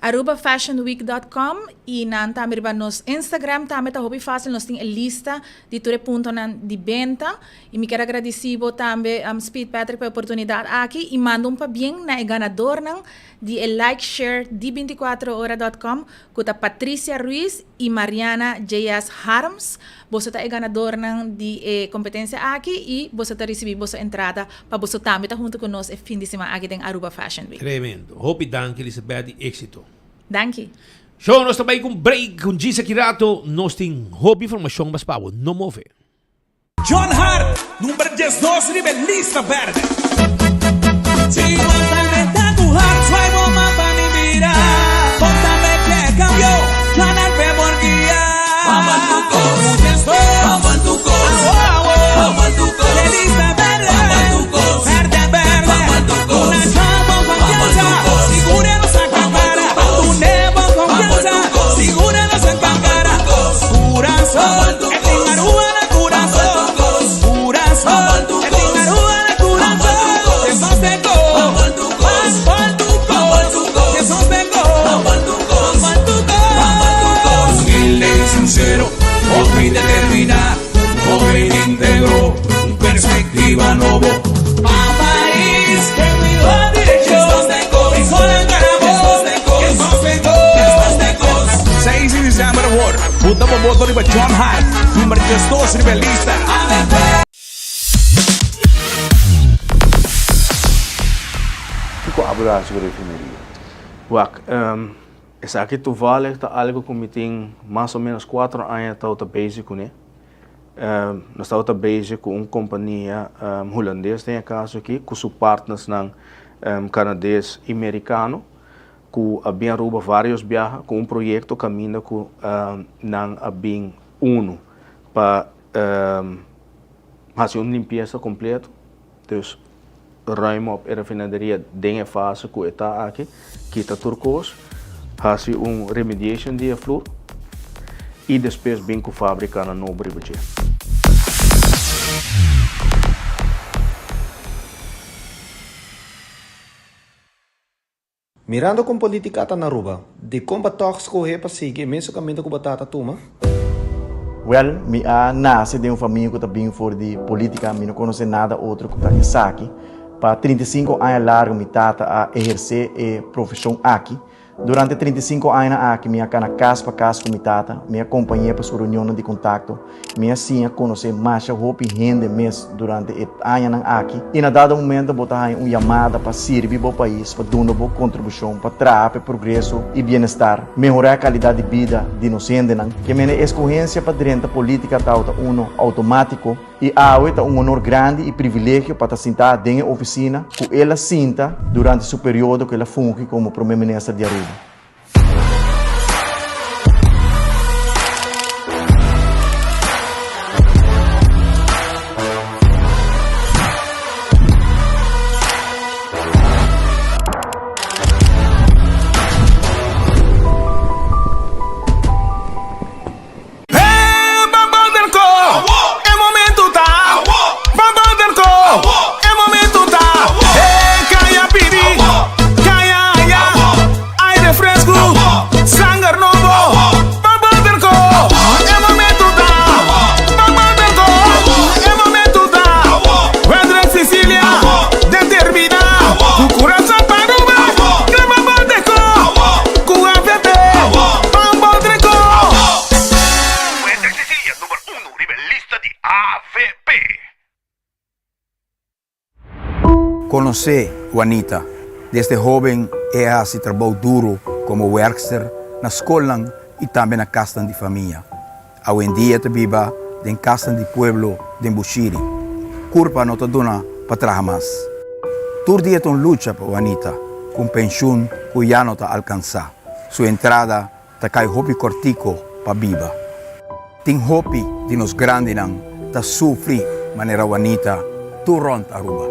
Arubafashionweek dot com y nan tambe riba nos Instagram tambe ta hopi facil, nos tin e lista di tur e puntonan di benta. Y mi kier a gradici bo tambe Speed Patrick pa e oportunidad aki y manda un pabien na e ganadornan Di e like share di binticuatro ora dot com cu ta Patricia Ruiz y Mariana JS Harms. Boso ta e ganadornan di e competencia aki y boso ta ricibi boso entrada pa boso tambe ta hunto cu nos e fin di siman aki den Aruba Fashion Week. Tremendo. Hopi danki Elizabeth y exito. Danki. Show nos ta bay cu un break cu djis aki rato nos tin hopi informacion mas pa bo. No move. John Hart, number 12 riba e lista berde. Si bo ta meta ku hart, swai bo man pa mi mira. Konta me ke kambio, John Hart pe por guia. Vamos al Tucos, vamos al Tucos, vamos al Tucos, de lista berde, vamos al Tucos, berde berde, vamos al Tucos, una chavo confianza, segura nos acampara, tu nuevo confianza, segura nos acampara, corazón. Sincero, hopi determiná, joven íntegro, un perspectiva nobo. Pa país que cuidó dirección, 6 di december awor, Buta bo voto riba John Hart, number 12 riba e lista. Kiko abo ta hasi ku refineria? Wak, esaki toevallig ta algo ku mi tin mas o menos cuatro aña tabata bezig kuné. Nos tabata bezig ku un kompania hulandes den e kaso aki ku su partnersnan kanades i merikano. ku a bin Aruba varios biaha ku un proyekto kaminda ku nan a bin unu pa hasi un limpiesa kompleto, dus ruim op e refinaderia den e fase ku e ta aki, kita tur kos, hasi un remediation di e flur i despues bin ku fabrikanan nobo riba dje. Mirando kon politica ta na Aruba, dikon bo tòg skohe pa sigui e mesun kaminda ku bo tata tuma? Wèl, mi a nase den un famia ku ta bin for di politica, mi no konosé nada otro ku ta esaki. Pa 35 aña largu mi tata a ehersé e profeshon aki. Durante 35 aña aki mi a kana kas pa kas ku mi tata, mi a kompañ'é pa su reunionnan di kontakto, mi a siña konosé masha hopi hende mes durante e añanan aki i na dado momento bo ta haña un yamada pa sirbi bo pais, pa duna bo kontribushon, pa traha pa e progreso i bienestar, mehorá e kalidat di bida di nos hendenan. Ke mene e eskohensia pa drenta polítika tabata uno outomátiko. I awe ta un honor grandi i privilegio pa ta sintá den e ofisina ku el a sinta durante su periodo ku el a fungi komo Prome Minister di Aruba. Hey, ban Bolderco, e momento ta. Ban Bolderco, e momento ta. Hey, caya pidi, caya haya, aire fresco, sanger nobo. Ban Bolderco, e momento ta. Ban Bolderco, e momento ta. Wendrick Cecilia, determina, cu curason pa Aruba. Crema Bolderco, cu AVP. Ban Bolderco. Wendrick Cecilia number uno riba e lista di avp. Konosé Juanita. Desde hóben e a hasi trabou duru komo wèrkster na skolnan i tambe na kasnan di famia. Awendia e ta biba den kasnan di pueblo den Bushiri. Kurpa no ta duna pa traha mas. Tur dia ta un lucha pa Juanita ku un penshun ku ya no ta alkansá. Su entrada Ta kai hopi kortiko pa biba. Tin hopi di nos grandinan ta sufri manera Juanita tur rònt Aruba.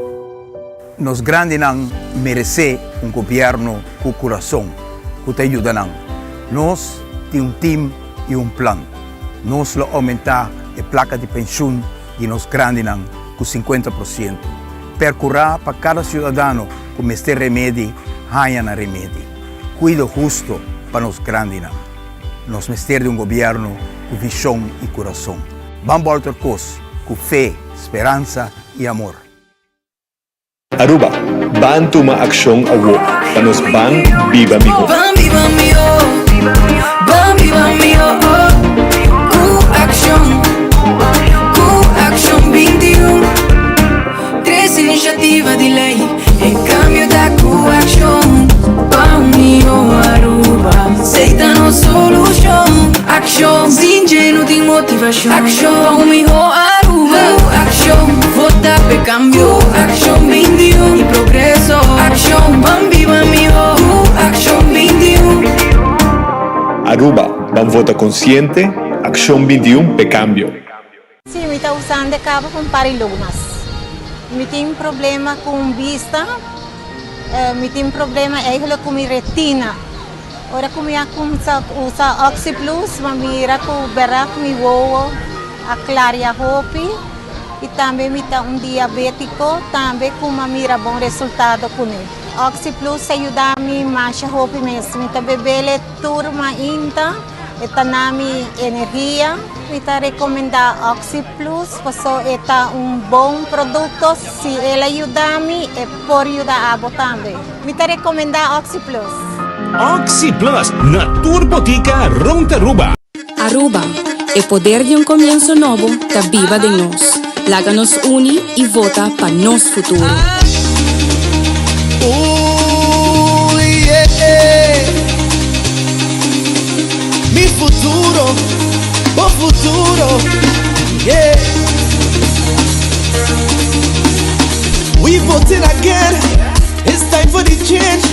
Nos grandinan meresé un gobièrnu ku kurason ku ta yuda nan. Nos tin un tim i un plan. Nos lo oumentá e plaka di penshun di nos grandinan ku 50%. Perkurá pa kada siudadano ku mester remedi haña nan remedi. Kuido husto pa nos grandinan. Nos mester di un gobièrnu ku vishon i kurason. Ban bòlter kos ku fe, speransa i amor. Aruba, ban tuma akshon awo pa nos ban biba mihó. Ban biba mihó, ban biba mihó Ku akshon, ku akshon 21 Tres inisiativa di lei, e kambio ta ku akshon Pa un mihó Aruba, esei ta nos solushon Akshon, sin dje no tin motivashon Akshon, pa un mihó Aruba Ku akshon, vota p'e kambio Ku akshon 21 i progreso Akshon, ban biba mihó Ku akshon 21. Aruba, ban vota konsiente, Akshon 21 p'e kambio. Sí, mi ta usando e caba pa un par di lunas. Mi tin problema cu un bista, mi tin problema eigenlijk cu mi retina. Ora cu mi a cuminsa usa OxyPlus, mi a mira cu berdad mi wowo a claria hopi y tambe mi ta un diabetico tambe cu mi a mira bon resultado cune. OxyPlus a yuda mi masha hopi mes. Mi ta bebele tur mainta. E ta na mi energia. Mi ta recomenda OxyPlus paso e ta un bon producto. Si el a yuda mi, e por yuda abo tambe. Mi ta recomenda OxyPlus. OxyPlus na tur botica rond Aruba. Aruba, e poder di un comienso nobo ta biba den nos. Laga nos uni y vota pa nos futuro. Ooh, yeah. Mi futuro, bo futuro, yeah. We voting again, it's time for the change.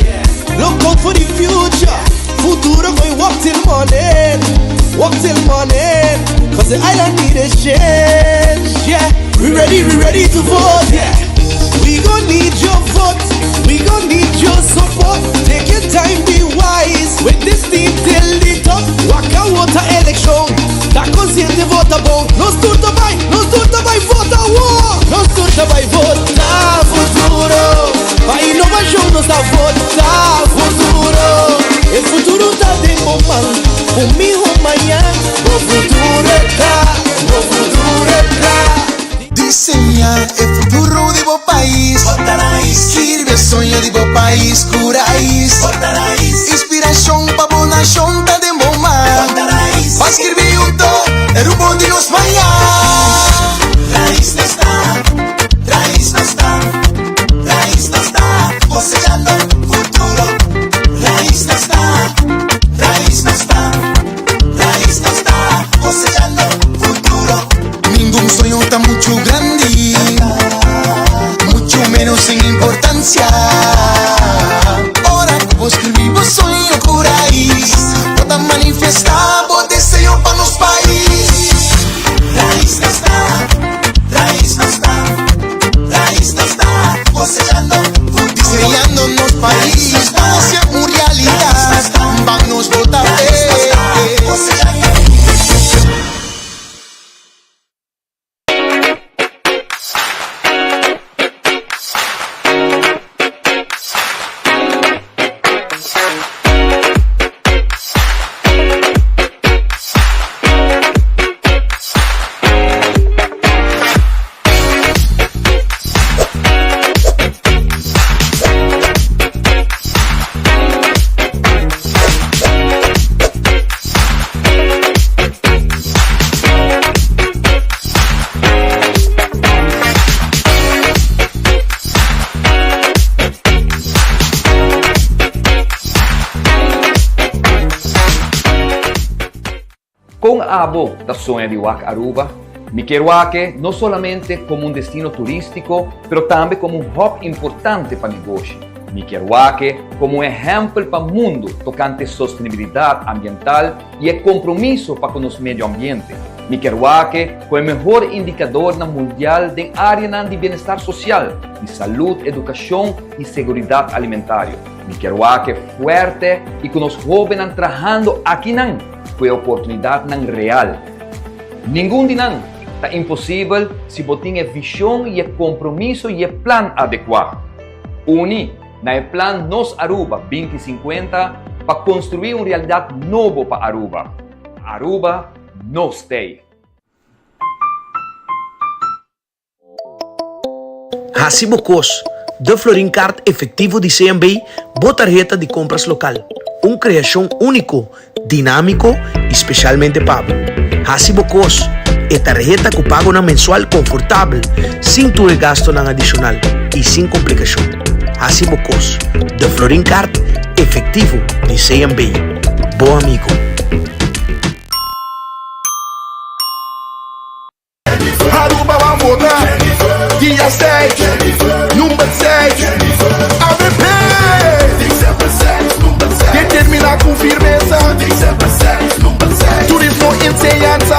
Look out for the future. Futuro going work till morning, work till morning. Cause the island need a change, yeah. We ready, we ready to vote, yeah. We gon' need your vote, we gon' need your support. Take your time, be wise. With this team till the top. Waka water election. Ta consciente vota bon. Nos tur ta bay, nos tur ta bay vota wo. Nos tur ta bay vota futuro. Pa innovacion nos ta vota futuro. E futuro ta den bo man. Un miho mañan. Bo futuro e ta, bo futuro e ta. Diseña e futuro di bo pais. Skirbi e soño di bo pais ku rais. Inspiracion. tin importancia. Ora cu bo scribi bo soño cu Raiz, bo ta manifesta bo deseo pa nos pais. Raiz nos ta, Raiz nos ta, Raiz nos ta, cosechando futuro. Diseñando nos pais pa haci'e un realidad. Ban nos vota p'e. Con abo ta soña di wak Aruba? Mi kier wak-e no solamente como un destino turistico, pero tambe como un hub importante pa negoshi. Mi kier wak-e como un ehempel pa mundo tocante sostenibilidad ambiental y e compromiso pa cu nos medio ambiente. Mi kier wak-e cu e mehor indicadornan mundial den areanan di bienestar social, di salud, educacion y seguridad alimentario. Mi kier wak-e fuerte y cu nos hobennan trahando akinan. Ku e oportunidatnan real. Ningun di nan ta imposibel si bo tin e vishon i e kompromiso i e plan adekuá. Uni na e plan Nos Aruba 2050 pa konstruí un realidat nobo pa Aruba. Aruba, nos t'ei! Hasi bo kos, De Florin Card Efectivo di CMB, bo tarheta di kompras lokal. Un kreashon úniko, dinámiko i spesialmente pa bo. Hasi bo kos, E tarheta ku pagonan mensual konfortabel, sin tur e gastonan adishonal i sin komplikashon. Hasi bo kos, De Florin Card Efectivo di CMB, bo amigo. Aruba ban vota dia 6, number 6, avp! Determina cu firmeza, turismo enseñanza.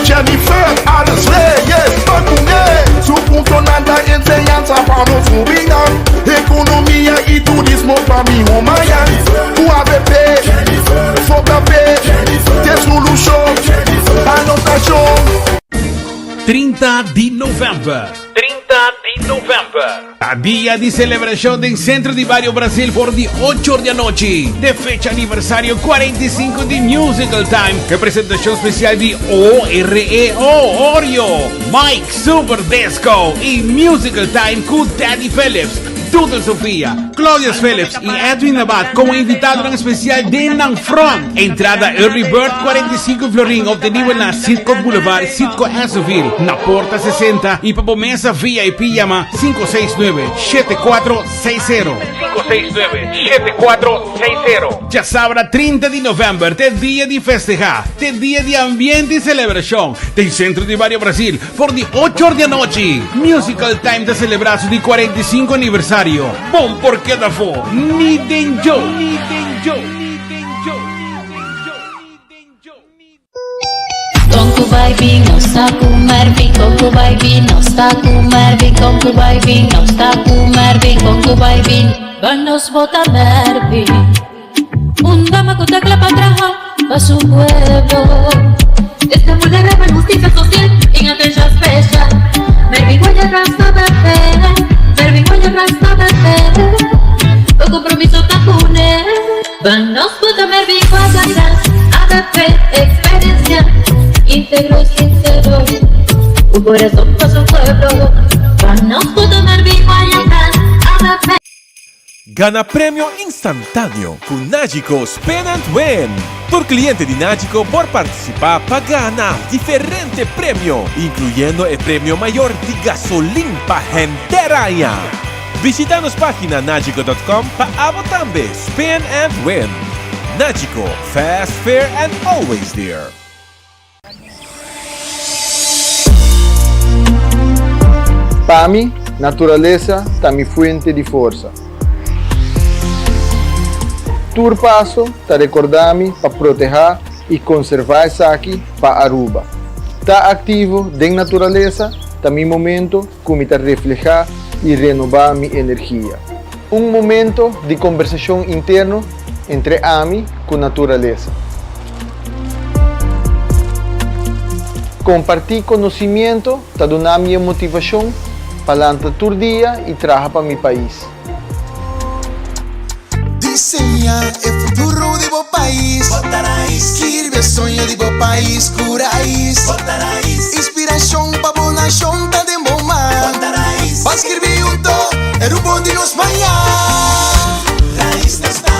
Jennifer Arends Reyes ban cune, su puntonan ta enseñanza pa nos hobennan, economia y turismo pa miho mañan. Cu avp, vota p'e. Te solucion pa nos nacion. 30 di november. 30 di november. Ta dia di celebracion den Centro di Bario Brasil for di 8 or di anochi. De fecha aniversario 45 di Musical Time. E presentacion special di OREO, Oreo, Mike Super Disco y Musical Time cu Daddy Phillips. Doodle Sofia, Claudius Phillips y Edwin Abad como invitadonan especial den nan front. Entrada Early Bird 45 florin obtenibel na Citgo Boulevard, Citgo Essoville, na Porta 60 y pa bo mesa VIP yama 569 7460. 569 7460. Djasabra 30 di november t'e dia di festeha, t'e dia di ambiente y celebracion den Centro di Bario Brasil. For di ocho or di anochi, Musical Time ta selebrá su di 45 aniversario. Bon por keda afó, ni den djo! Ni den djo! Ni den djo! Con cu bay bin, nos ta cu Mervin. Con cu bay bin, nos ta cu Mervin. Con cu bay bin, nos ta cu Mervin. Con cu bay bin, ban nos vota Mervin. Un dama cu ta cla pa traha pa su pueblo. Esta mujer reba justicia social en aquellas fechas. Mervin Guayarras ABP, Mervin Guayarras ABP. O compromiso ta cune. Ban nos vota Mervin Guayarras ABP, experiencia, íntegro y sincero. Un corazón pa su pueblo. Ban nos vota Mervin Guayarras ABP. Gana premio instantáneo ku Nagico Spin and Win! Tur kliente di Nagico por partisipá pa gana diferente premio, inkluyendo e premio mayor di gasolin pa henter aña! Bishita nos página nagico dot com pa abo tambe spin and win! Nagico, fast, fair and always there! Pa mi, naturalesa ta mi fuente di forsa. Tur paso ta recorda mi pa proteha y conserva esaki pa Aruba. Ta activo den naturalesa ta mi momento cu mi ta refleha y renoba mi energia. Un momento di combersacion interno entre ami cu naturalesa. Comparti conocimiento ta duna mi e motivacion pa lanta tur dia y traha pa mi pais. Diseña e futuro di bo pais. Bota rais. Skirbi e soño di bo pais ku rais. Bota rais. Inspirashon pa bo nashon ta den bo man. Bota rais. Ban skirbi hunto e rumbo di nos mañan. Rais nos ta.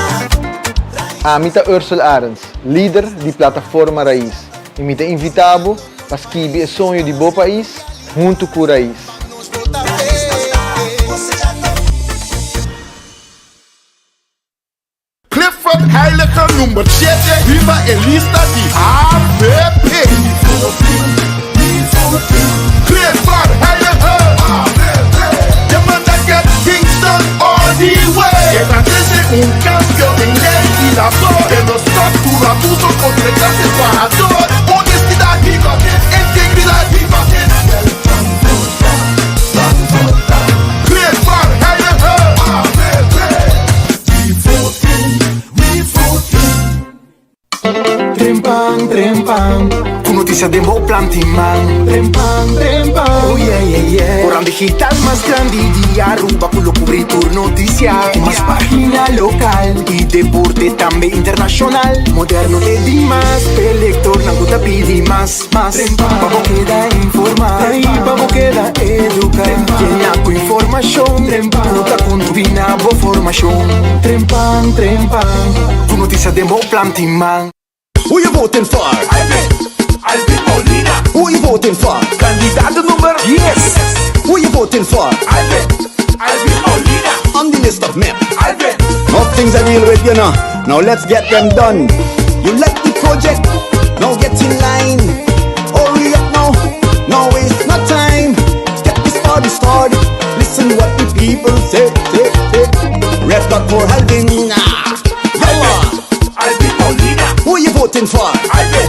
Ami ta Ursel Arends, lider di Plataforma Rais, i mi ta invitá bo pa skibi e soño di bo pais huntu ku Rais. Clifford Heyliger number shete riba e lista di avp. Clifford Heyliger te manda get things done all the way. E ta trese un cambio den ley y labor. E lo stop tur abuso contra e clase trahador. Honestidad, integridad. Clifford Heyliger avp. Trempan, trempan, ku notisia den bo planti man. Trempan, trempan, oh yeah, yeah, yeah. Koran digital mas grandi di Aruba ku lo kubri tur notisia. Ku mas pagina lokal i deporte tambe internashonal. Moderno te dimas, p'e lektornan ku ta pidi mas, mas. Pa bo keda informa i pa bo keda eduka. Yena ku informashon ku ta kontribuí na bo formashon. Trempan, trempan, ku notisia den bo planti man. Who you voting for? Alvin, Alvin Paulina. Who you voting for? Kandidato number dies. Who you voting for? Alvin, Alvin Paulina. On the list of MEP. Alvin. More things I deal with, you know. Now let's get them done. You like the project? Now get in line. Hurry up now. Now waste no time. Get this party started. Listen what the people say. say, say. Red dot for Alvin. Ah. Yalla. Alvin Paulina. Who you voting for? Alvin.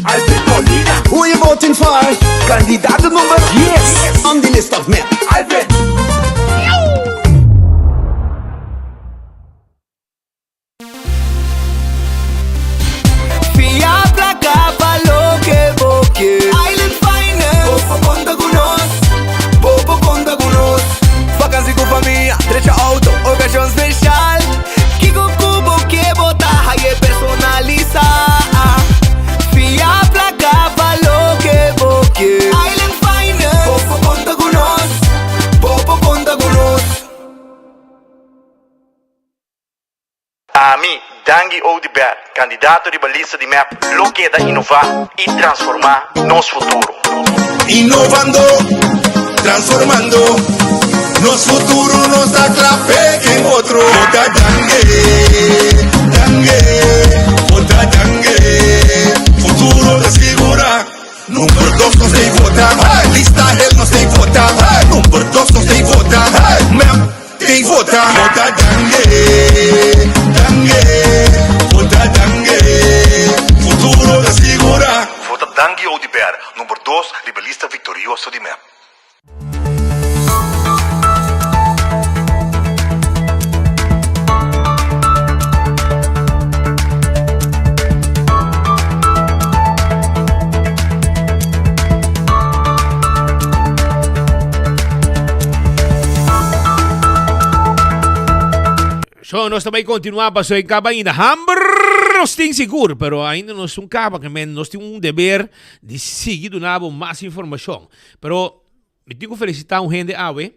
Alvin Paulina. Who you voting for? Kandidato number dies on the list of MEP. Alvin. Fia placa pa loke bo ke. Island Finance. Bo por conta cu nos. Bo por conta cu nos. Vakantie cu famia, drecha auto, ocasion special. Kico cu bo ke bo ta haye personalisa. Fia placa pa loke bo ke. Island Finance. Bo por conta cu nos. Bo por conta cu nos. Ami, Dangui Oduber, kandidato riba lista di mep, lo keda inová i transformá nos futuro. Inovando, transformando nos futuro nos ta kla p'e en otro. Bo ta Dangui, Dangui, bo ta Dangui, futuro ta sigurá. Number dos nos tei vota, lista hel nos tei vota, number dos nos tei vota, mep. Tin vota, vota Dangui, Dangui, vota Dangui, futuro ta sigura. Vota Dangui Oduber, number dos riba lista victorioso di mep. So, nos ta bai continua paso e caba ainda. Hamber nos tin sigur, pero ainda nos un caba que men nos tin un deber di sigui dunabo mas informacion. Pero mi tin cu felicita un hende awe,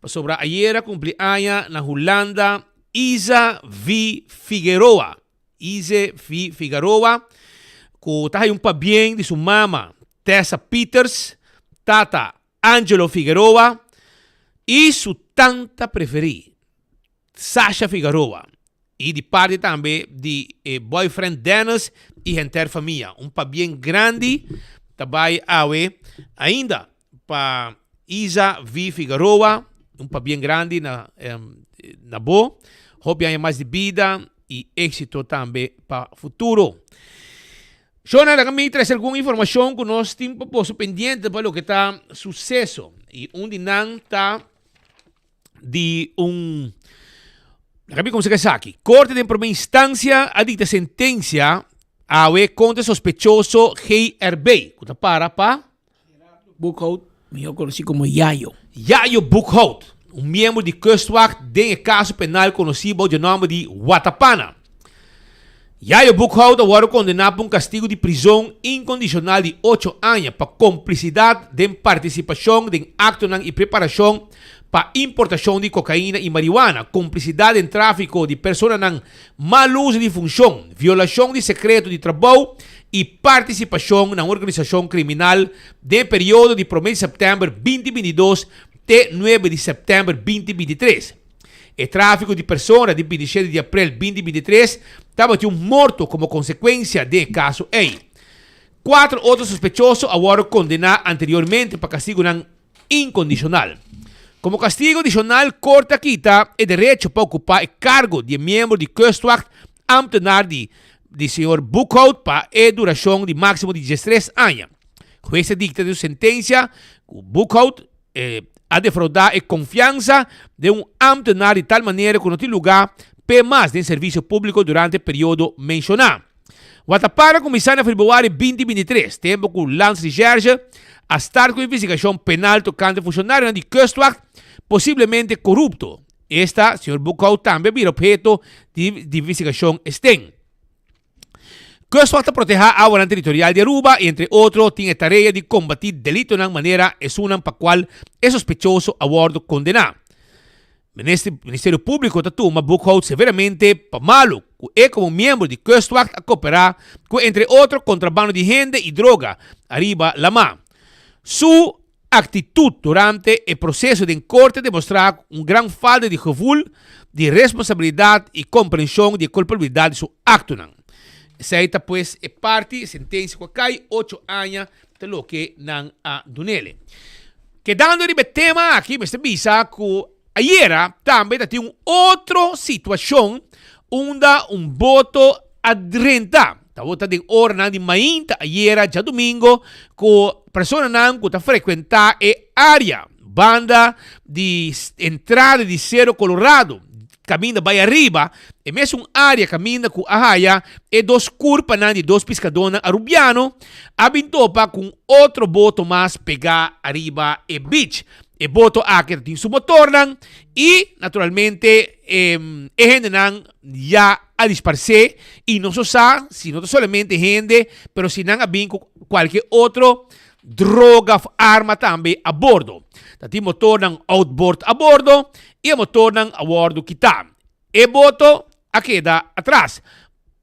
pasobra ayera cumpli aña na Hulanda Isa V. Figueroa. Ize V. Figaroa, ku ta haña un pabien di su mama Tessa Pieters, tata Angelo Figueroa i su tanta preferí Sasha Figaroa i di parti tambe di e boyfriend Dennis i henter famia. Un pabien grandi ta bai awe ainda pa. Isa V. Figaroa, un pabien grandi na na bo. Hopi aña mas di bida y exito tambe pa futuro. Shona, laga mi trece algun informacion cu nos tin pa boso pendiente pa loke ta suceso. Y un di nan ta di un Laga mi kumsa ku esaki. Korte den prome instancia a dikta sentensia awe kontra sospechoso GRB, ku ta para pa Boekhout, mihó konosí komo Yayo. Yayo Boekhout, un miembro di Kustwacht den e kaso penal konosí bou dje nòmber di Watapana. Yayo Boekhout a wòrdu kondená pa un kastigu di prizon inkondishonal di ocho aña pa komplisidat den partisipashon den aktonan i preparashon pa importashon di kokaina i mariwana, komplisidat den tráfiko di personanan, mal uso di funshon, violashon di sekreto di trabou i partisipashon na un organisashon kriminal den e periodo di promé di sèptèmber 2022 te nuebe di sèptèmber 2023. E tráfiko di persona di 27 di aprel 2023 tabatin un morto komo konsekuensia den e kaso ei. Kuater otro sospechoso a wòrdu kondená anteriormente pa kastigunan inkondishonal. Komo kastigu adishonal, Korte a kita e derecho pa okupá e kargo di e miembro di Kustwacht, ámtenar di di señor Boekhout pa e durashon di máksimo di diestres aña. Hues a dikta den su sentensia ku Boekhout a defraudá e konfiansa den un ámtenar di tal manera ku no tin lugá p'e mas den servisio públiko durante e periodo menshoná. Watapara kuminsá na febrüari 2023, tempu ku Landsrecherche a start ku investigashon penal tokante funshonarionan di Kustwacht posiblemente korupto. Esta, señor Boekhout tambe a bira obheto di di investigashon esten. Kustwacht ta protehá awanan teritorial di Aruba i entre otro tin e tarea di kombatí delitonan manera esunnan pa kual e sospechoso a wòrdu kondená. Minister Ministerio Públiko ta tuma Boekhout severamente pa malu ku e komo miembro di Kustwacht a koperá ku entre otro kontrabando di hende i droga ariba lamá. Su aktitut durante e proseso den korte demostrá un gran falta di gevoel di responsabilidat i komprenshon di e kulpabilidat di su aktonan. Esei ta pues e parti e sentensia ku a kai ocho aña ta loke nan a dunele. Kedando riba e tema aki mester bisa ku ayera tambe ta tin un otro situashon unda un boto a drenta. Tabata den oranan di mainta ayera djadumingo ku personanan ku ta frekuentá e área banda di entrada di Sero Colorado kaminda bai ariba, e mesun área kaminda ku a haya e dos kurpanan di dos piskadónan arubiano, a bin topa ku un otro boto mas pegá ariba e beach. E boto aki ta tin su motornan i naturalmente e hendenan ya a disparsé i nos no sa si no ta solamente hende pero si nan a bin ku kualke otro droga of arma tambe a bordo. Ta tin motornan outboard a bordo i e motornan a wordo kita. E boto a keda atras.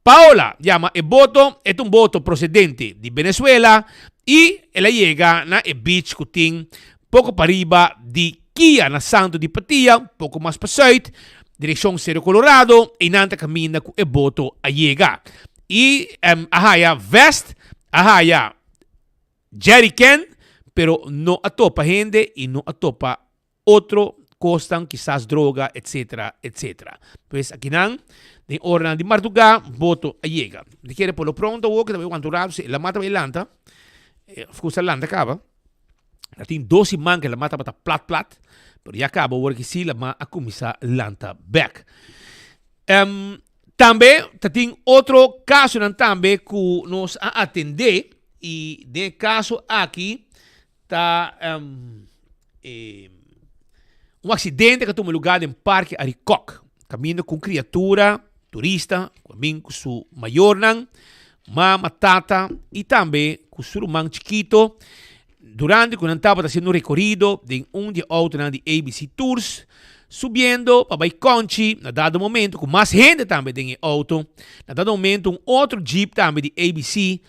Paola yama e boto, e ta un boto procedente di Venezuela i el a yega na e beach cu tin poco pariba di Kia na Santo di Patia, poco mas pa zuid, direccion Cerro Colorado, einan ta caminda cu e boto a yega. I a haya vest, a haya jerrycan, pero no a topa hende i no a topa otro kosnan, kisas droga, etcetera, etcetera. Pues akinan, den oranan di mardugá, boto a yega. Mi ta kere por lo pronto awor ke ta bai wanta un ratu, si e lamá ta bai lanta, of ku sa lanta kaba, ta tin dos siman ke lamá tabata plat plat, pero ya kaba awor ki si lamá a kuminsá lanta bèk. Tambe ta tin otro kasonan tambe ku nos a atendé i den e kaso aki ta un aksidente ku a tuma lugá den Parke Arikok kaminda ku un kriatura turista ku a bin ku su mayornan, mama, tata i tambe ku su ruman chikito Durante ku nan tabata hasiendo un rekorido den un di e outonan di ABC Tours, subiendo pa bai Konchi, na dado momento ku mas hende tambe den e outo, na dado momento un otro jeep tambe di ABC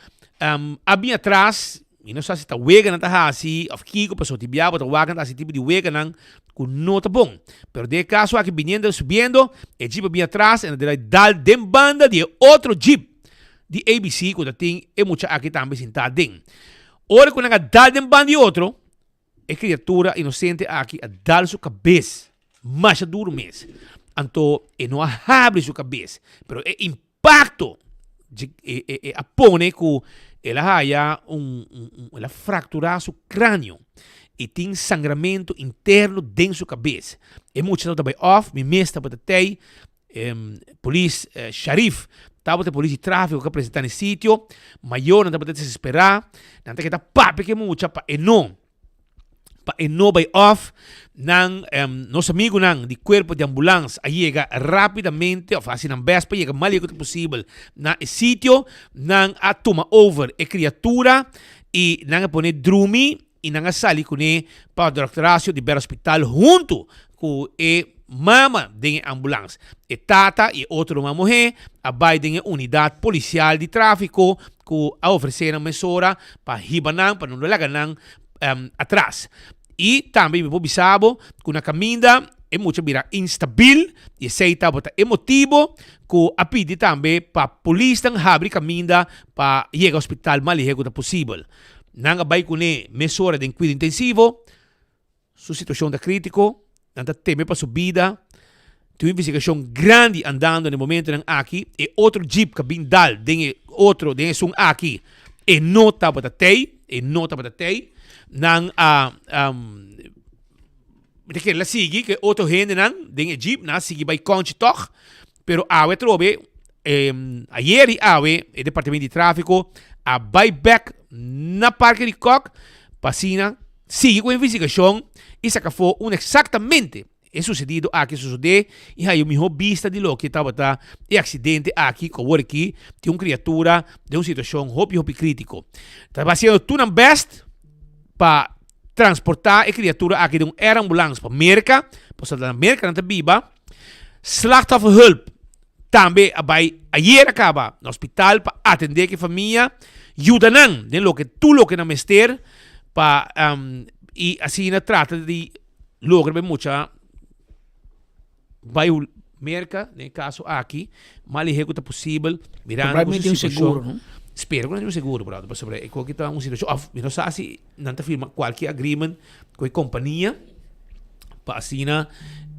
a bin atras, mi no sa si ta wega nan ta hasi òf kiko, pasobra tin bia bo ta wak nan ta hasi tipo di weganan ku no ta bon. Pero den e kaso aki biniendo subiendo, e jeep a bin atras en a dal den banda di e otro jeep di ABC ku ta tin e mucha aki tambe sintá den. Ora ku nan a dal den ban di otro, E kriatura inosente aki a dal su kabes masha duru mes. Anto e no a habri su kabes, pero e impakto dje e e a pone ku el a haya un un el a frakturá su kranio i tin sangramentu interno den su kabes. E mucha tabata bai òf, mi mes tabata tei, Polis Sharif tabata e polis di trafiko ku a presentá na e sitio. Mayornan tabata desesperá. Nan ta keda papia ku e mucha pa e no pa e no bai òf. Nan nos amigunan di kuerpo di ambulans a yega rápidamente òf a hasi nan bèst pa yega mas lihé ku ta posibel na e sitio. Nan a tuma over e kriatura i nan a pone drumi i nan a sali kuné pa Dòkter Horacio di Bera Hospital huntu ku e mama den e ambulans. E tata i e otro ruman muhé a bai den e unidat polisial di tráfiko ku a ofresé nan mesora pa hiba nan pa no laga nan atras. I tambe mi por bisa bo ku na kaminda e mucha bira instabil i esei tabata e motibo ku a pidi tambe pa polisnan habri kaminda pa yega hospital mas lihé ku ta posibel. Nan a bai kuné mesora den kuido intensivo. Su situashon ta krítiko, nan ta teme pa su bida. Tin un investigashon grandi andando na e momentonan aki. E otro jeep ku a bin dal den e otro, den esun aki, e no tabata tei, e no tabata tei. Nan a, mi ta kere la sigui ku e otro hendenan den e jeep, nan a sigui bai kònchi tòg. Pero awe atrobe, ayer i awe, e departamento di tráfiko a bai bèk na Parke di Kòk pa asina sigui ku e investigashon i saka afó unda eksaktamente e susedido aki a sosodé i haña un mihó bista di loke tabata e aksidente aki ku awor aki tin un kriatura den un situashon hopi hopi krítiko. Ta hasiendo tur nan bèst pa transportá e kriatura aki den un air ambulans pa Merka, pasobra ta na Merka nan ta biba. Slachtofferhulp tambe a bai ayer a kaba na hospital pa atendé ku e famia, yuda nan den loke tur loke nan mester pa i asina trata di logra pa e mucha bai Merka den e kaso aki mas lihé ku ta posibel mirando ku su situashon. Spera ku nan tin un seguro brother pasobra e koki ta un situashon òf mi no sa si nan ta firma kualke agreement ku e kompania pa asina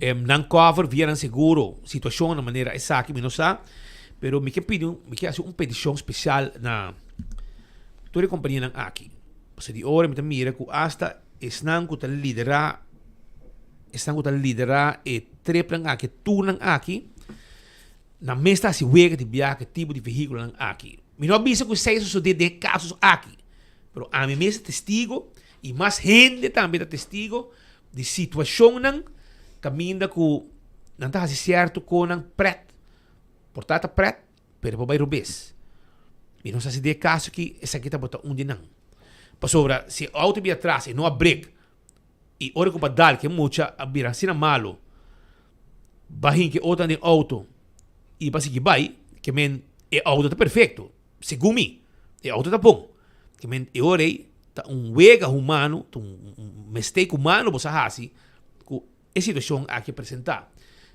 nan cover via nan seguro situashonnan manera esaki mi no sa pero mi ke pidi mi ke hasi un petishon spesial na tur e kompanianan aki pasobra di ora mi ta mira ku asta esnan ku ta lidera esnan ku ta lidera e tripnan aki e tournan aki nan mes ta hasi wega di biaha ku e tipo di vehikulonan aki mi no a bisa ku esei a sosode den e kasos aki pero ami mes ta testigo I mas hende tambe ta testigo di situashonnan kaminda ku nan ta hasi sierto konan prèt. Por ta ta prèt, pero por bai robes. Mi no sa si den e kaso aki esaki tabata un di nan. Pasobra si e outo bira atras e no a brek i ora ku bo a dal ku e mucha a bira asina malu, bo a hinka e otronan den outo i bo a sigui bai, ke men e outo ta perfekto. Segun mi, e auto ta bon. Ke men e ora ei ta un wega humano, ta un mistake humano bo sa hasi ku e situashon aki a presentá.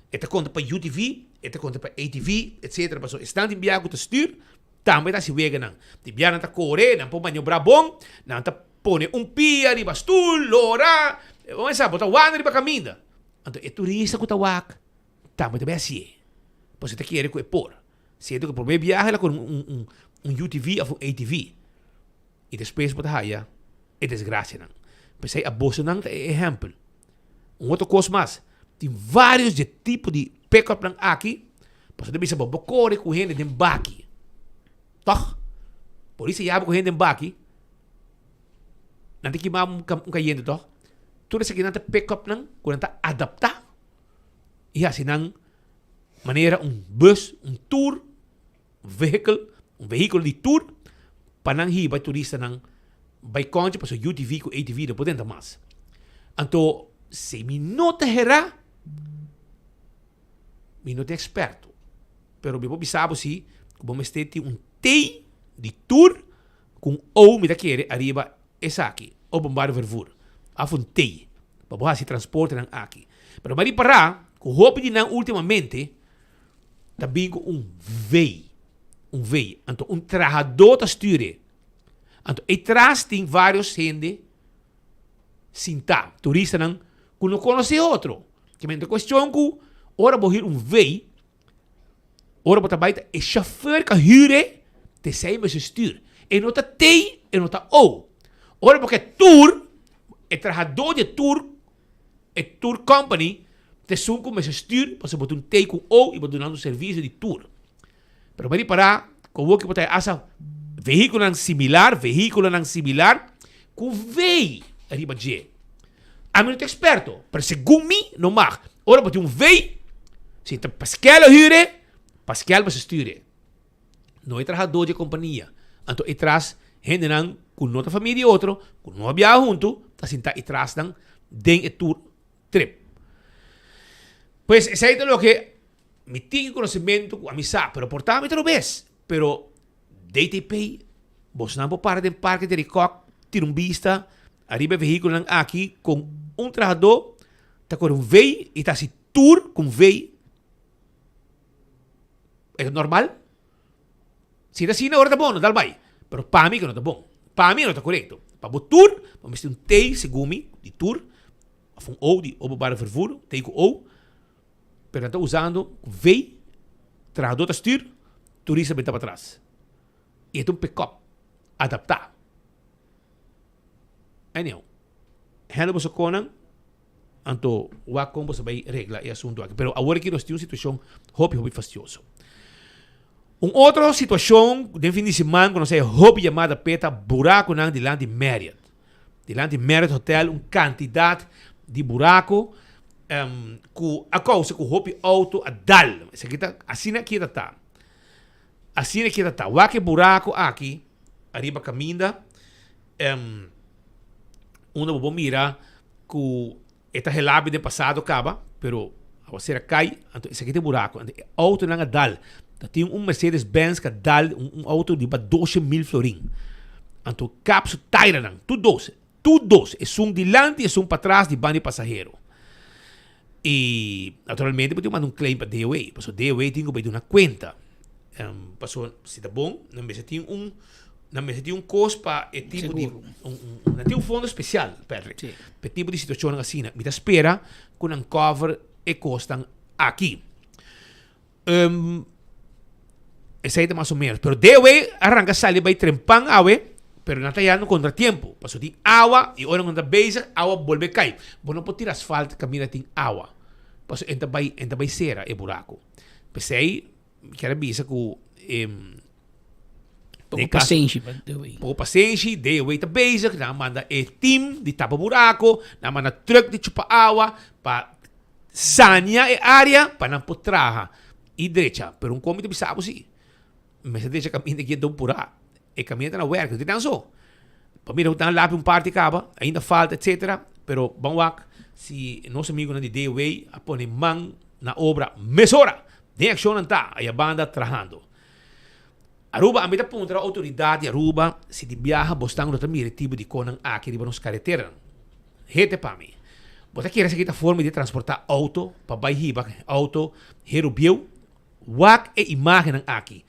E ta konta pa UTV, e ta konta pa ATV, etsetera, pasobra esnan tin biaha ku ta stür tambe ta hasi weganan. Tin biaha nan ta kore, nan por maniobrá bon, nan ta pone un pia riba stul, lora, bo mester sa, bo ta wak riba kaminda. Anto e turista ku ta wak tambe ta bai hasié, pasobra e ta kere ku e por. Siento ku promé biahe el a kore un un UTV òf un ATV i despues bo ta haya e desgrasianan. P'esei abosonan ta e ehèmpel. Un otro kos mas, tin vários dje tipo di pick-upnan aki, pasobra ta bisa bo, bo kore ku hende den baki, tòg? Polis a yaba ku hende den baki, nan ta kima un kayente, tòg? Tur esakinan ta pick-upnan ku nan ta adaptá i hasi nan manera un bus, un tour vehicle, un vehículo di tour pa nan hiba e turistanan bai konchi pasobra UTV ku ATV no por drenta mas. Anto si mi no ta herá, mi no ta eksperto, pero mi por bisa bo si ku bo mester tin un T di tour ku un O mi ta kere ariba esaki, openbaar vervoer, af un T, pa bo hasi transportenan aki. Pero mi a ripará ku hopi di nan últimamente ta bin ku un V, un V. Anto un trahadó ta stür e. Anto e tras tin vários hende. sintá, turistanan ku no konosé otro. Ke men ta kuestion ku ora bo hür un vei, ora bo ta bai ta e shofèr ku a hür e, ta esei mester stür. E no ta tei, e no ta ou. Ora bo ke tur, e trahadó di e tur, e tour company, ta esun ku mester stür pasobra bo ta un tei ku un ou i bo duna un servisio di tur. Pero bo ripará ku awor ku bo ta hasa vehíkulonan similar, vehíkulonan similar ku vei riba dje. Ami no ta eksperto, pero segun mi no mag. Ora bo tin un vei, si ta Paskel a hür e, Paskel mester stür e. No e trahadó dje kompania. Anto e tras hendenan ku no ta famia di otro, ku no a biaha huntu, ta sintá e trasnan den e tour trip. Pues esei ta loke Mi tin e conocimento cu ami sa, pero por ta mi ta robes. Pero DTP, bosnan por para den parke di Rikok, tira un bista ariba e vehiculonan aki con un trahador ta core un vei y ta haci tour cu un vei. E ta normal? Si ta asina ora ta bon, no dal bai. Pero pa mi ke no ta bon. Pa mi no ta corecto. Pa bo tour, bo mester un T segun mi, di tour, of un O di openbare vervoer, T cu O. Pero nan ta usando vei, trahador ta stuur, turista benta patras. Y e ta un pick-up adapta. Anyhow, handle boso konan, anto wak kon boso bay regla e asunto aki. Pero awor aki nos tin un situacion hopi hopi fastioso. Un otro situacion den fin di siman ku nos haya hopi yamada p'e ta buraconan dilanti Marriott. Dilanti Marriott Hotel un kantidat di buraku ku a kousa ku hopi outo a dal. Esaki ta asina ki ta ta. Asina ki ta ta. Wak e buraku aki ariba kaminda unda bo por mira ku e ta helabi den pasado kaba pero awasera kai anto esaki ta e buraku. Anto e outonan a dal. Ta tin un Mercedes Benz ku a dal un outo di ba doshe mil florin. Anto kap su tairanan tur dos. Tur dos, esun dilanti y esun patras di banda di pasahero. Y naturalmente bo tin ku manda un claim pa DOA, pasobra DOA tin ku bai duna kuenta. Pasobra si ta bon, nan mester tin un, nan mester tin un kos pa e tipo di, un, un, nan tin un fondo spesial, Patrick, pa e tipo di situashonnan asina. Mi ta spera ku nan cover e kosnan aki. Esei ta mas o menos. Pero DOW a ranka sali bai trempan awe, pero nan ta yando kontra tiempo. Pasobra tin awa i ora nan ta bezig, awa bolbe kai. Bo no por tira asfalt kaminda tin awa. Pasobra en ta bai, en ta bai sera e buraku. P'esei mi kier a bisa ku e Poko pasenshi pa DOW. Poko pasenshi, DOW ta bezig, nan a manda e team di tapa buraku, nan a manda truck di chupa awa pa Sania e área pa nan por traha i drecha. Pero un komi ta bisa bo si, mester drecha kaminda ki e don purá. E kaminda ta na wèrk, no tin nan so. Pa mira ku ta lapi un parti kaba, ainda falta etsetera, pero ban wak si nos amigunan di DOW a pone man na obra mesora. Den akshon nan ta aya banda trahando. Aruba, ami ta puntra outoridat di Aruba si di biaha bosnan no ta mira e tipo di konan aki riba nos kareteranan. Hete pa mi. Bo ta kere esaki ta forma di transportá outo pa bai hiba outo heru bieu? Wak e imágennan aki.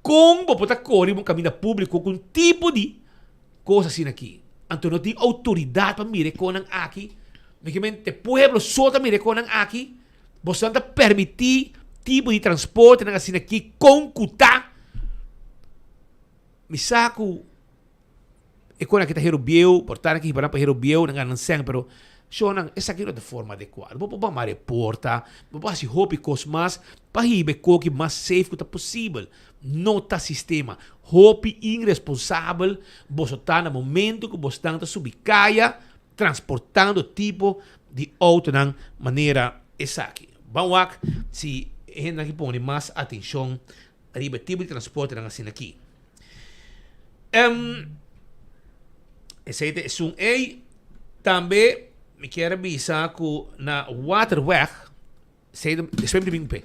Kon bo por ta kore riba un kaminda públiko ku un tipo di kos asina aki? Anto no tin outoridat pa mira e konan aki? Mi ke men te pueblo so ta mira e konan aki? Bosonan ta permití tipo di transportenan asina aki kon ku ta? Mi sa ku. E kona ki ta hero bieu, por ta nan ki hiba nan pa hero bieu, nan gana nan sèn, pero shownan, esaki no ta forma adekuado. Bo por ba mara e porta, bo por hasi hopi kos mas pa hiba e koki mas safe ku ta posibel. No ta sistema. Hopi iresponsabel boso ta na momento ku bosnan ta subi kaya transportando tipo di outonan manera esaki. Ban wak si e hendenan aki pone mas atenshon riba e tipo di transportenan asina aki. Um, esei ta esun ei. Tambe mi kier a bisa ku na Waterweg, esei ta, despues mi ta bin pe.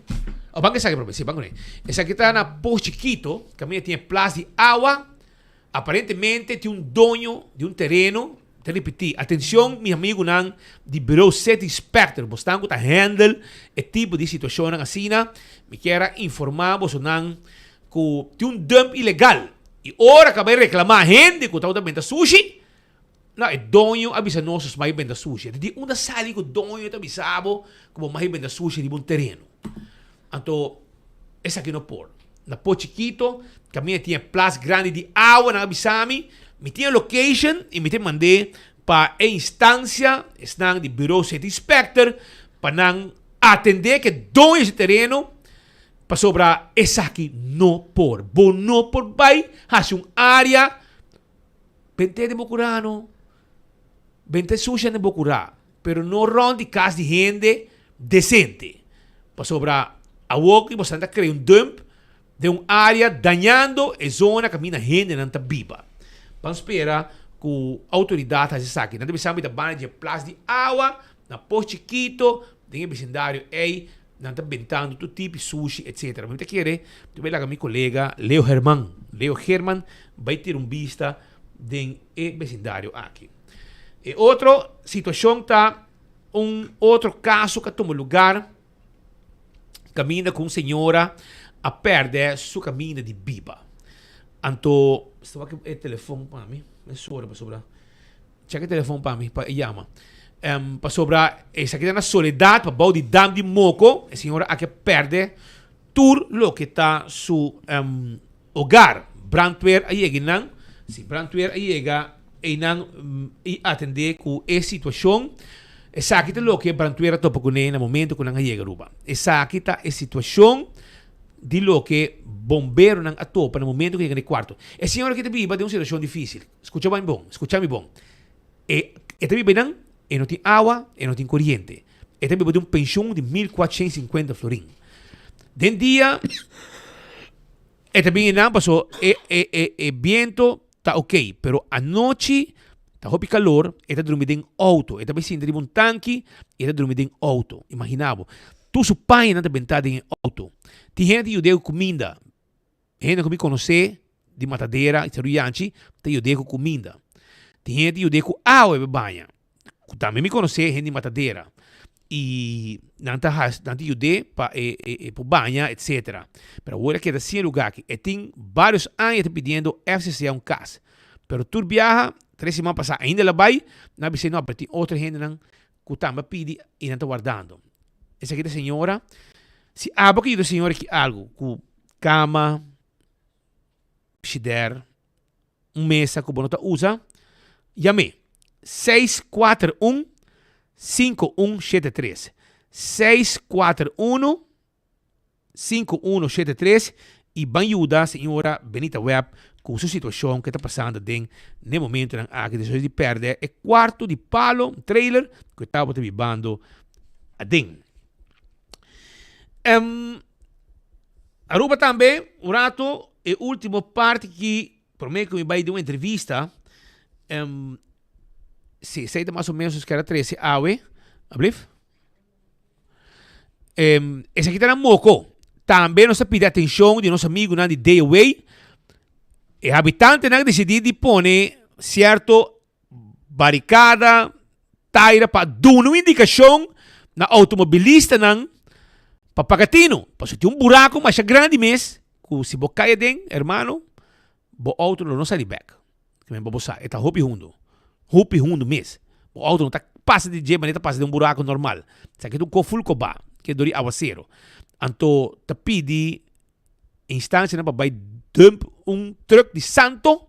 Oh, ban esaki prome, si, ban kuné. Esaki ta na Pos Chikito, kaminda tin e plas di awa. Aparentemente tin un doño di un tereno, ta ripití, atencion mi amigunan di Bureau City Inspector, bosnan ku ta handle e tipo di situashonnan asina, mi kier a informá bosonan ku tin un dump ilegal y ora ka bai reclama hende ku tabata benta sushi, No, e doño a bisa nos nos mai benta sushi. Di unda sali ku doño ta bisa bo ku bo mai benta sushi riba un tereno? Anto esaki no por. Na Po Chikito kaminda tin e plas grandi di awa nan a bisa mi, mi tin e location i mi ta mand'é pa e instancia esnan di Bureau City Inspector pa nan atendé ku e doño di e tereno pasobra esaki no por. Bo no por bai hasi un área. Bent'é den bo kurá no. Bent'é susha den bo kurá, pero no rònt di kas di hende desente. Pasobra awor ki boso ta krea un dump den un área dañando e zona kaminda hendenan ta biba. Ban spera ku outoridat hasi esaki. Nan ta bisa mi ta banda dje plas di awa na Pos Chikito den e bisindario ei. Nan ta bentando tur tipi sushi etcetera. Mi ta kere ta bai laga mi colega Leo Herman, Leo Herman bai tira un bista den e becindario aki. E otro situacion ta un otro caso cu a tuma lugar caminda cu un señora a perde su caminda di biba. Anto, sta wak e telefon pa mi, mi sorry pasobra. Check e telefon pa mi pa e yama. Pasobra esaki ta na Soledad pa bou di dam di Moko. E señora aki a perde tur loke ta su hogar. Brandweer a yega einan. Si brandweer a yega einan i atende ku e situashon. Esaki ta loke brandweer a topa kuné na momento ku nan a yega Aruba. Esaki ta e situashon di loke bomberonan a topa na momento ku yega na e kuarto. E señora aki ta biba den un situashon difisil. Skucha mi bon, skucha mi bon. E e ta biba einan, e no tin awa, e no tin koriente. E ta biba di un penshun di 1450 florin. Den dia e ta bin einan paso e e e e biento ta ok, pero anochi ta hopi kalor, e ta drumi den outo. E ta bai sinta riba un tanki i e ta drumi den outo. Imagina bo. Tur su pañanan ta bentá den e outo. Tin hende ta yud'é ku kuminda. Hende ku mi konosé di Matadera i Seru Yanchi ta yud'é ku kuminda. Tin hende ta yud'é ku awa e baña, ku tambe mi konosé hende di Matadera i nan ta hasi nan ta yud'é pa e e por baña etsetera. Pero awor a keda sin e lugá aki. E tin vários aña ta pidiendo FCCA un kas, pero tur biaha tres siman pasá ainda el a bai, nan a bis'é no, pero tin otro hendenan ku tambe a pidi i nan ta wardando. Esaki ta señora, si abo ke yuda señora ki algu ku kama, shider, un mesa ku bo no ta usa, yam'é 641 5173, 641 5173 y ban yuda señora Benita Webb cu su situacion cu e ta pasando den n'e momentonan aki despues di perde e cuarto di palo, un trailer, cu e tabata bibando aden. Um, Aruba tambe, un rato, e ultimo parti ki prome cu mi bay den un entrevista, um, si, esey ta mas o menos nos kier a trece awe, alblief? Esaki ta na Moko. Tambe nos ta pidi atencion di nos amigunan di Day Away. E habitantenan a decidi di pone cierto baricada, taira pa duna un indicacion na automobilistanan pa paga tino. Pasobra tin un buraco masha grandi mes cu si bo cay aden, hermano, bo auto lo no sali bek. Kimen pa bo sa, e ta hopi hundu. Hopi hundu mes. Bo auto no ta pasa di dje manera ta pasa den un buraku normal. Esaki ta un ko ful kobá, ke dor di awasero. Anto ta pidi instansianan pa bai dump un truck di santo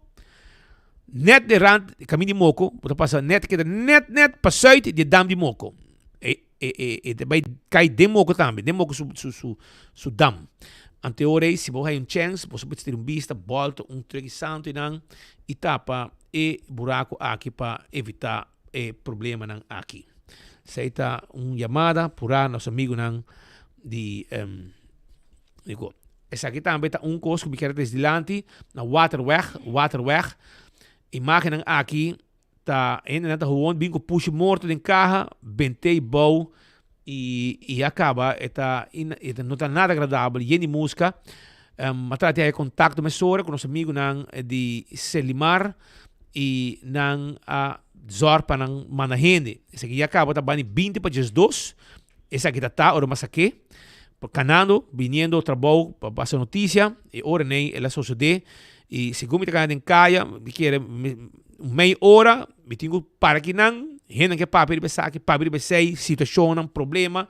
net den rand di kamin di Moko. Bo ta pasa net, keda net net pasuit di e dam di Moko. E E e e ta bai kai den moko tambe, den moko su su su su dam. Ante ora ei si bo hay un chèns bo por tira un bista, bòlta un treki santu einan i tapa e buraku aki pa evitá e problemanan aki. Esei ta un yamada purá nos amigunan di di Esaki tambe ta un kos ku mi kier a trese dilanti na Waterweg, Waterweg. Imágennan aki Ta hendenan ta gewoon bin ku pushi morto den kaha, bent'é i bou i i a kaba e ta e ta no ta nada agradabel, yen di muska. A trata di haya kontakto mesora ku nos amigunan di Selimar i nan a zòrg pa nan manda hende. Esaki ya kaba ta bani binti pa diesdos, esaki ta ta ora mas a ke kanando biniendo trabou pa pasa notisia e ora nei el a sosodé i segun mi ta kana den kaya mi kere mi. un mei ora, mi tin ku para kinan, hendenan ke papia riba esaki, papia riba esei, situashonnan, problema,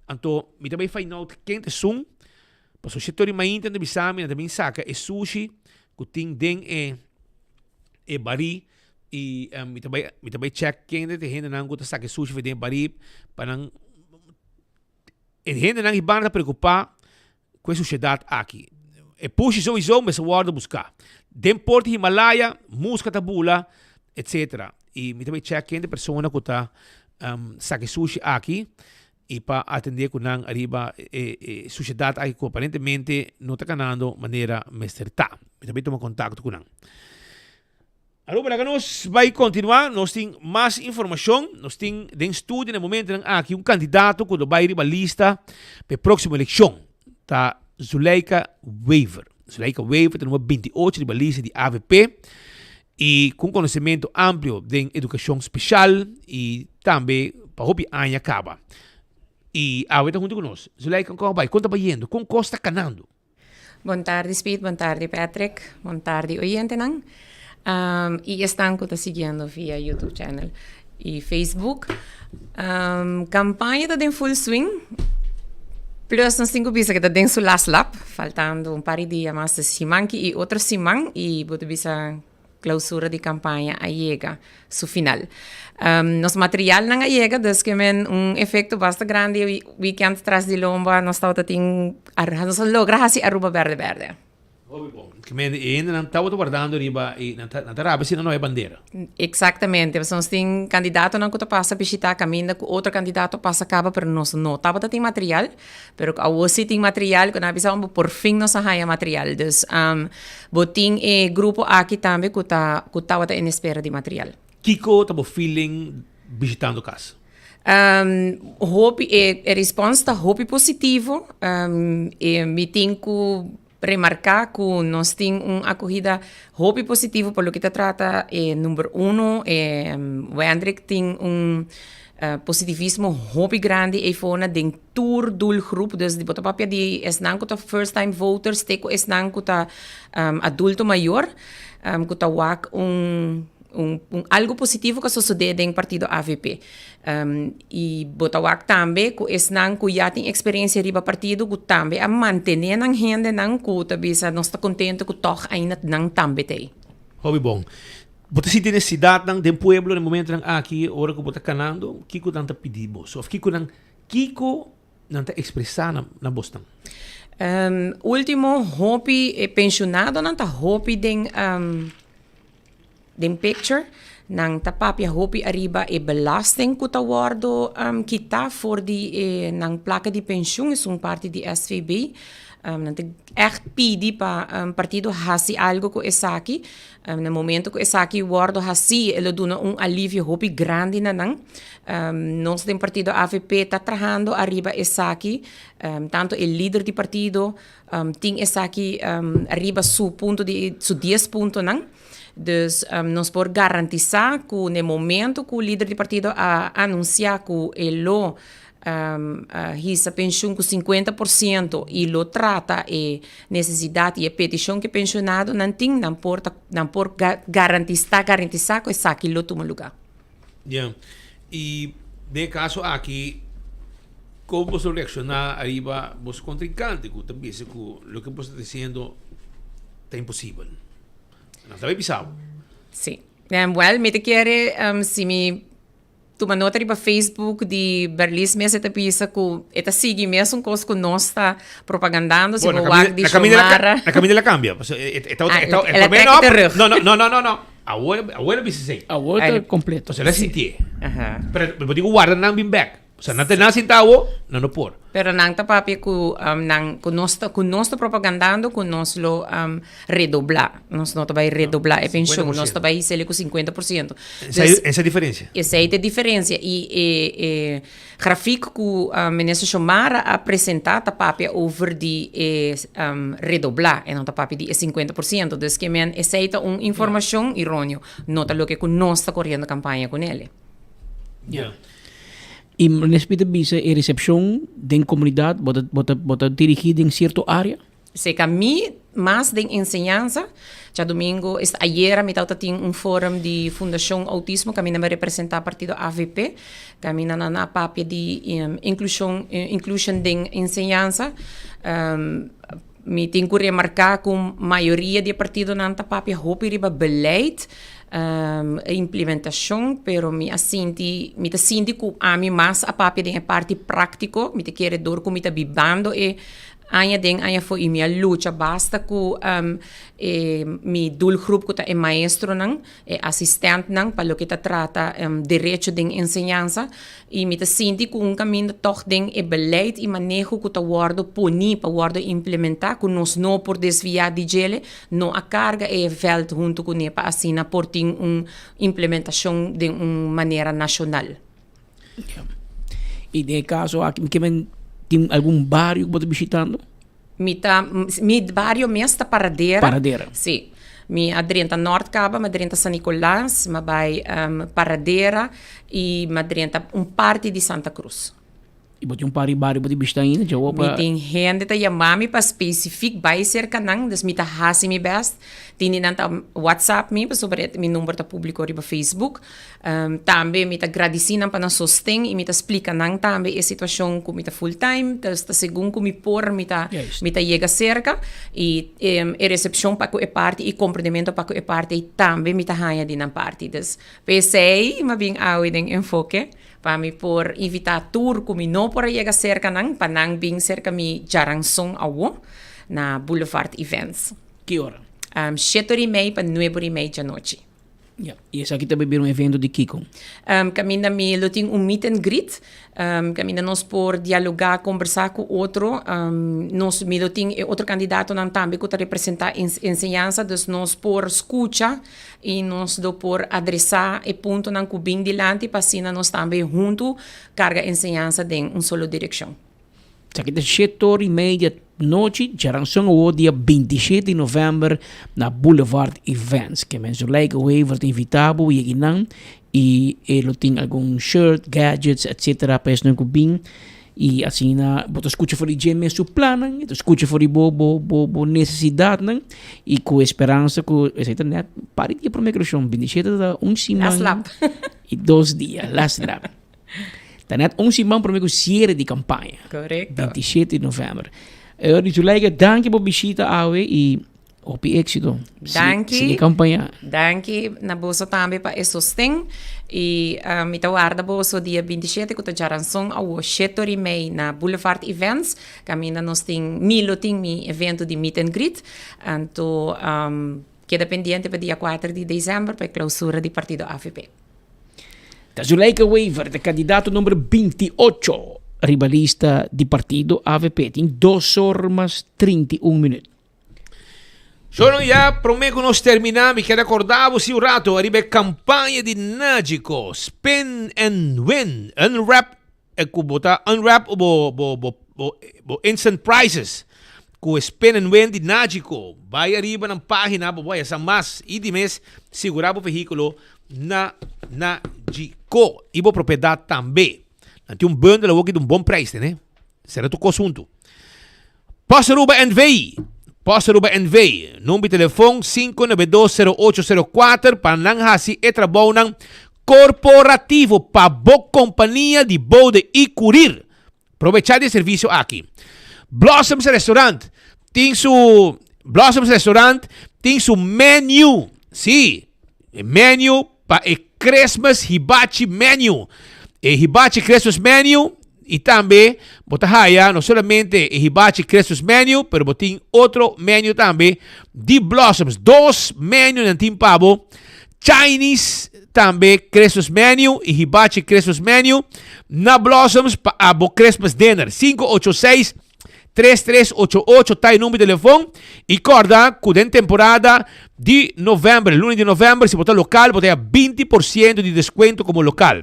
anto mi ta bai find out ken ta esun, pasobra si tori mainta nan ta bisa mi, nan ta bin saka e sushi ku tin den e e barí i mi ta bai mi ta bai check ken ta e hendenan ku ta saka e sushi for den e barí pa nan e hendenan di banda ta preocupa cu e suciedad aki. E pushi sowieso mester wordo busca. Den port di Himalaya musca ta bula etc. Y mi ta bay check ken ta e persona cu ta saca e sushi aki y pa atende cu nan ariba e suciedad aki cu aparentemente no ta canando manera mester ta. Mi ta bay tuma contacto cu nan. Aruba laga nos bai continua, nos tin mas informacion, nos tin den studio na e momentonan aki un candidato cu lo bai riba lista pa e proximo eleccion, ta Zuleika Wever. Zuleika Wever ta number 28 riba lista di avp y cu un conocemento amplio den educacion special y tambe pa hopi aña caba. Y awe ta hunto cu nos. Zuleika, con a bai? Con ta bayendo? Con cos ta canando? Bon tardi Speed, bon tardi Patrick, bon tardi oyentenan y esnan cu ta siguiendo via YouTube channel y Facebook. Campaña ta den full swing, plus nos tin cu bisa cu ta den su last lap, faltando un par di dia mas, siman ki y otro siman y bo ta bisa Clausura di campaña a yega su final. Nos materialnan a yega, dus ke men un efecto basta grandi weekend tras di lomba nos tabata tin, nos a logra haci Aruba berde berde. Hopi bon. Ke men e hendenan tabata wardando riba y nan ta nan ta rabia si nan no hay bandera. Exactamente, pasobra nos tin candidatonan cu ta pasa bishita caminda cu otro candidato pasa caba pero nos no tabata tin material. Pero ku awor si tin material ku nan a bisa bo por fin nos a haña material. Dus bo tin e grupo aki tambe ku ta ku tabata en espera di material. Kiko ta bo feeling bishitando kas? Hopi e e respons ta hopi positivo. E mi tin ku remarká ku nos tin un akohida hopi positivo pa loke ta trata e number uno e Wendrick tin un positivismo hopi grandi eyfona den tur doelgroep dus bo ta papia di esnan ku ta first time voters te ku esnan ku ta adulto mayor ku ta wak un Un un algo positivo ku a sosodé den partido avp. I bo ta wak tambe ku esnan ku ya tin eksperensia riba partido ku tambe a mantené nan hendenan ku ta bisa nos ta kontento ku tòg ainda nan tambe ta ei. Hopi bon. Bo ta sinti nesesidatnan den pueblo na e momentonan aki ora ku bo ta kanando? Kiko nan ta pidi bo? Òf kiko nan kiko nan ta ekspresá na bosnan? Ultimo hopi e penshonadonan ta hopi den Den picture nan ta papia hopi ariba e belasting cu ta wordo kita for di e nan placa di pensioen, esun parti di SVB. Nan ta echt pidi pa partido haci algo cu esaki. Na momento cu esaki wordo haci e lo duna un alivio hopi grandi na nan. Nos den partido avp ta trahando ariba esaki, tanto e lider di partido tin esaki ariba su punto di su dies puntonan. Dus nos por garantisa cu n'e momento cu lider di partido a anuncia cu e lo hisa pensioen cu cincuenta por ciento y lo trata e necesidad y e peticion cu e pensionadonan tin, nan por ta nan por garantisa garantisa cu esaki lo tuma luga. Ya. Y den e caso aki, con boso reacciona ariba boso contrincante cu ta bisa cu loke boso ta diciendo ta imposibel? Nan ta bay bisa bo. Sí. Well, mi ta kere si mi tuma nota riba Facebook di Berlis mes e ta bisa cu e ta sigui mesun cos cu nos ta propagandando si bo wak di Xiomara. Na caminda el a cambia. Ah, el a trek terug. No, no, no, no, no. Awor, awor a bisa esey. Awor ta completo. Entonces el a sintié. Pero bo tin cu warda nan bin bek. O sea, nan ta nan sinta awo, nan no por. Pero nan ta papia cu nan, cu nos ta, cu nos ta propagandando cu nos lo redobla. Nos no ta bay redobla e pensioen, nos ta bay hisele cu 50%. Esey, esa diferencia. Esey ta e diferencia. Y e, e grafiek cu Minister Xiomara a presenta ta papia over di e redobla, e no ta papia di e 50%. Dus ke men esey ta un informacion eroneo, no ta loke cu nos ta coriendo campaña cu nele. Ja. Y mes mi ta bisa e recepcion den comunidad bo ta bo ta bo ta dirigi den cierto area? Seca mi, mas den enseñansa. Djadumingu, esta ayera mi tabata tin un forum di Fundacion Autismo kaminda mi a representa partido avp, kaminda nan a papia di inclusion inclusion den enseñansa. Mi tin ku remarká ku mayoria di e partidonan ta papia hopi riba beleid, e implementashon, pero mi a sinti, mi ta sinti ku ami mas a papia den e parti práktiko. Mi ta kere dor ku mi ta bibando e aña den aña afó i mi a lucha basta ku e mi doelgroep ku ta e maestronan. E asistentnan pa loke ta trata derecho den enseñansa y mi ta sinti cu un caminda tog den e beleid y maneho cu ta wordo poni pa wordo implementa cu nos no por desvia di djele, no a carga e veld hunto cune pa asina por tin un implementacion den un manera nacional. Y den e caso aki mi kier tin algun bario cu bo ta bishitando? Mi ta, mi bario mes ta Paradera. Paradera. Sí. Mi a drenta Noord caba, mi a drenta San Nicolas, mi a bai Paradera y mi a drenta un parti di Santa Cruz. Y bo tin un par di bario bo tin bishita ainda? Dja bo pa. Mi tin hende ta yama mi pa specifiek bai cerca nan, dus mi ta haci mi best. Tin di nan ta WhatsApp mi pasobra mi number ta publico riba Facebook. Tambe mi ta gradisí nan pa nan sosten i mi ta splika nan tambe e situashon ku mi ta full time, ta segun ku mi por mi ta mi ta yega serka i e resepshon pa ku e parti i komprendementu pa ku e parti ei tambe mi ta haña di nan parti. Dus p'esei mi a bin awe den Enfoke pa mi por invitá tur ku mi no por a yega serka nan pa nan bin serka mi djaranson awo na Boulevard Events. Ki ora? Shete ora i mei pa nuebe ora i mei djanochi. Ya, i esaki ta bira un evento di kiko? Kaminda mi lo tin un meet and greet, kaminda nos por dialogá, kombersá ku otro. Nos, mi lo tin e otro kandidatonan tambe ku ta representá enseñansa, dus nos por skucha i nos lo por adresá e puntonan ku bin dilanti pa asina nos tambe huntu karga enseñansa den un solo direkshon. Esaki ta shete ora y media nochi, djaranson awo dia 27 di november na Boulevard Events. Ke men Zuleika Wever ta invita bo yegi nan y e lo tin algun shirt, gadgets etc. Pa esnan ku bin y asina bo ta skucha for di dje mes su plannan, e ta skucha for di bo bo bo bo nesesidatnan y ku e speransa ku esei ta net par di dia prome graduashon, 27 ta un siman Last lap. y dos dia, last lap. Ta net un siman prome ku siere di kampaña. Korekto. 27 di november. Eh, Zuleika, danki pa bo bishita awe i hopi éksito. Danki. Sigui kampaña. Danki na boso tambe pa e sosten. I uh, mi ta warda boso dia 27 ku ta djaranson awo shete ora i mei na Boulevard Events. Kaminda nos tin, mi lo tin mi evento di meet and greet. Anto um, keda pendiente pa dia 4 di december pa e klausura di partido avp. Ta Zuleika Wever ta kandidato number 28 riba lista di partido avp. Tin dos or mas 31 minuut. Shorong ya prome ku nos terminá mi kier akorda bo si un rato ariba e kampaña di Nagico Spin and Win Unwrap e ku bo ta unwrap bo bo bo bo instant prizes ku e Spin and Win di Nagico. Bai ariba nan página bo por haya sa mas i di mes sigurá bo vehíkulo Na na Gco y bo propiedad tambe. Nan tin un bundle awo ki ta un bon prijs tene. Sera tur cos hunto. Post Aruba NV. Post Aruba NV. Number di telefon 5920804 pa nan haci e trabounan corporativo pa bo compania di bode y curir. Probecha di e servicio aki. Blossoms Restaurant tin su Blossoms Restaurant tin su menu. Sí, e menu pa e Christmas Hibachi Menu. E Hibachi Christmas Menu y tambe bo ta haya no solamente e Hibachi Christmas Menu, pero bo tin otro menu tambe di Blossoms. Dos menu nan tin pa bo. Chinese tambe Christmas menu y Hibachi Christmas menu na Blossoms pa abo Christmas dinner. 586 3388 ta e number di telefon y corda cu den temporada di november, luna di november, si bo ta local bo ta haya 20% di descuento como local.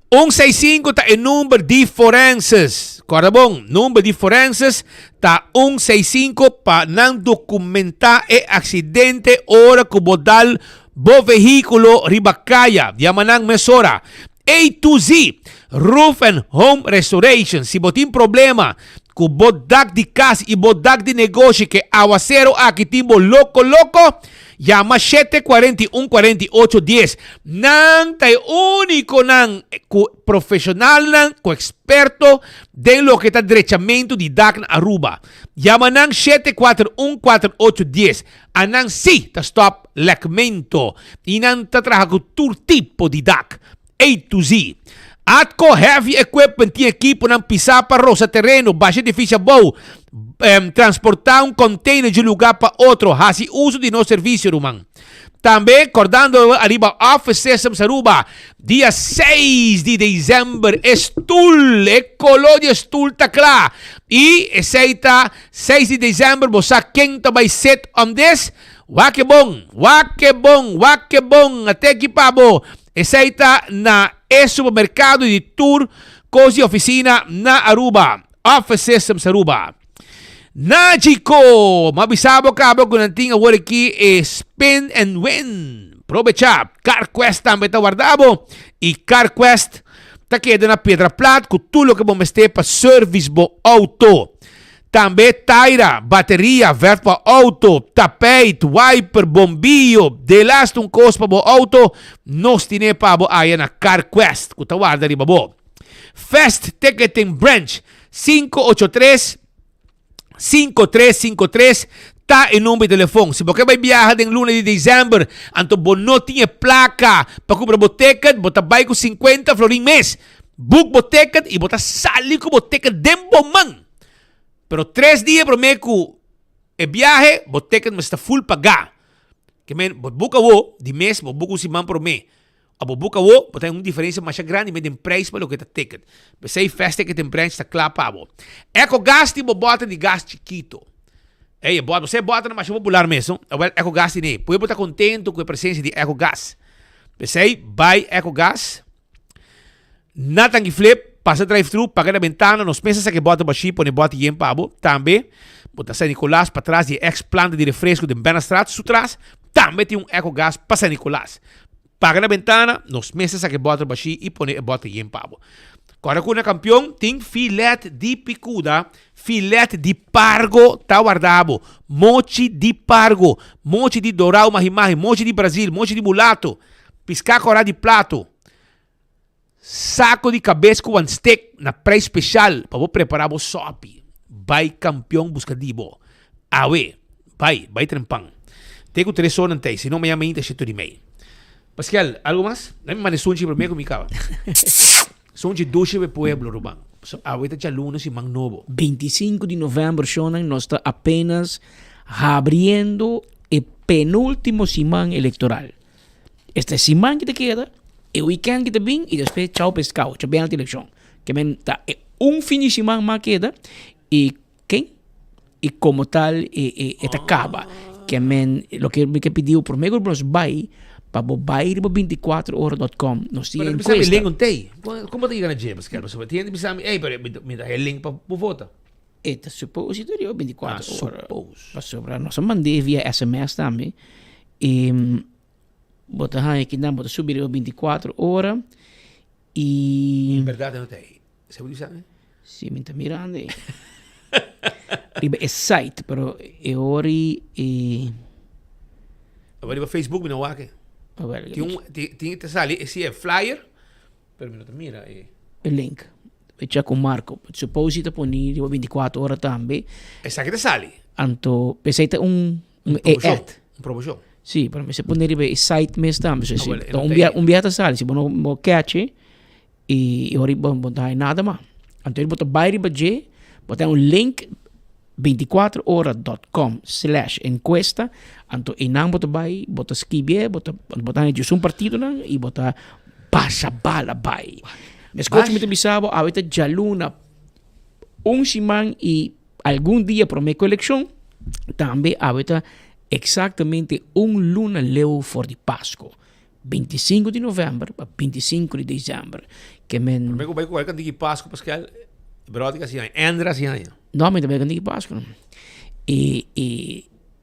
Un seis sinku ta e number di forenses. Kòrda bon, number di forenses ta un seis sinku pa nan dokumentá e aksidente ora ku bo dal bo vehíkulo riba kaya. Yama nan mesora. A to Z. Roof and Home Restoration. Si bo tin problema ku bo dak di kas i bo dak di negoshi ke awasero aki tin bo loko loko, yama shete 41 48 dies. Nan ta e únikonan ku profeshonalnan ku eksperto den loke ta drechamentu di dak na Aruba. Yama nan shete kuater un kuater ocho dies. Anan sí ta stòp lèkmento i nan ta traha ku tur tipo di dak. A to Z. Atco Heavy Equipment tin ekiponan pisá pa rosa tereno, basha edifisio abou, transportá un container di un lugá pa otro. Hasi uso di nos servisio, ruman. Tambe, kordando ariba Office Systems Aruba, dia seis di december e stul, e koló di e stul ta kla. I esei ta seis di december, bo sa ken ta bai sit on this? Wak e bon, wak e bon, wak e bon, a teki pa bo. Esei ta na e supermerkado di tur kos di ofisina na Aruba, Office Systems Aruba. Nagico! M'a bisa bo caba cu nan tin awor aki e Spin and Win. Probecha! CarQuest tambe ta warda bo y CarQuest ta keda na Piedra Plat cu tur loke bo mester pa service bo auto. Tambe taira, bateria, verf pa auto, tapijt, wiper, bombillo, delaste un cos pa bo auto, nos tine pa bo aya na CarQuest cu ta warda riba bo. Fast Ticketing Branch, 583 5353 ta e number di telefon. Si bo ke bai biaha den luna di december, anto bo no tin e placa pa cumpra bo ticket, bo ta bai cu 50 florin mes. Book bo ticket y bo ta sali cu bo ticket den bo man. Pero tres dia prome cu e biahe, bo ticket mester ta full paga. Ke men, bo book awo, di mes bo book un siman prome. A bo book awo, bo ta un diferencia masha grandi met den prijs pa loke ta ticket. P'esey Fast Ticket in Branch ta kla pa bo. Ecogas tin bo bòter di gas chikito. Ey, e bòter, bo sa e bòternan masha popular mes, no? Awel, Ecogas tin e. Pueblo ta contento cu e presencia di Ecogas. P'esey, bay Ecogas. Na Tanki Flip, pasa drive-thru, paga na bentana, nos mester sa ke bòter bashí, pone bòter yen pa bo. Tambe, bo ta San Nicolas, patras di e ex planta di refresco den Bennastraat, su tras, tambe tin un Ecogas pa San Nicolas. Paga na bentana, nos mester sa ke bòter bashí i pone e bòter yen pa bo. Kòrda ku na Kampion tin filet di pikuda, filet di pargo ta warda bo, mochi di pargo, mochi di dorau mahi-mahi, mochi di Brazil, mochi di mulato, piská kòrá di plato. Sako di kabes ku wan stek na prijs speshal pa bo prepara bo sopi. Bai Kampion buska di bo. Awe, bai, bai trempan. Te ku tres ora nan tei, si no mañana mainta shetu di mei. Pascal, algo mas? Nan mi manda e sunchi prome ku mi kaba. Sunchi dushi pa e pueblo, ruman. Pasobra awe ta djaluna siman nobo. 25 di november shownan nos ta apenas habriendo e penultimo siman electoral. Esta siman ki ta keda, e weekend ki ta bin y despues chao pescao, chao bena eleccion. Ke men ta e un fin di siman mas keda y ken y como tal e e e ta caba. Ke men loke mi ke pidiu prome ku nos bai pa bo bai riba 24 ora dot com nos tin Pero bisa mi encuesta. link un tei. Como ta yega na dje Pascal? Pasobra tin hende bisa mi, ey pero mi ta e link pa bo vota. E ta suppose ta riba 24 Ah, ora. suppose. Pasobra nos a mand'é via sms tambe. I bo ta haña kinan bo ta subi riba 24 ora i. En berdad e no ta ei. Esei bo di sa? Si, mi ta mirando ei. Riba e site, pero e ora i. Aba riba Facebook mi no wak e. Awel, Tin un, tin, tin ta sali e si e flyer, pero mi no ta mira e. E link. E check ku Marco. Suppose si ta poni riba 24 ora tambe. Esaki ta sali. Anto, p'esei ta un un Un ad. Un promocion. Si, pero mester pone riba e site mes tambe. So, si, Ah, wel, e ta no un ta bia, ei. un bia ta sali. Si bo no bo catch e, i ora bo bo ta haña nada mas. Anto bo ta bai riba dje, bo ta haña un link 24 ora dot com slash encuesta. Anto einan bo ta bai, bo ta skibié, bo ta bo ta haña djesun partidonan i bo ta pasa bala bai. Meskos mi ta bisa bo, awe ta djaluna un siman i Algun dia promé ku elekshon, tambe awe ta eksaktamente un luna leu for di Pasko, 25 di novèmber pa 25 di desèmber. Ke men. Promé ku bai ku bai kantiki Pasko Paskel, bròder ki hasi aña, Ender hasi aña. No, mi ta bai kantiki Pasko. I, i.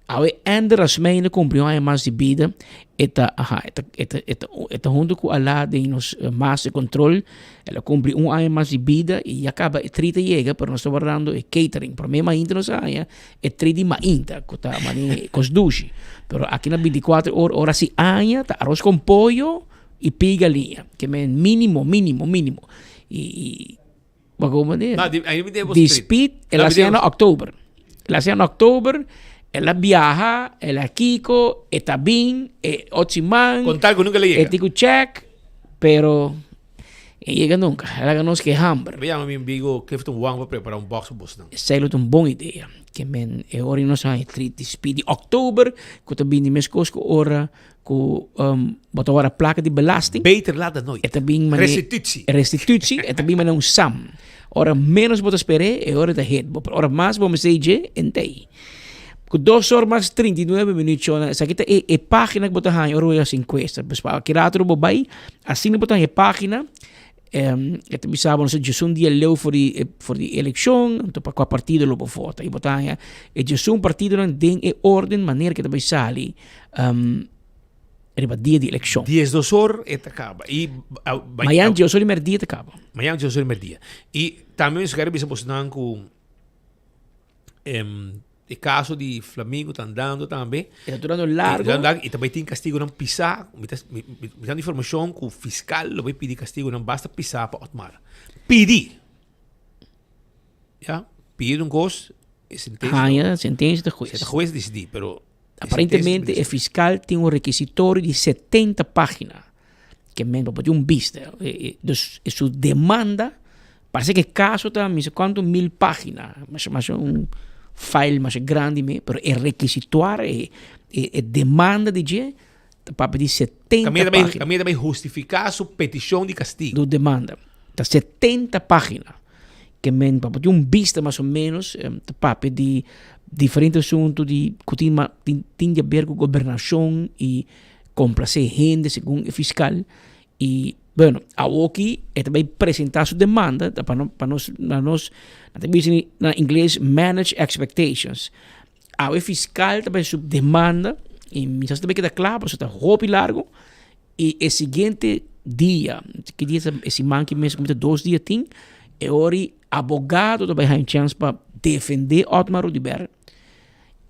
Awe Ender Rasmijn a cumpli un aña mas di bida, e ta, aha, e ta, e ta, e ta, e ta hunto cu Alá den nos master control, el a cumpli un aña mas di bida y ya caba e tri ta yega, pero nos ta wardando e catering, prome mainta nos a haña e tri di mainta, cu ta mane cos dushi, pero aki na binticuater or, ora si aña ta aros con pollo y pii galiña, ke men minimo, minimo, minimo, y, y. Bo como di? No, di, ahí mi debo Di street. speed, el No, a mi hacía debo- na oktober. El a hacía na oktober, el a viaja, el a kiko, e ta bin, e otro siman. Con tal que nunca le llega. E tico check, pero e llega nunca. El haga nos que hambre. Mi llama mi amigo Clifton Wang pa prepara un box pa bos nan. Esei lo ta un bon idea. Ke men e ora nos haña treat di speed di oktober, ku ta bini meskos ku ora Ku bo ta wòrdu plaka di belasting. Beter laat dan nooit. E ta bin mane. Restitutie. Restitutie, e ta bin mane un sam. Ora menos bo ta sper'é, e ora ta hit bo. Pero ora mas bo mester dje, e n'tei. Ku dos or mas 39 minuut shona, esaki ta e e pagina ku bo ta haña ora bo hasi enkuesta. Pues pa ki rato bo bai, asina bo ta haña e pagina, e ta bisa bo nos djesun dia leu for di for di elekshon, anto pa kua partido lo bo vota. I bo ta haña e djesun partidonan den e orden manera ku e ta bai sali. Riba dia di elekshon. 12 or e ta kaba. I, Mañan 12 or di merdia ta kaba. Mañan 12 or di merdia. I tambe mi kere bisa bosnan ku e kaso di Flamingo ta andando tambe. E ta durando largo. I ta bai tin kastigonan pisá. Mi ta mi ta informashon ku fiskal lo bai pidi kastigonan basta pisá pa Otmar. Pidi! Ya, pidi un kos, e sentensia. Haña sentensia ta hues. Ta hues disidí, pero. Aparentemente e fiscal tin un requisitorio di 70 pagina. Ke men pa un bista. Dus su demanda, parece que e caso ta mi sa cuanto mil pagina. Masha masha un file masha grandi me, pero e requisitorio, e e demanda di dje ta papia di 70 pagina. Kaminda ta bay hustifica su peticion di castigo. Du demanda. Ta 70 pagina. Ke men pa tin un bista mas o menos ta papia di diferente asuntu di ku tin tin di haber ku gobernashon i komplase hende segun e fiskal i bueno awoki e ta bai presenta su demanda ta pa pa nos na nos nan ta bisa na ingles manage expectations awe fiskal ta bai su demanda i mi sa si ta bai keda kla pasobra ta hopi largo. I e siguiente dia, ki dia ta e siman ki mes kumita dos dia tin, e ora e abogado ta bai haña chèns pa defendé Otmar Oduber.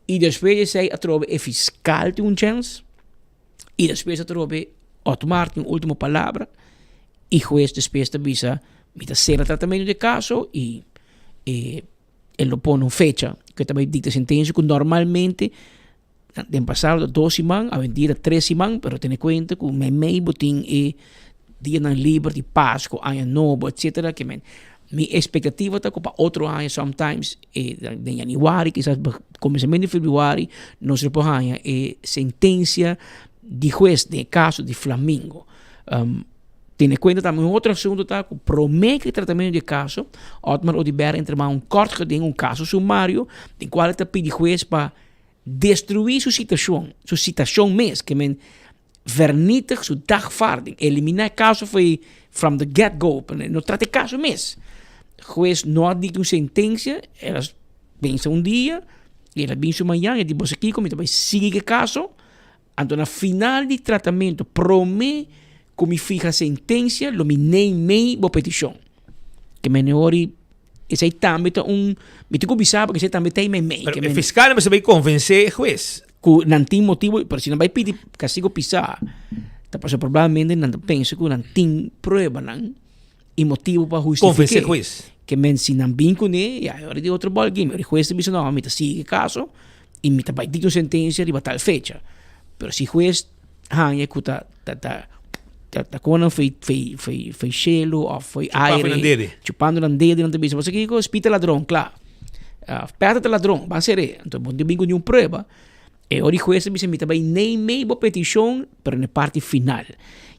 I despues di esei atrobe e fiskal tin un chèns, i despues atrobe Otmar tin ultimo palabra, i hues despues ta bisa mi ta sera tratamentu di e kaso i e e lo pone un fecha ku e ta bai dikta sentensia ku normalmente Den pasado ta dos siman, awendia ta tres siman, pero tene kuenta ku meimei bo tin e dianan liber di Pasku, Aña Nobo, etsetera, ke men mi espektativa ta ku pa otro aña sometimes e den yanüari kisas kuminsamentu di febrüari nos lo por haña e sentensia di hues den e kaso di Flamingo. Tene kuenta tambe un otro asuntu ta ku promé ku e tratamentu di e kaso Otmar Oduber a entremá un kort geding, un kaso sumario, den kual e ta pidi hues pa Destruí su situashon, su situashon mes, ke men vernietig su dagvaarding, eliminá e kaso fo'i from the get go, no trata e kaso mes. Hues no a dikta un sentensia, el a pensa un dia, el a bin su mañan, el di boso kiko mi ta bai sigui ku e kaso, anto na final di tratamentu promé ku mi fiha sentensia lo mi neimei bo petishon. Ke men e ora Esei tambe ta un, mi tin ku bisa bo ku esei tambe ta meimei. Pero e fiskal mester bai konvensé e hues. Ku nan tin motibu, pero si nan bai pidi kastigo pisá, ta pasobra probablemente nan ta pensa ku nan tin pruebanan i motibu pa hustifik'é. Konvensé hues. Ke men si nan bin kuné, ya e ora di otro bòlgame. Ora e hues ta bisa no, mi ta sigui e kaso i mi ta bai dikta un sentensia riba tal fecha. Pero si hues haña ku ta ta ta ta ta konan foi foi foi foi shelu of foi Chupando aire nan dede. chupando nan dede nan ta bisa boso kiko spita ladron kla uh, Peter ta ladron ban ser'é anto bo no tin bin ku niun prueba e ora di hues ta bisa mi ta bai neimei bo petishon pero na e parti final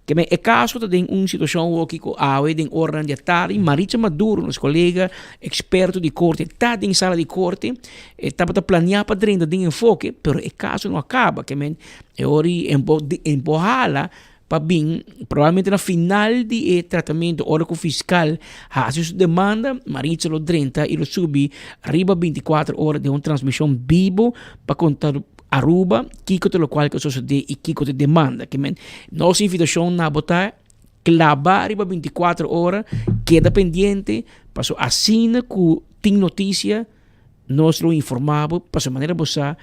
ke men e kaso ta den un situashon awoki ku awe den oranan di atardi Maritza Maduro nos kolega eksperto di korte ta den sala di korte e tabata planea pa drenta den enfoke pero e kaso no a kaba ke men E ora i en por en por hala pa bin probablemente na final di e tratamentu ora ku fiskal hasi su demanda Maritza lo drenta i lo subi riba 24 ora den un transmishon bibo pa konta. Aruba kiko ta lokual ku a sosodé i kiko ta demanda. Ke men nos invitashon na bo ta klaba riba 24 ora, keda pendiente, paso asina ku tin notisia nos lo informá bo, paso manera bo sa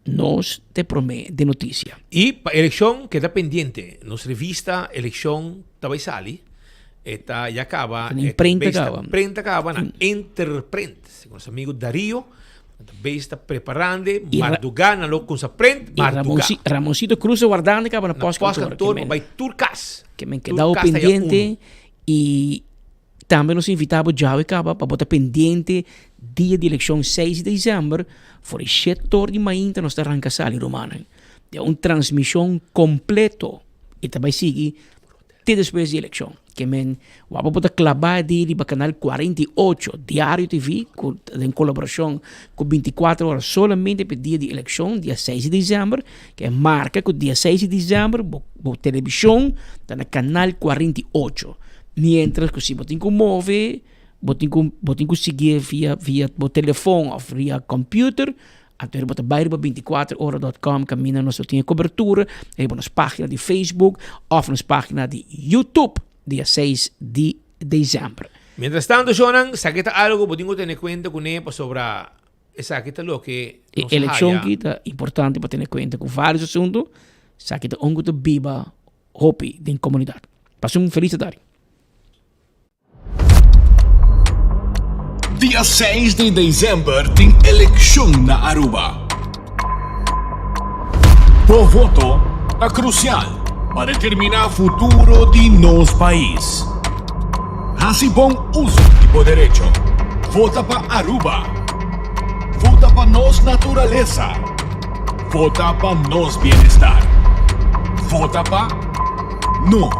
nos ta e promé den notisia. I pa elekshon keda pendiente, nos revista Elekshon ta bai sali, e ta ya kaba, Ta na imprenta kaba. Imprenta kaba na Interprint, segun nos amigo Dario. Nan ta bezig ta preparando, mardugá nan lo kumsa print, mardugá. Ramoncito Cruz ta wardando kaba na postkantoor. Na postkantoor pa bai tur kas. Ke men keda pendiente i tambe nos invitá bo djawe kaba pa bo ta pendiente dia di elekshon seis di desèmber for di shete or di mainta nos ta ranka sali rumannan. Den un transmishon kompleto i ta bai sigui Te despues di elekshon. Ke men wak bo ta klabá di riba kanal 48 Diario TV ku den kolaborashon ku 24 ora solamente pa e dia di elekshon dia seis di desèmber. Ke marka ku dia seis di desèmber bo bo televishon ta na kanal 48. Mientras ku si bo tin ku move bo tin ku bo tin ku siguié via via bo telefon òf via computer Anto bo ta bai riba 24 ora dot com kaminda nos lo tin e kobertura riba nos pagina di Facebook òf nos pagina di YouTube dia seis di desèmber. Mientras tanto shownan, esaki ta algo bo tin ku tene kuenta kuné pasobra esaki ta loke E nos a elekshon haya. ki ta importante pa tene kuenta ku vários asuntu, esaki ta un ku ta biba hopi den komunidat. Pasa un felis tardi. Dia seis di december tin eleccion na Aruba. Bo voto ta crucial pa determina futuro di nos pais. Haci bon uzo di bo derecho. Vota pa Aruba. Vota pa nos naturalesa. Vota pa nos bienestar. Vota pa No.